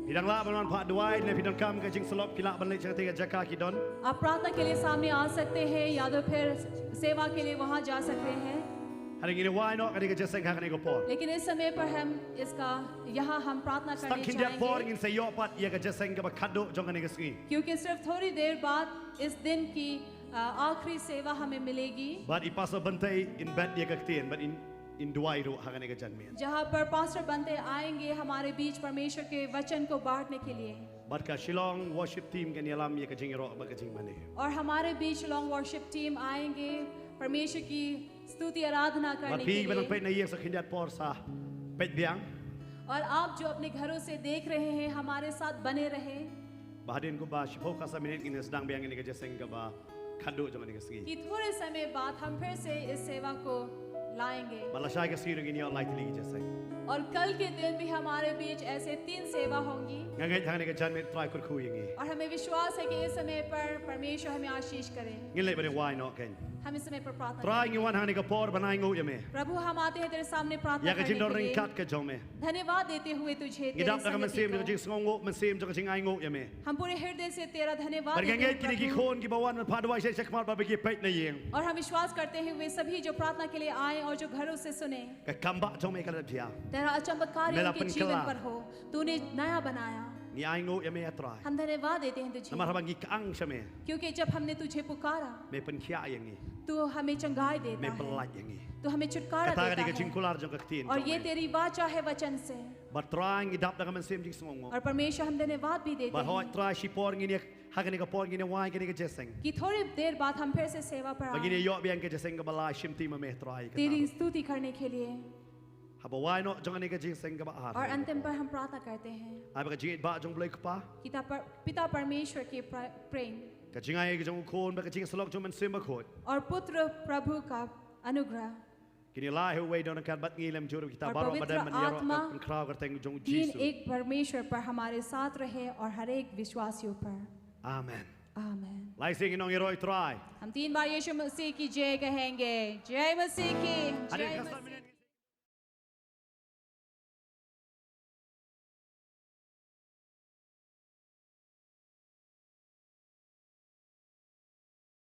Phi dang lah ban wan phah duwai, lane phi donkam ka jingsyllok, phi lah ban leit sha katei ka jaka ki don. आप प्रार्थना के लिए सामने आ सकते हैं या तो फिर सेवा के लिए वहाँ जा सकते हैं। Hynrei ngin ïa wai noh kane ka jingïaseng ha kane ka por. लेकिन इस समय पर हम इसका, यहाँ हम प्रार्थना करने जाएंगे। Tang khyndiat por ngin sa ïoh pat ïa ka jingïaseng kaba khatduh jong kane ka sngi. क्योंकि सिर्फ थोड़ी देर बाद इस दिन की, अ, आखिरी सेवा हमें मिलेगी। Bad i Pastor Bante in bet ïa ka ktien, bad in, in duwai ruh ha kane ka janmiet. जहाँ पर पास्टर बनते आएंगे हमारे बीच परमेश्वर के वचन को बांटने के लिए। Bad ka Shillong Worship Team kan ïalam ïa ka jingïaroh bad ka jingmane. और हमारे बीच शिलोंग वर्शिप टीम आएंगे परमेश्वर की स्तुति आराधना करने के लिए। Bad phi ba nang peit na ïing sa khyndiat por sa peit biang. और आप जो अपने घरों से देख रहे हैं, हमारे साथ बने रहें। Ba hadien kumba shiphew ka san minit ngin ïa sdang biang ïa kane ka jingïaseng kaba khatduh jong kane ka sngi. कि थोड़े समय बाद हम फिर से इस सेवा को लाएंगे। Bad lashai ka sngi ruh ngin ïoh lai tylli ki jingïaseng. और कल के दिन भी हमारे बीच ऐसे तीन सेवा होंगी। Nga ngeit ha kane ka janmiet Trai kyrkhu ïa ngi. और हमें विश्वास है कि इस समय पर परमेश्वर हमें आशीष करें। Ngin leit ban ïa wai noh kein. हम इस समय पर प्रार्थना Trai, करें। Ngi wan ha kane ka por ban ainguh ïa me. प्रभु, हम आते हैं तेरे सामने प्रार्थना करने के लिए। Ïa ka jingdon ryngkat ka jong me. धन्यवाद देते हुए तुझे, तेरे संगति को। Ngi dap da ka mynsiem jong ka jingsngewnguh, mynsiem jong ka jingainguh ïa me. हम पूरे हृदय से तेरा धन्यवाद देते हैं, प्रभु। Bad nga ngeit kine ki khun kiba wan ban phah duwai sha shakhmat bad ba ki peit na ïing. और हम विश्वास करते हैं, वे सभी जो प्रार्थना के लिए आए और जो घरों से सुने, ka kambah jong me ka la dep jia. तेरा अचंबकारी उनके जीवन पर हो। Me la pynkylla. तूने नया बनाया। Ngi ainguh ïa me, A Trai. हम धन्यवाद देते हैं तुझे। Namar haba ngi kyang sha me, क्योंकि जब हमने तुझे पुकारा, me pynkhiah ïa ngi. तू हमें चंगाई देता है। Me pyllait ïa ngi. तू हमें छुटकारा देता है। Kata ka dei ka jingkular jong ka ktien jong me. और ये तेरी वाचा है वचन से। Bad Trai, ngi dap da ka mynsiem jingsngewnguh. और परमेश्वर, हम धन्यवाद भी देते हैं। Bad hooid Trai, shipor ngin ïa, ha kane ka por ngin ïa wai kane ka jingïaseng. कि थोड़ी देर बाद हम फिर से सेवा पर आएं। Ba ngin ïa ïoh biang ka jingïaseng kaba lai shim ti ma me Trai kata. तेरी स्तुति करने के लिए। Haba wai noh jong kane ka jingïaseng kaba ar. और अंतिम पर हम प्रार्थना करते हैं। Ai ba ka jingïeit ba jong U Blei Kpa, पिता पर, पिता परमेश्वर के प्र-, प्रेम। Ka jingai ka jong U Khun, bad ka jingïasyllok jong U Mynsiem Bakhuid, और पुत्र प्रभु का अनुग्रह। Kin ïalai ha uwei don ryngkat bad ngi lem jur kita baroh, bad ban ïaroh, pynkhraw ka kyrteng jong U Jisu. और पवित्र आत्मा दिन एक परमेश्वर पर हमारे साथ रहे और हर एक विश्वासियों पर। Amen. आमीन। Lai sien ngin ong ïaroh ïa U Trai. हम तीन बार यीशु मसीह की जय कहेंगे। जय मसीह की, जय मसीह की।